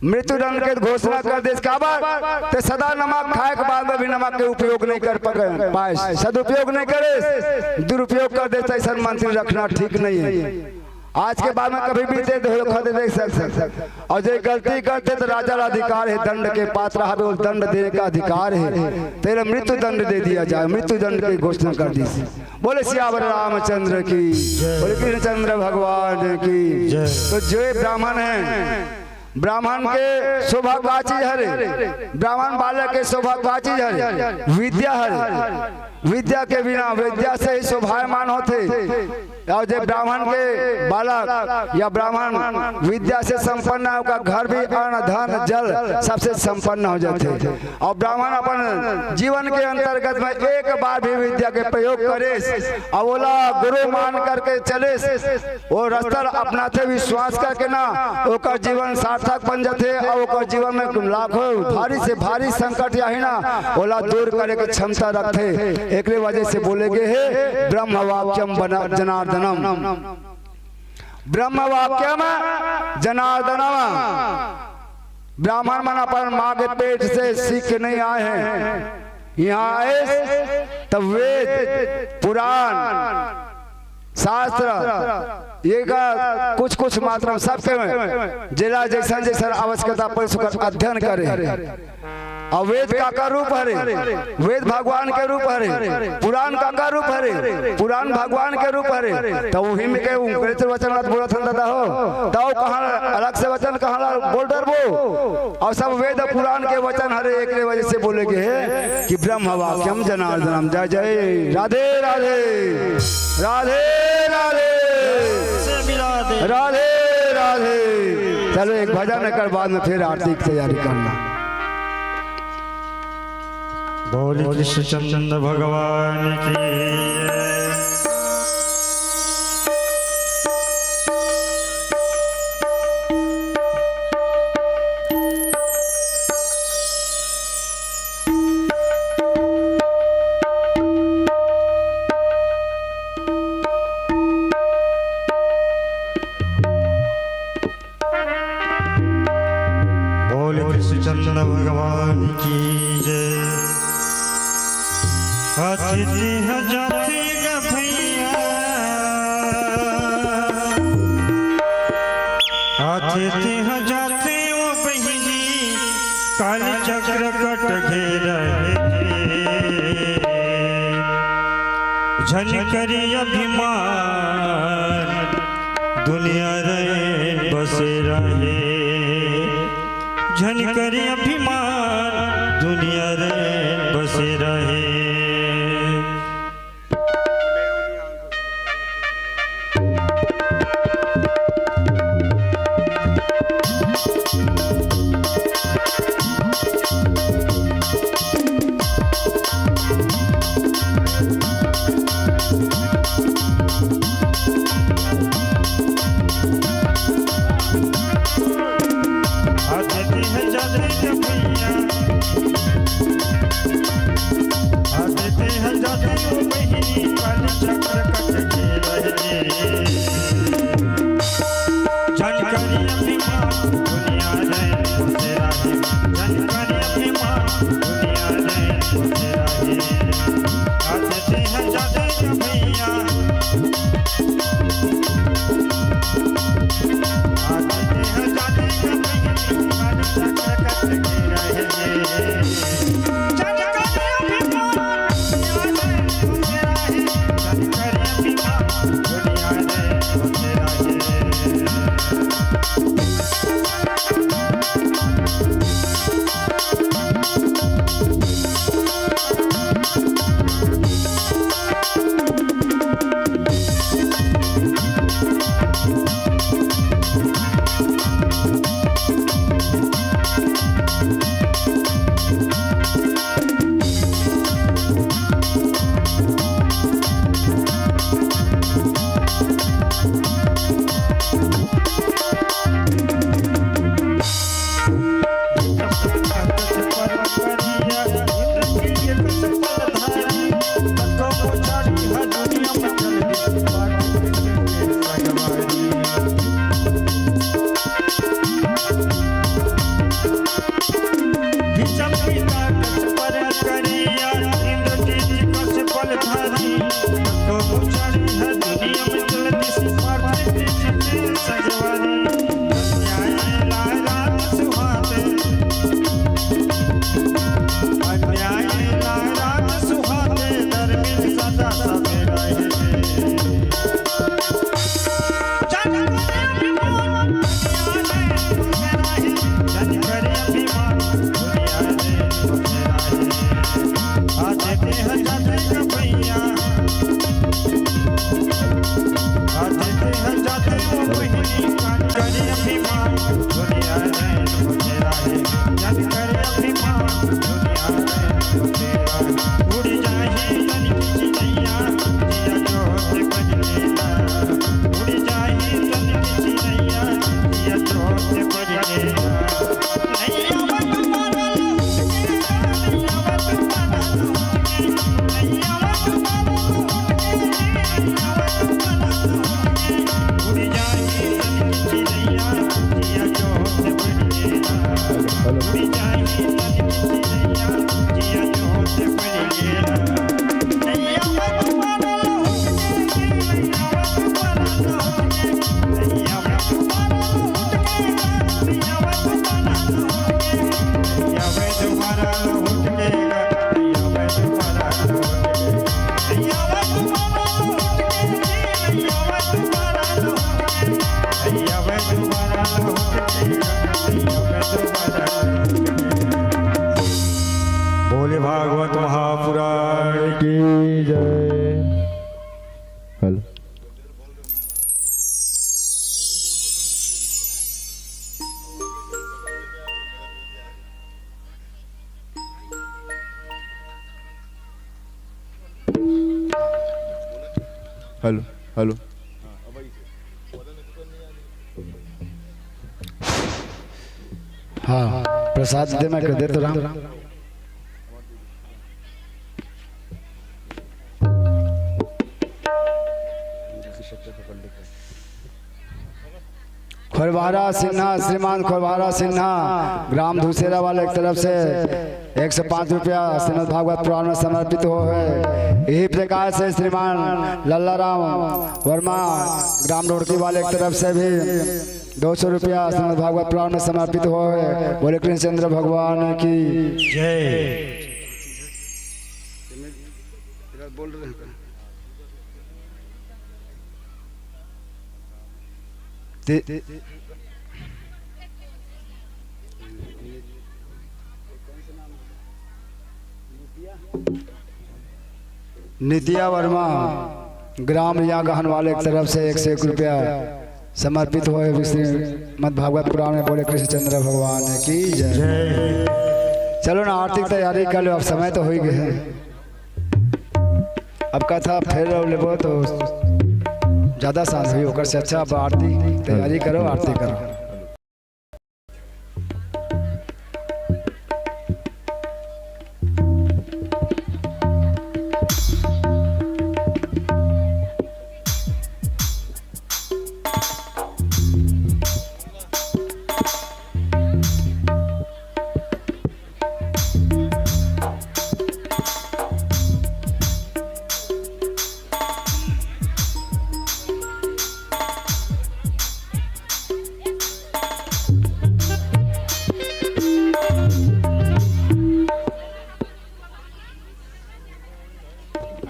मृत्युदंड के घोषणा कर दिस। काबर? ते सदा नमक खाए के बाद में भी नमक के उपयोग नहीं कर पके, पाए, सदुपयोग नहीं करिस, दुरुपयोग कर दिस। अइसन मंत्री रखना ठीक नहीं हे। आज के बाद में कभी भी दे दे, धोखा दे दे सकथे। अउ जे गलती करथे त राजा ला अधिकार हे, दंड के पात्र हवे, वो दंड देने का अधिकार हे। तेला मृत्यु दंड दे दिया जाए, मृत्यु दंड की घोषणा कर दिस। बोले सियावर रामचंद्र की, बोले कृष्णचंद्र भगवान की। तो जो ब्राह्मण हे, ब्राह्मण के सौभाग्य का चीज हरे, ब्राह्मण बालक के सौभाग्य का चीज हरे, विद्या हरे। विद्या के बिना, विद्या से ही शोभायमान होथे। अउ जे ब्राह्मण के बालक या ब्राह्मण विद्या से संपन्न हे, ओकर घर भी अन्न, धन, जल सबसे संपन्न हो जाथे। अउ ब्राह्मण अपन जीवन के अंतर्गत में एक बार भी विद्या के प्रयोग करिस, अउ ओला गुरु मान करके चलिस, वो रस्ता अपनाथे विश्वास करके ना, ओकर जीवन सार्थक बन जाथे अउ ओकर जीवन में लाखों भारी से भारी संकट आही ना, ओला दूर करे के क्षमता रखथे। एकरे वजह से बोले गे हे, "ब्रह्म वाक्यम बना-, जनार्दनम।" ब्रह्म वाक्यम जनार्दनम। ब्राह्मण मन अपन माँ के पेट से सीख के नहीं आए हैं। यहाँ आए तब वेद, पुराण, शास्त्र, ये का कुछ कुछ मात्रा में सबके में जेला जैसन जैसन आवश्यकता पड़े, ओकर अध्ययन करे। अउ वेद काकर रूप हरे? वेद भगवान के रूप हरे। पुराण काकर रूप हरे? पुराण भगवान के रूप हरे। त उही में के उनकरे से वचन ला बोलत हन दादा हो। त कहाँ अलग से वचन कहाँ ला बोल डरबो? अउ सब वेद पुराण के वचन हरे, एकरे वजह से बोले गे हे कि ब्रह्म वाक्यम जनार्दनम। जय जय राधे राधे। राधे राधे। राधे राधे। चलो एक भजन एकर बाद में फिर आरती की तैयारी करना। बोल कृष्णचंद्र भगवान की। बोल कृष्णचंद्र भगवान की जय। अतिथि ह जाथे ग भैया, अतिथि ह जाथे ओ बहिनी, काल चक्र कट घेरा हे। झन करी अभिमान, दुनिया रैन बसेरा हे। झन करी अभिमान, दुनिया रैन बसेरा हे। अतिथि ह जाथे ग भैया, अतिथि ह जाथे ओ बहिनी, काल चक्र कट घेरा हे। झन करी अभिमान, दुनिया रैन बसेरा हे। झन करी अभिमान, दुनिया रैन बसेरा हे। अतिथि ह जाथे ग भैया, अतिथि ह जाथे ग भैया, काल चक्र कट घेरा हे। झन करी अभिमान, दुनिया रैन बसेरा हे। भोले भागवत महापुराण की जय। हेलो। Hello, hello. हाँ, प्रसाद दे, मैं कर दे तो राम। खोरबहरा सिन्हा, श्रीमान खोरबहरा सिन्हा, ग्राम धुसेरा वाले की तरफ से एक सौ पाँच रुपया श्रीमद् भागवत पुराण में समर्पित हो है। यही प्रकार से श्रीमान लल्ला राम वर्मा, ग्राम ढोड़की वाले की तरफ से भी दो सौ रुपया श्रीमद् भागवत पुराण में समर्पित हो है। बोले कृष्णचंद्र भगवान की जय। ते-, नितिया वर्मा, ग्राम रिया गहन वाले की तरफ से एक सौ एक रुपया समर्पित हुए श्रीमद् भागवत पुराण में। बोले कृष्णचंद्र भगवान की जय। जय। चलो ना, आरती की तैयारी कर लो, अब समय तो हो ही गए है। अब कथा फेर लेबो तो ज्यादा सांस हुई, ओकर से अच्छा अब आरती तैयारी करो, आरती करो।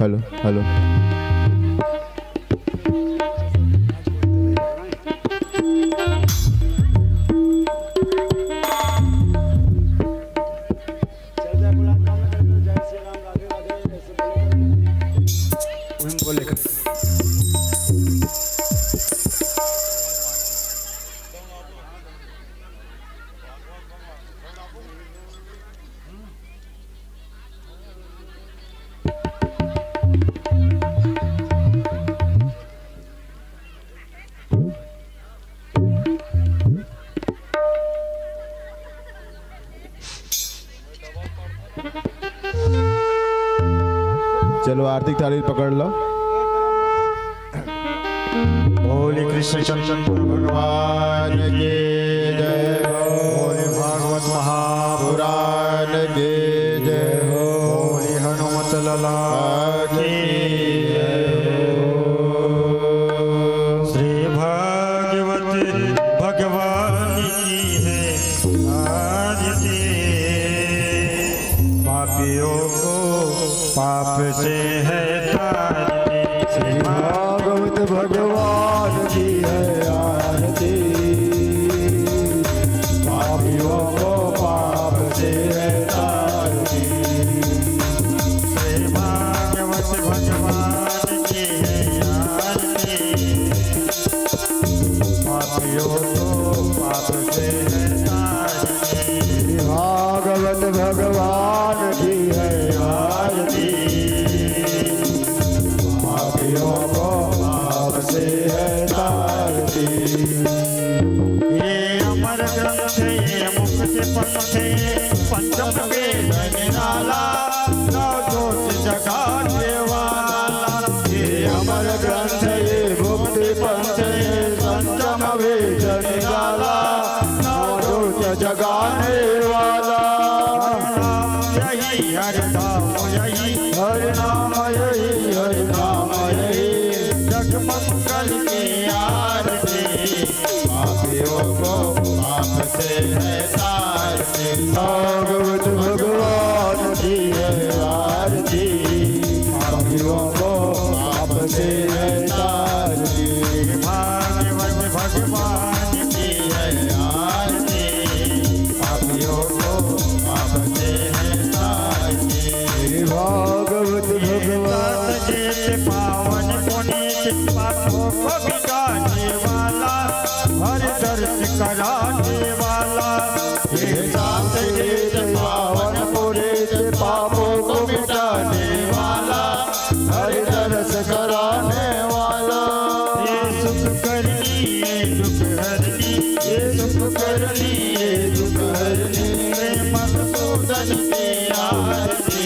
Hello, hello. चलो, आरती थाली पकड़ लो। बोले कृष्णचंद्र भगवान की जय हो। बोले भागवत महापुराण की जय हो। बोले हनुमत लला की जय हो। श्री भागवत भगवान की है आरती। पापियों को पाप से है तारती। श्री भागवत भगवान की है आरती। पापियों को पाप से है तारती। श्री भागवत भगवान की है आरती। पापियों को पाप से है तारती। भागवत भगवान की है आरती। पापियों को पाप से है तारती। ये अमर ग्रंथ, ये मुक्ति पंथ, पंचम वेद निराला, नव ज्योति जगा पापियों को पाप से है तारती। भागवत भगवान की है आरती। पापियों को पाप से है तारती। श्री भागवत भगवान। सत जेत पावन पुनीत, पापों को मिटाने वाला, हर दर्श कराने वाला। हे सात जेत पावन पुनीत, पापों को मिटाने वाला, हर दरस कराने वाला। ये सुख करनी, ये दुख हरनी, ये सुख करनी, ये दुख हरनी। प्रेम मधुसूदन की आरती,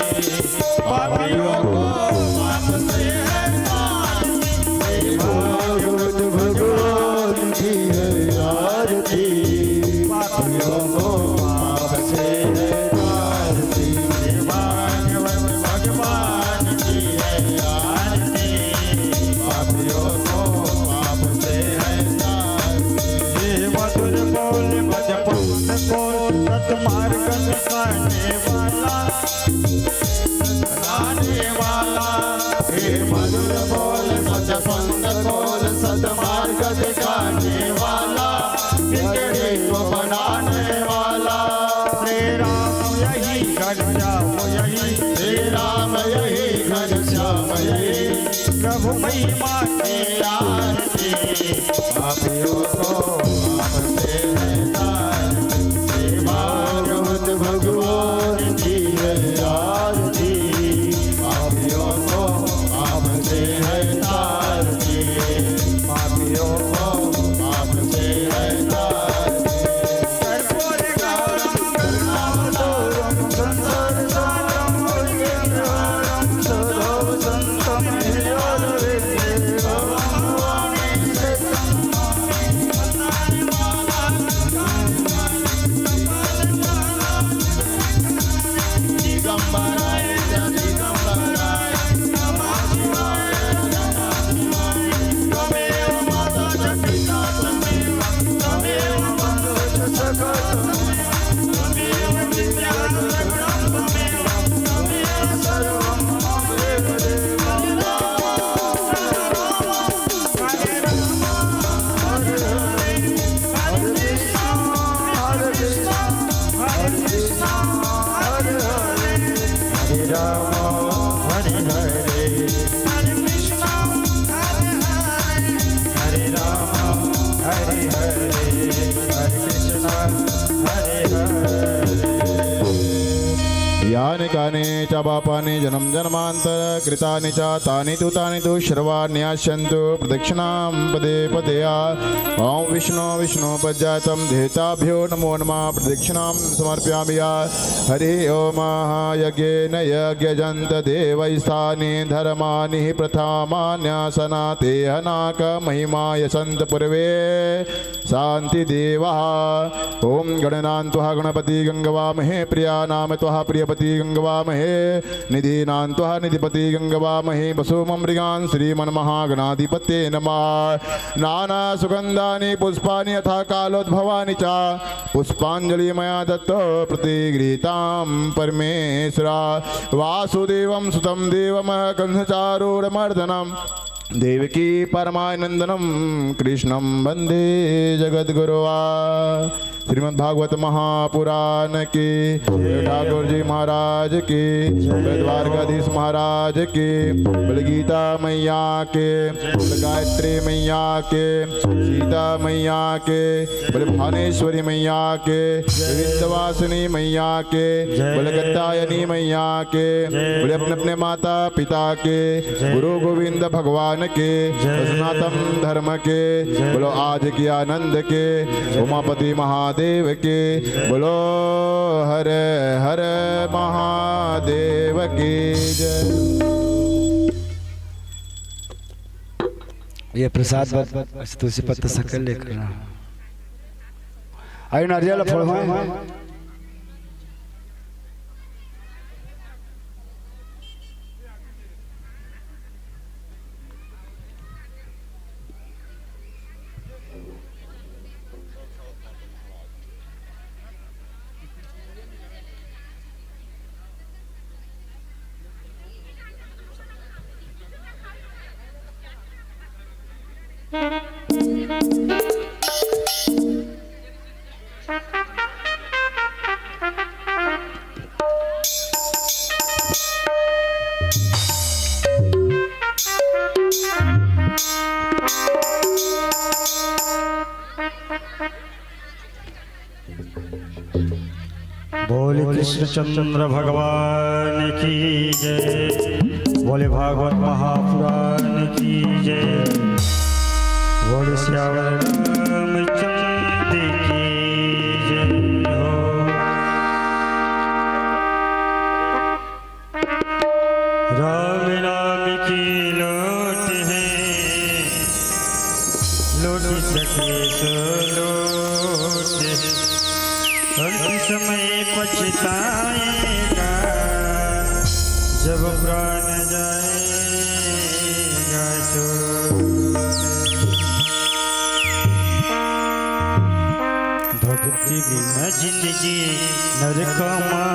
पापियों को पाप से है तारती। भागवत भगवान की है आरती, पापियों को पाप से है तारती। भागवत भगवान की है आरती, पापियों को पाप से है तारती। ये मधुर बोल मजपन को सतमार्ग दिखाने वाला, दिखाने वाला। हे मधुर बोल सत पंथ खोल, सतमार्ग दिखाने वाला, बिगड़े को बनाने वाला। श्री राम यही, घनश्याम यही। श्री राम यही, घनश्याम यही। प्रभु महिमा की आरती। पापियों को पाप से है तारती। भागवत भगवान की है आरती। पापियों को पाप से है तारती। पापियों को पाप से है तारती। हरे राम, हरे हरे, हरे कृष्णा, हरे हरे, हरे राम, हरे हरे, हरे कृष्णा, हरे हरे। यानि कानि च पापानि जन्म जन्मांतर कृतानि च, तानि तु तानि तु सर्वाण्यस्यंतु प्रदक्षिणां पदे पदे। ओम विष्णु विष्णु पज्जातम देवताभ्यो नमो नमः। प्रदक्षिणां समर्पयामि। हरि ओम। यज्ञेन यज्ञजन्त देवैस्तानि धर्माणि हि प्रथमान्यसनातेहनाक महिमा यसन्त पूर्वे शांति देवः। ओम गणनां त्वा गणपति गंगवामहे, प्रियाणां त्वा प्रियपति गंगवामहे, निधीनां त्वा निधिपति गंगवामहे, वसोममृगां श्रीमन्महागणाधिपते नमः। नाना सुगंधानि पुष्पाणि यथा कालोद्भवानि च, पुष्पांजलि मया दत्तो प्रतिगृहीतां परमेश्वरा। वासुदेवं सुतं देवं कंसचारूढमर्दनम्, देवकी परमानंदनम कृष्णम वंदे जगद्गुरुआ। श्रीमद् भागवत महापुराण की, ठाकुर जी महाराज की, द्वारकाधीश महाराज की, बोले गीता मैया के, बोले गायत्री मैया के, सीता मैया के, बोले भानेश्वरी मैया के, विंध्यवासिनी मैया के, बोले कात्यायनी मैया के, बोले अपने अपने माता पिता के, गुरु गोविंद भगवान के, सनातन धर्म के, बोलो आज के आनंद के, उमापति महादेव के, बोलो हर हर महादेव की जय। ये प्रसाद बत-, तुलसी पत्ता शक्कर लेकर ना। अरे नारियल फोड़वाएं। बोले कृष्णचंद्र भगवान की जय, बोले भागवत महापुराण की जय, बोले सियावर रामचंद्र की जय हो। राम नाम की लोट है, लुट सके सो लूट। अंत समय पछताएगा, जब प्राण जाएगा तो। भक्ति बिना जिंदगी नरक मा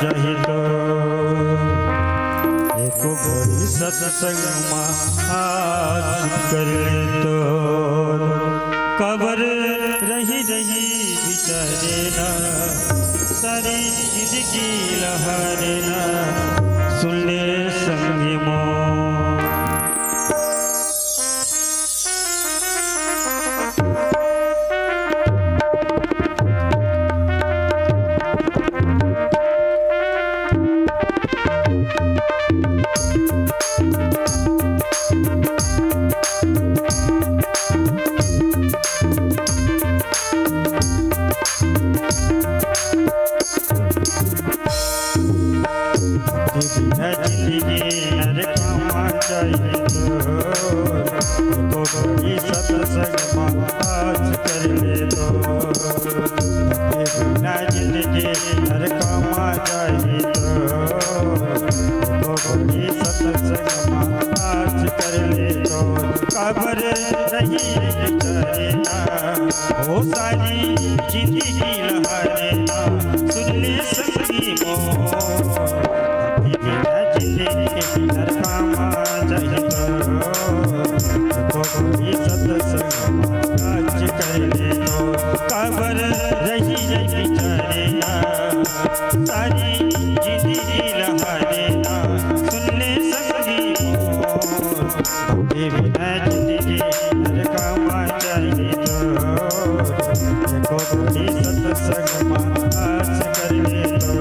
जाही तो, एको घड़ी सत्संग मा आज कर ले तो। काबर रही रही बिचारे ना, सारी जिंदगी लहारे ना, सुन ले संगी मोर। बिना जिंदगी नरक मा जाही तो, एको घड़ी सत्संग मा आज कर ले तो। बिना जिंदगी नरक मा जाही तो, एको घड़ी सत्संग मा आज कर ले तो। काबर रही बिचारे ना, ओ सारी जिंदगी लहारे ना, सुन ले संगी मोर। बिना जिंदगी नरक मा जाही तो, एको घड़ी सत्संग मा आज कर ले तो। काबर रही रही बिचारे ना, सारी जिंदगी लहारे ना, सुन ले संगी मोर। भक्ति बिना जिंदगी नरक मा जाही तो, एको घड़ी सत्संग मा आज कर ले तो।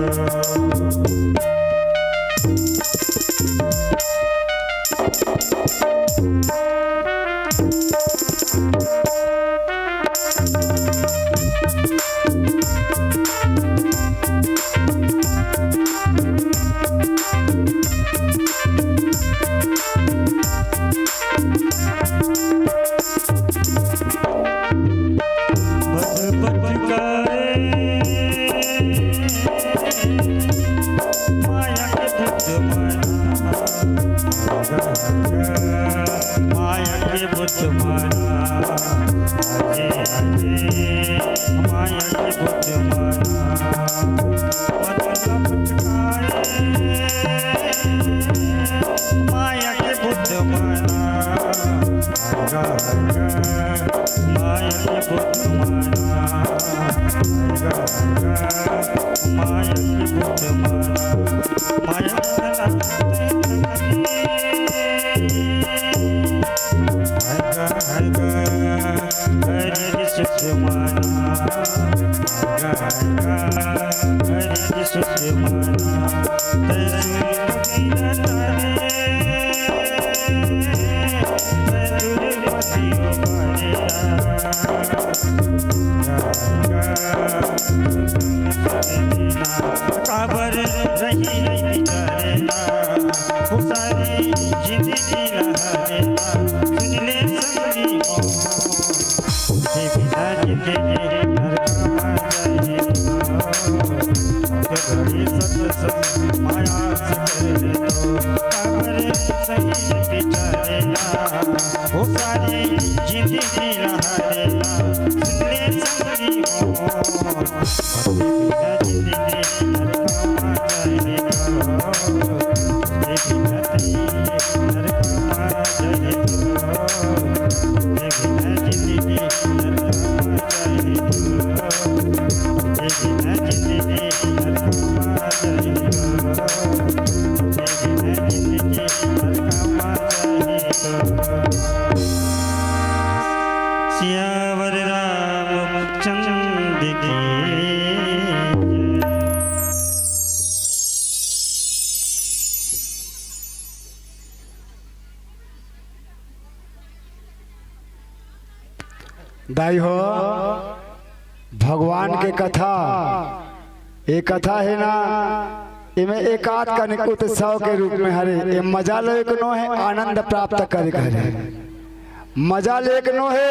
माया के भूत माना, आजे, आजे, माया के भूत माना, मन ला भटकाए। माया के भूत माना, आएगा, आएगा, माया के भूत माना, आएगा, आएगा, माया के भूत माना, माया के भूत माना। आएगा, आएगा, हरि के सुख माना, आएगा, आएगा, हरि के सुख माना। तैं सुख बिना तारे, तैं दुर्मति हो पारे। आएगा, आएगा, काबर रही बिचारे ना, ओ सारी जिंदगी लहारे ना, सुन ले संगी मोर। जे बिना जिंदगी नरक मा जाही तो, के घड़ी सत्संग माया से कर ले तो, काबर रही बिचारे ना, ओ सारी जिंदगी लहारे ना, सुन ले संगी मोर। दाई हो, भगवान के कथा, ये कथा हे ना, एमे एकात कनिक उत्सव के रूप में हरे। ये मजा लेके नो हे, आनंद प्राप्त करे के हरे। मजा लेके नो हे,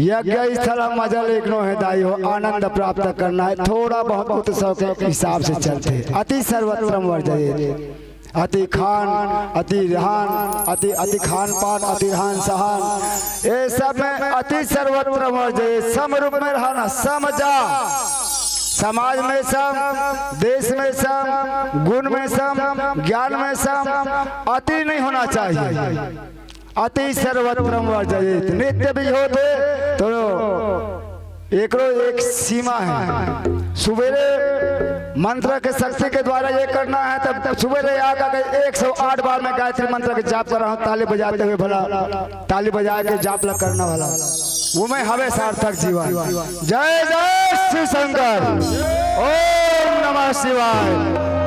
यज्ञ स्थल ह मजा लेके नो हे दाई हो, आनंद प्राप्त करना हे। थोड़ा बहुत उत्सव के हिसाब से चलथे। अति सर्वत्र वर्जयेत। अति खान, अति रहन, अति, अति खान पान, अति रहन सहन, ये सब में अति सर्वत्र वर्जयेत। सम रूप में रहना, सम जा। समाज में सम, देश में सम, गुण में सम, ज्ञान में सम, अति नहीं होना चाहिए। अति सर्वत्र वर्जयेत। नित्य भी होत हे तो एकरो एक सीमा हे। सुबेरे मंत्र के शक्ति के द्वारा ये करना हे, तब, तब सुबेरे आकर के एक सौ आठ बार मैं गायत्री मंत्र के जाप कर रहा हूँ, ताली बजाते हुए भला, ताली बजा के जाप ला करना भला, वो में हवे सार्थक जीवन। जय जय शिव शंकर, ओम नमः शिवाय।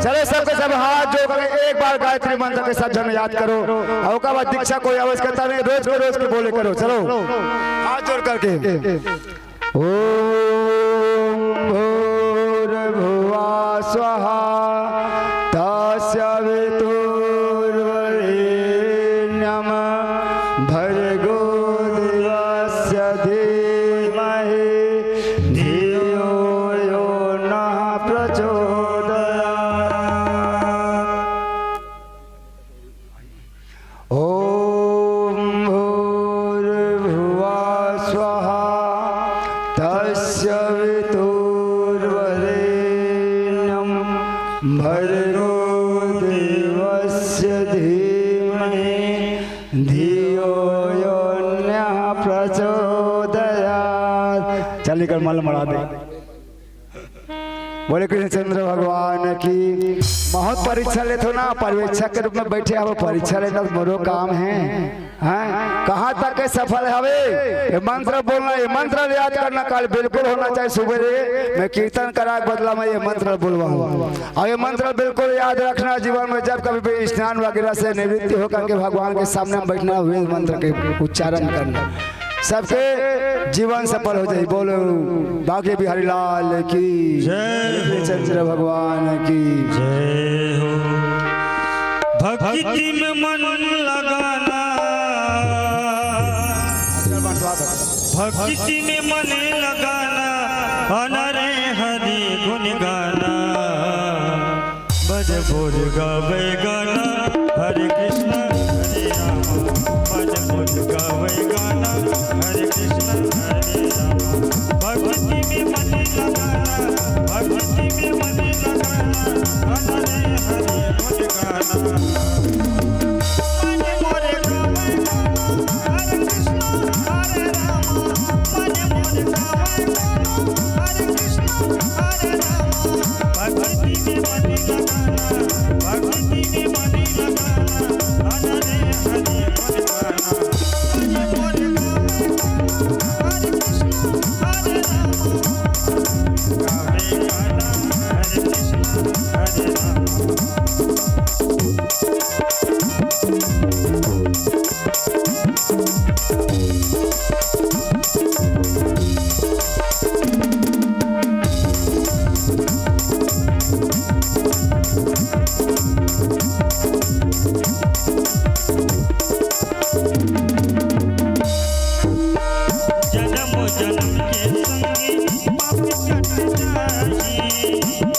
चले सबके सब हाथ जोड़ करके एक बार गायत्री मंत्र के सब जन याद करो, और ओकर बाद दीक्षा कोई आवश्यकता नहीं, रोज के रोज के बोले करो। चलो हाथ जोड़ करके। ओम भूर्भुवः स्वः तस्य वितुर्वरेण्यं भर्गो देवस्य धीमहि धियो यो नः प्रचोदयात्। ओम भूर्भुवः स्वः तस्य वितुर्वरेण्यं भर्गो देवस्य धीमहि धियो यो नः प्रचोदयात्। चल निकल, मल मड़ा दे। बोले कृष्णचंद्र भगवान की। बहुत परीक्षा लेथो ना, पर्यवेक्षक के रूप में बैठे हवो, परीक्षा लेना तो मोरो काम हे। हैं? कहाँ तक के सफल हवे? ये मंत्र बोलना, ये मंत्र याद करना, काल बिल्कुल होना चाहिए। सुबेरे मैं कीर्तन करा के बदला में ये मंत्र बोलवाहूँ, और ये मंत्र बिल्कुल याद रखना जीवन में, जब कभी भी स्नान वगैरह से निवृत्ति होकर के भगवान के सामने हम बैठना, हुए मंत्र के उच्चारण करना। सबके जीवन सफल हो जाए। बोलो बांके बिहारी लाल की जय हो। चंद्र भगवान की जय हो। भक्ति में मन लगाना, भक्ति में मन लगाना, अनरे हरि गुण गाना। बज बोल गावे गाना, हरे कृष्णा हरे रामा। बज बोल गावे गाना, हरे कृष्णा हरे रामा। भक्ति में मन लगाना, भक्ति में मन लगाना, हरे हरे बोल गाना। मन मोरे गावे गाना, हरे कृष्णा हरे रामा। मन मोरे गावे गाना, हरे कृष्णा हरे रामा। भक्ति में मन लगाना, भक्ति में मन लगाना, हरे हरे बोल गाना। हरे बोल गावे गाना, हरे कृष्णा हरे रामा। गावे गाना, हरे कृष्णा हरे रामा। जन्म जन्म के संगी पाप कट जाही,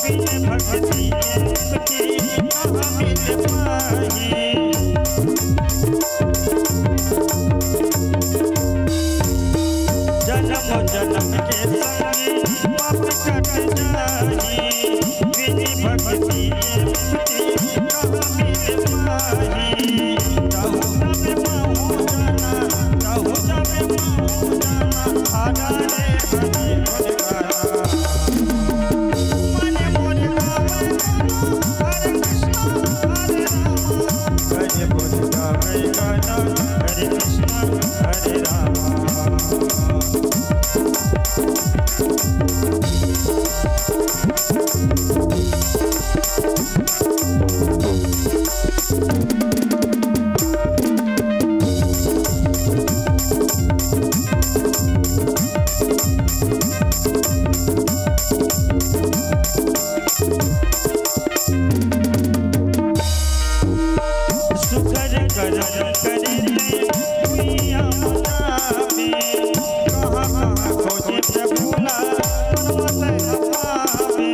बिन भक्ति के मुक्ति कहाँ मिल पाही। जन्म जन्म के संगी पाप कट जाही, विधि भक्ति के मुक्ति कहाँ मिल पाही। जाहु जब महु जाना, जाहु जब महु जाना, आजा रे हरि गुण गाना। मन मोर गावे गाना, हरे कृष्णा हरे रामा। मन मोर गावे गाना, हरे कृष्णा हरे रामा। करम करे ले भुइयां मचावे, कहाँ कहाँ खोजे प्रभु ला, मन मत पावे।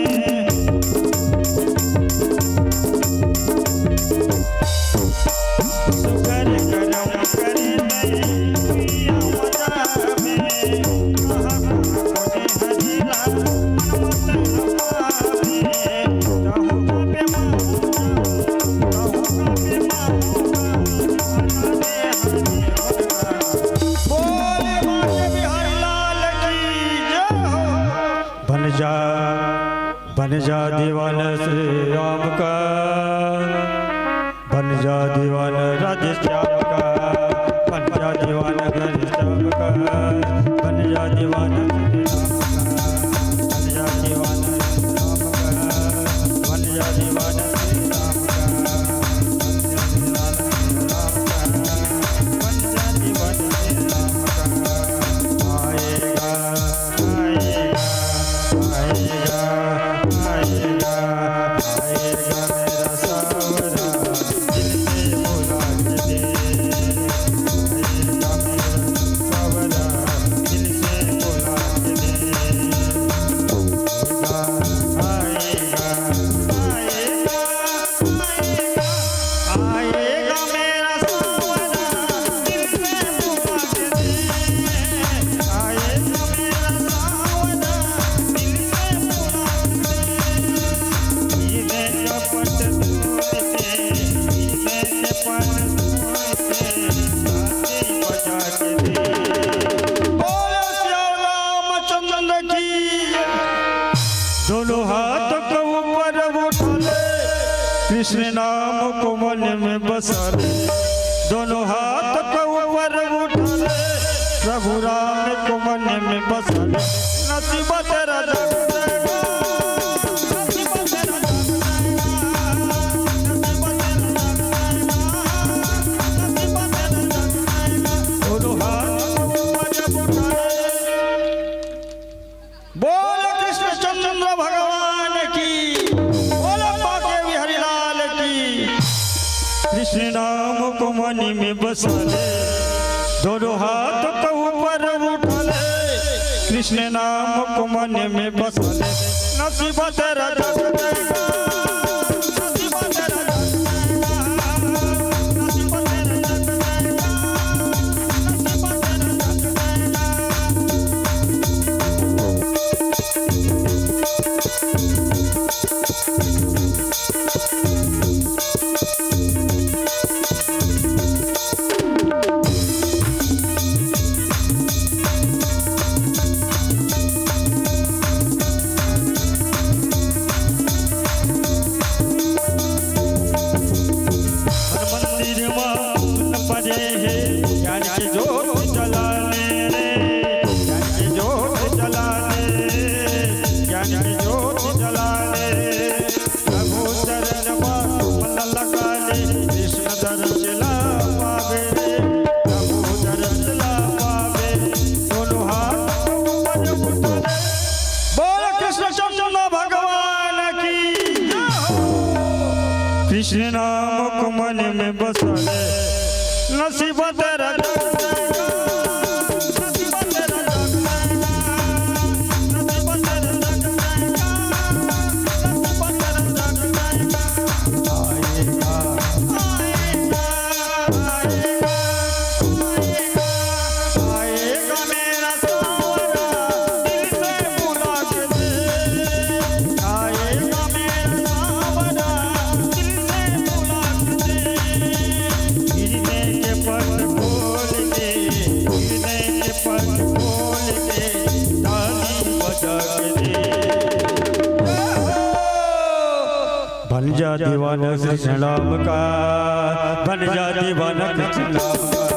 सुकर करम करे ले भुइयां मचावे, कहाँ कहाँ खोजे हरि ला, मन मत पावे। बोले बांके बिहारी लाल की जय हो। बन जा, बन जा दीवाना श्री राम का, बन जा दीवाना राधे श्याम का, बन जा दीवाना घनश्याम का, बन जा दीवाना श्री राम का, बन जा दीवाना श्री राम का, बन जा दीवाना श्री राम का, बन जा दीवाना श्री राम का, बन जा दीवाना श्री राम का। आएगा, आएगा, आएगा, आएगा, आएगा मेरा सावरा, दिल से बुला के दे। आएगा मेरा सावरा, दिल से बुला के दे। आएगा, आएगा, आएगा, आएगा मेरा सावरा, दिल से बुला के दे। आएगा मेरा सावरा, दिल से बुला के दे। सीने चपट सूरते, सीने चपट सूरते, साथी बजा के दे। बोलो श्री रामचंद्र की। दोनों हाथ को ऊपर उठा ले, कृष्ण नाम को मन में बसा ले। दोनों हाथ को ऊपर उठा ले, प्रभु राम को मन में बसा ले। नसीब तेरा जग जाएगा, नसीब तेरा जग जाएगा, नसीब तेरा जग जाएगा, नसीब तेरा जग जाएगा। दोनों हाथ को ऊपर उठा ले। बोलो कृष्णचंद्र भगवान की, बोलो बांके बिहारी लाल की। कृष्ण नाम को मन में बसा ले, दोनों हाथ को ऊपर उठा ले। कृष्ण नाम को मन में बसा ले, नसीब तेरा जग जाएगा। हर मंदिर मा सुन परे हे, ज्ञान के जोत जला ले रे, ज्ञान के जोत जला ले, ज्ञान के जोत जला ले। प्रभु चरण मा मन लगा ले, कृष्ण दर्श ला पावे रे, प्रभु दर्श ला पावे। दोनों हाथ ऊपर उठा ले। बोल कृष्ण चंद्र भगवान की जय हो। कृष्ण नाम को मन में बसा ले, नसीब तेरा जग जाएगा, नसीब तेरा जग जाएगा, नसीब तेरा जग जाएगा, नसीब तेरा जग जाएगा। आएगा, आएगा, आएगा, आएगा, आएगा मेरा सावरा, दिल से बुला के दे। आएगा मेरा सावरा, दिल से बुला के दे। हिरदय के पट खोल के, हिरदय के पट खोल के, ताली बजा के दे। बन जा दीवाना कृष्ण नाम का, बन जा दीवाना कृष्ण नाम का।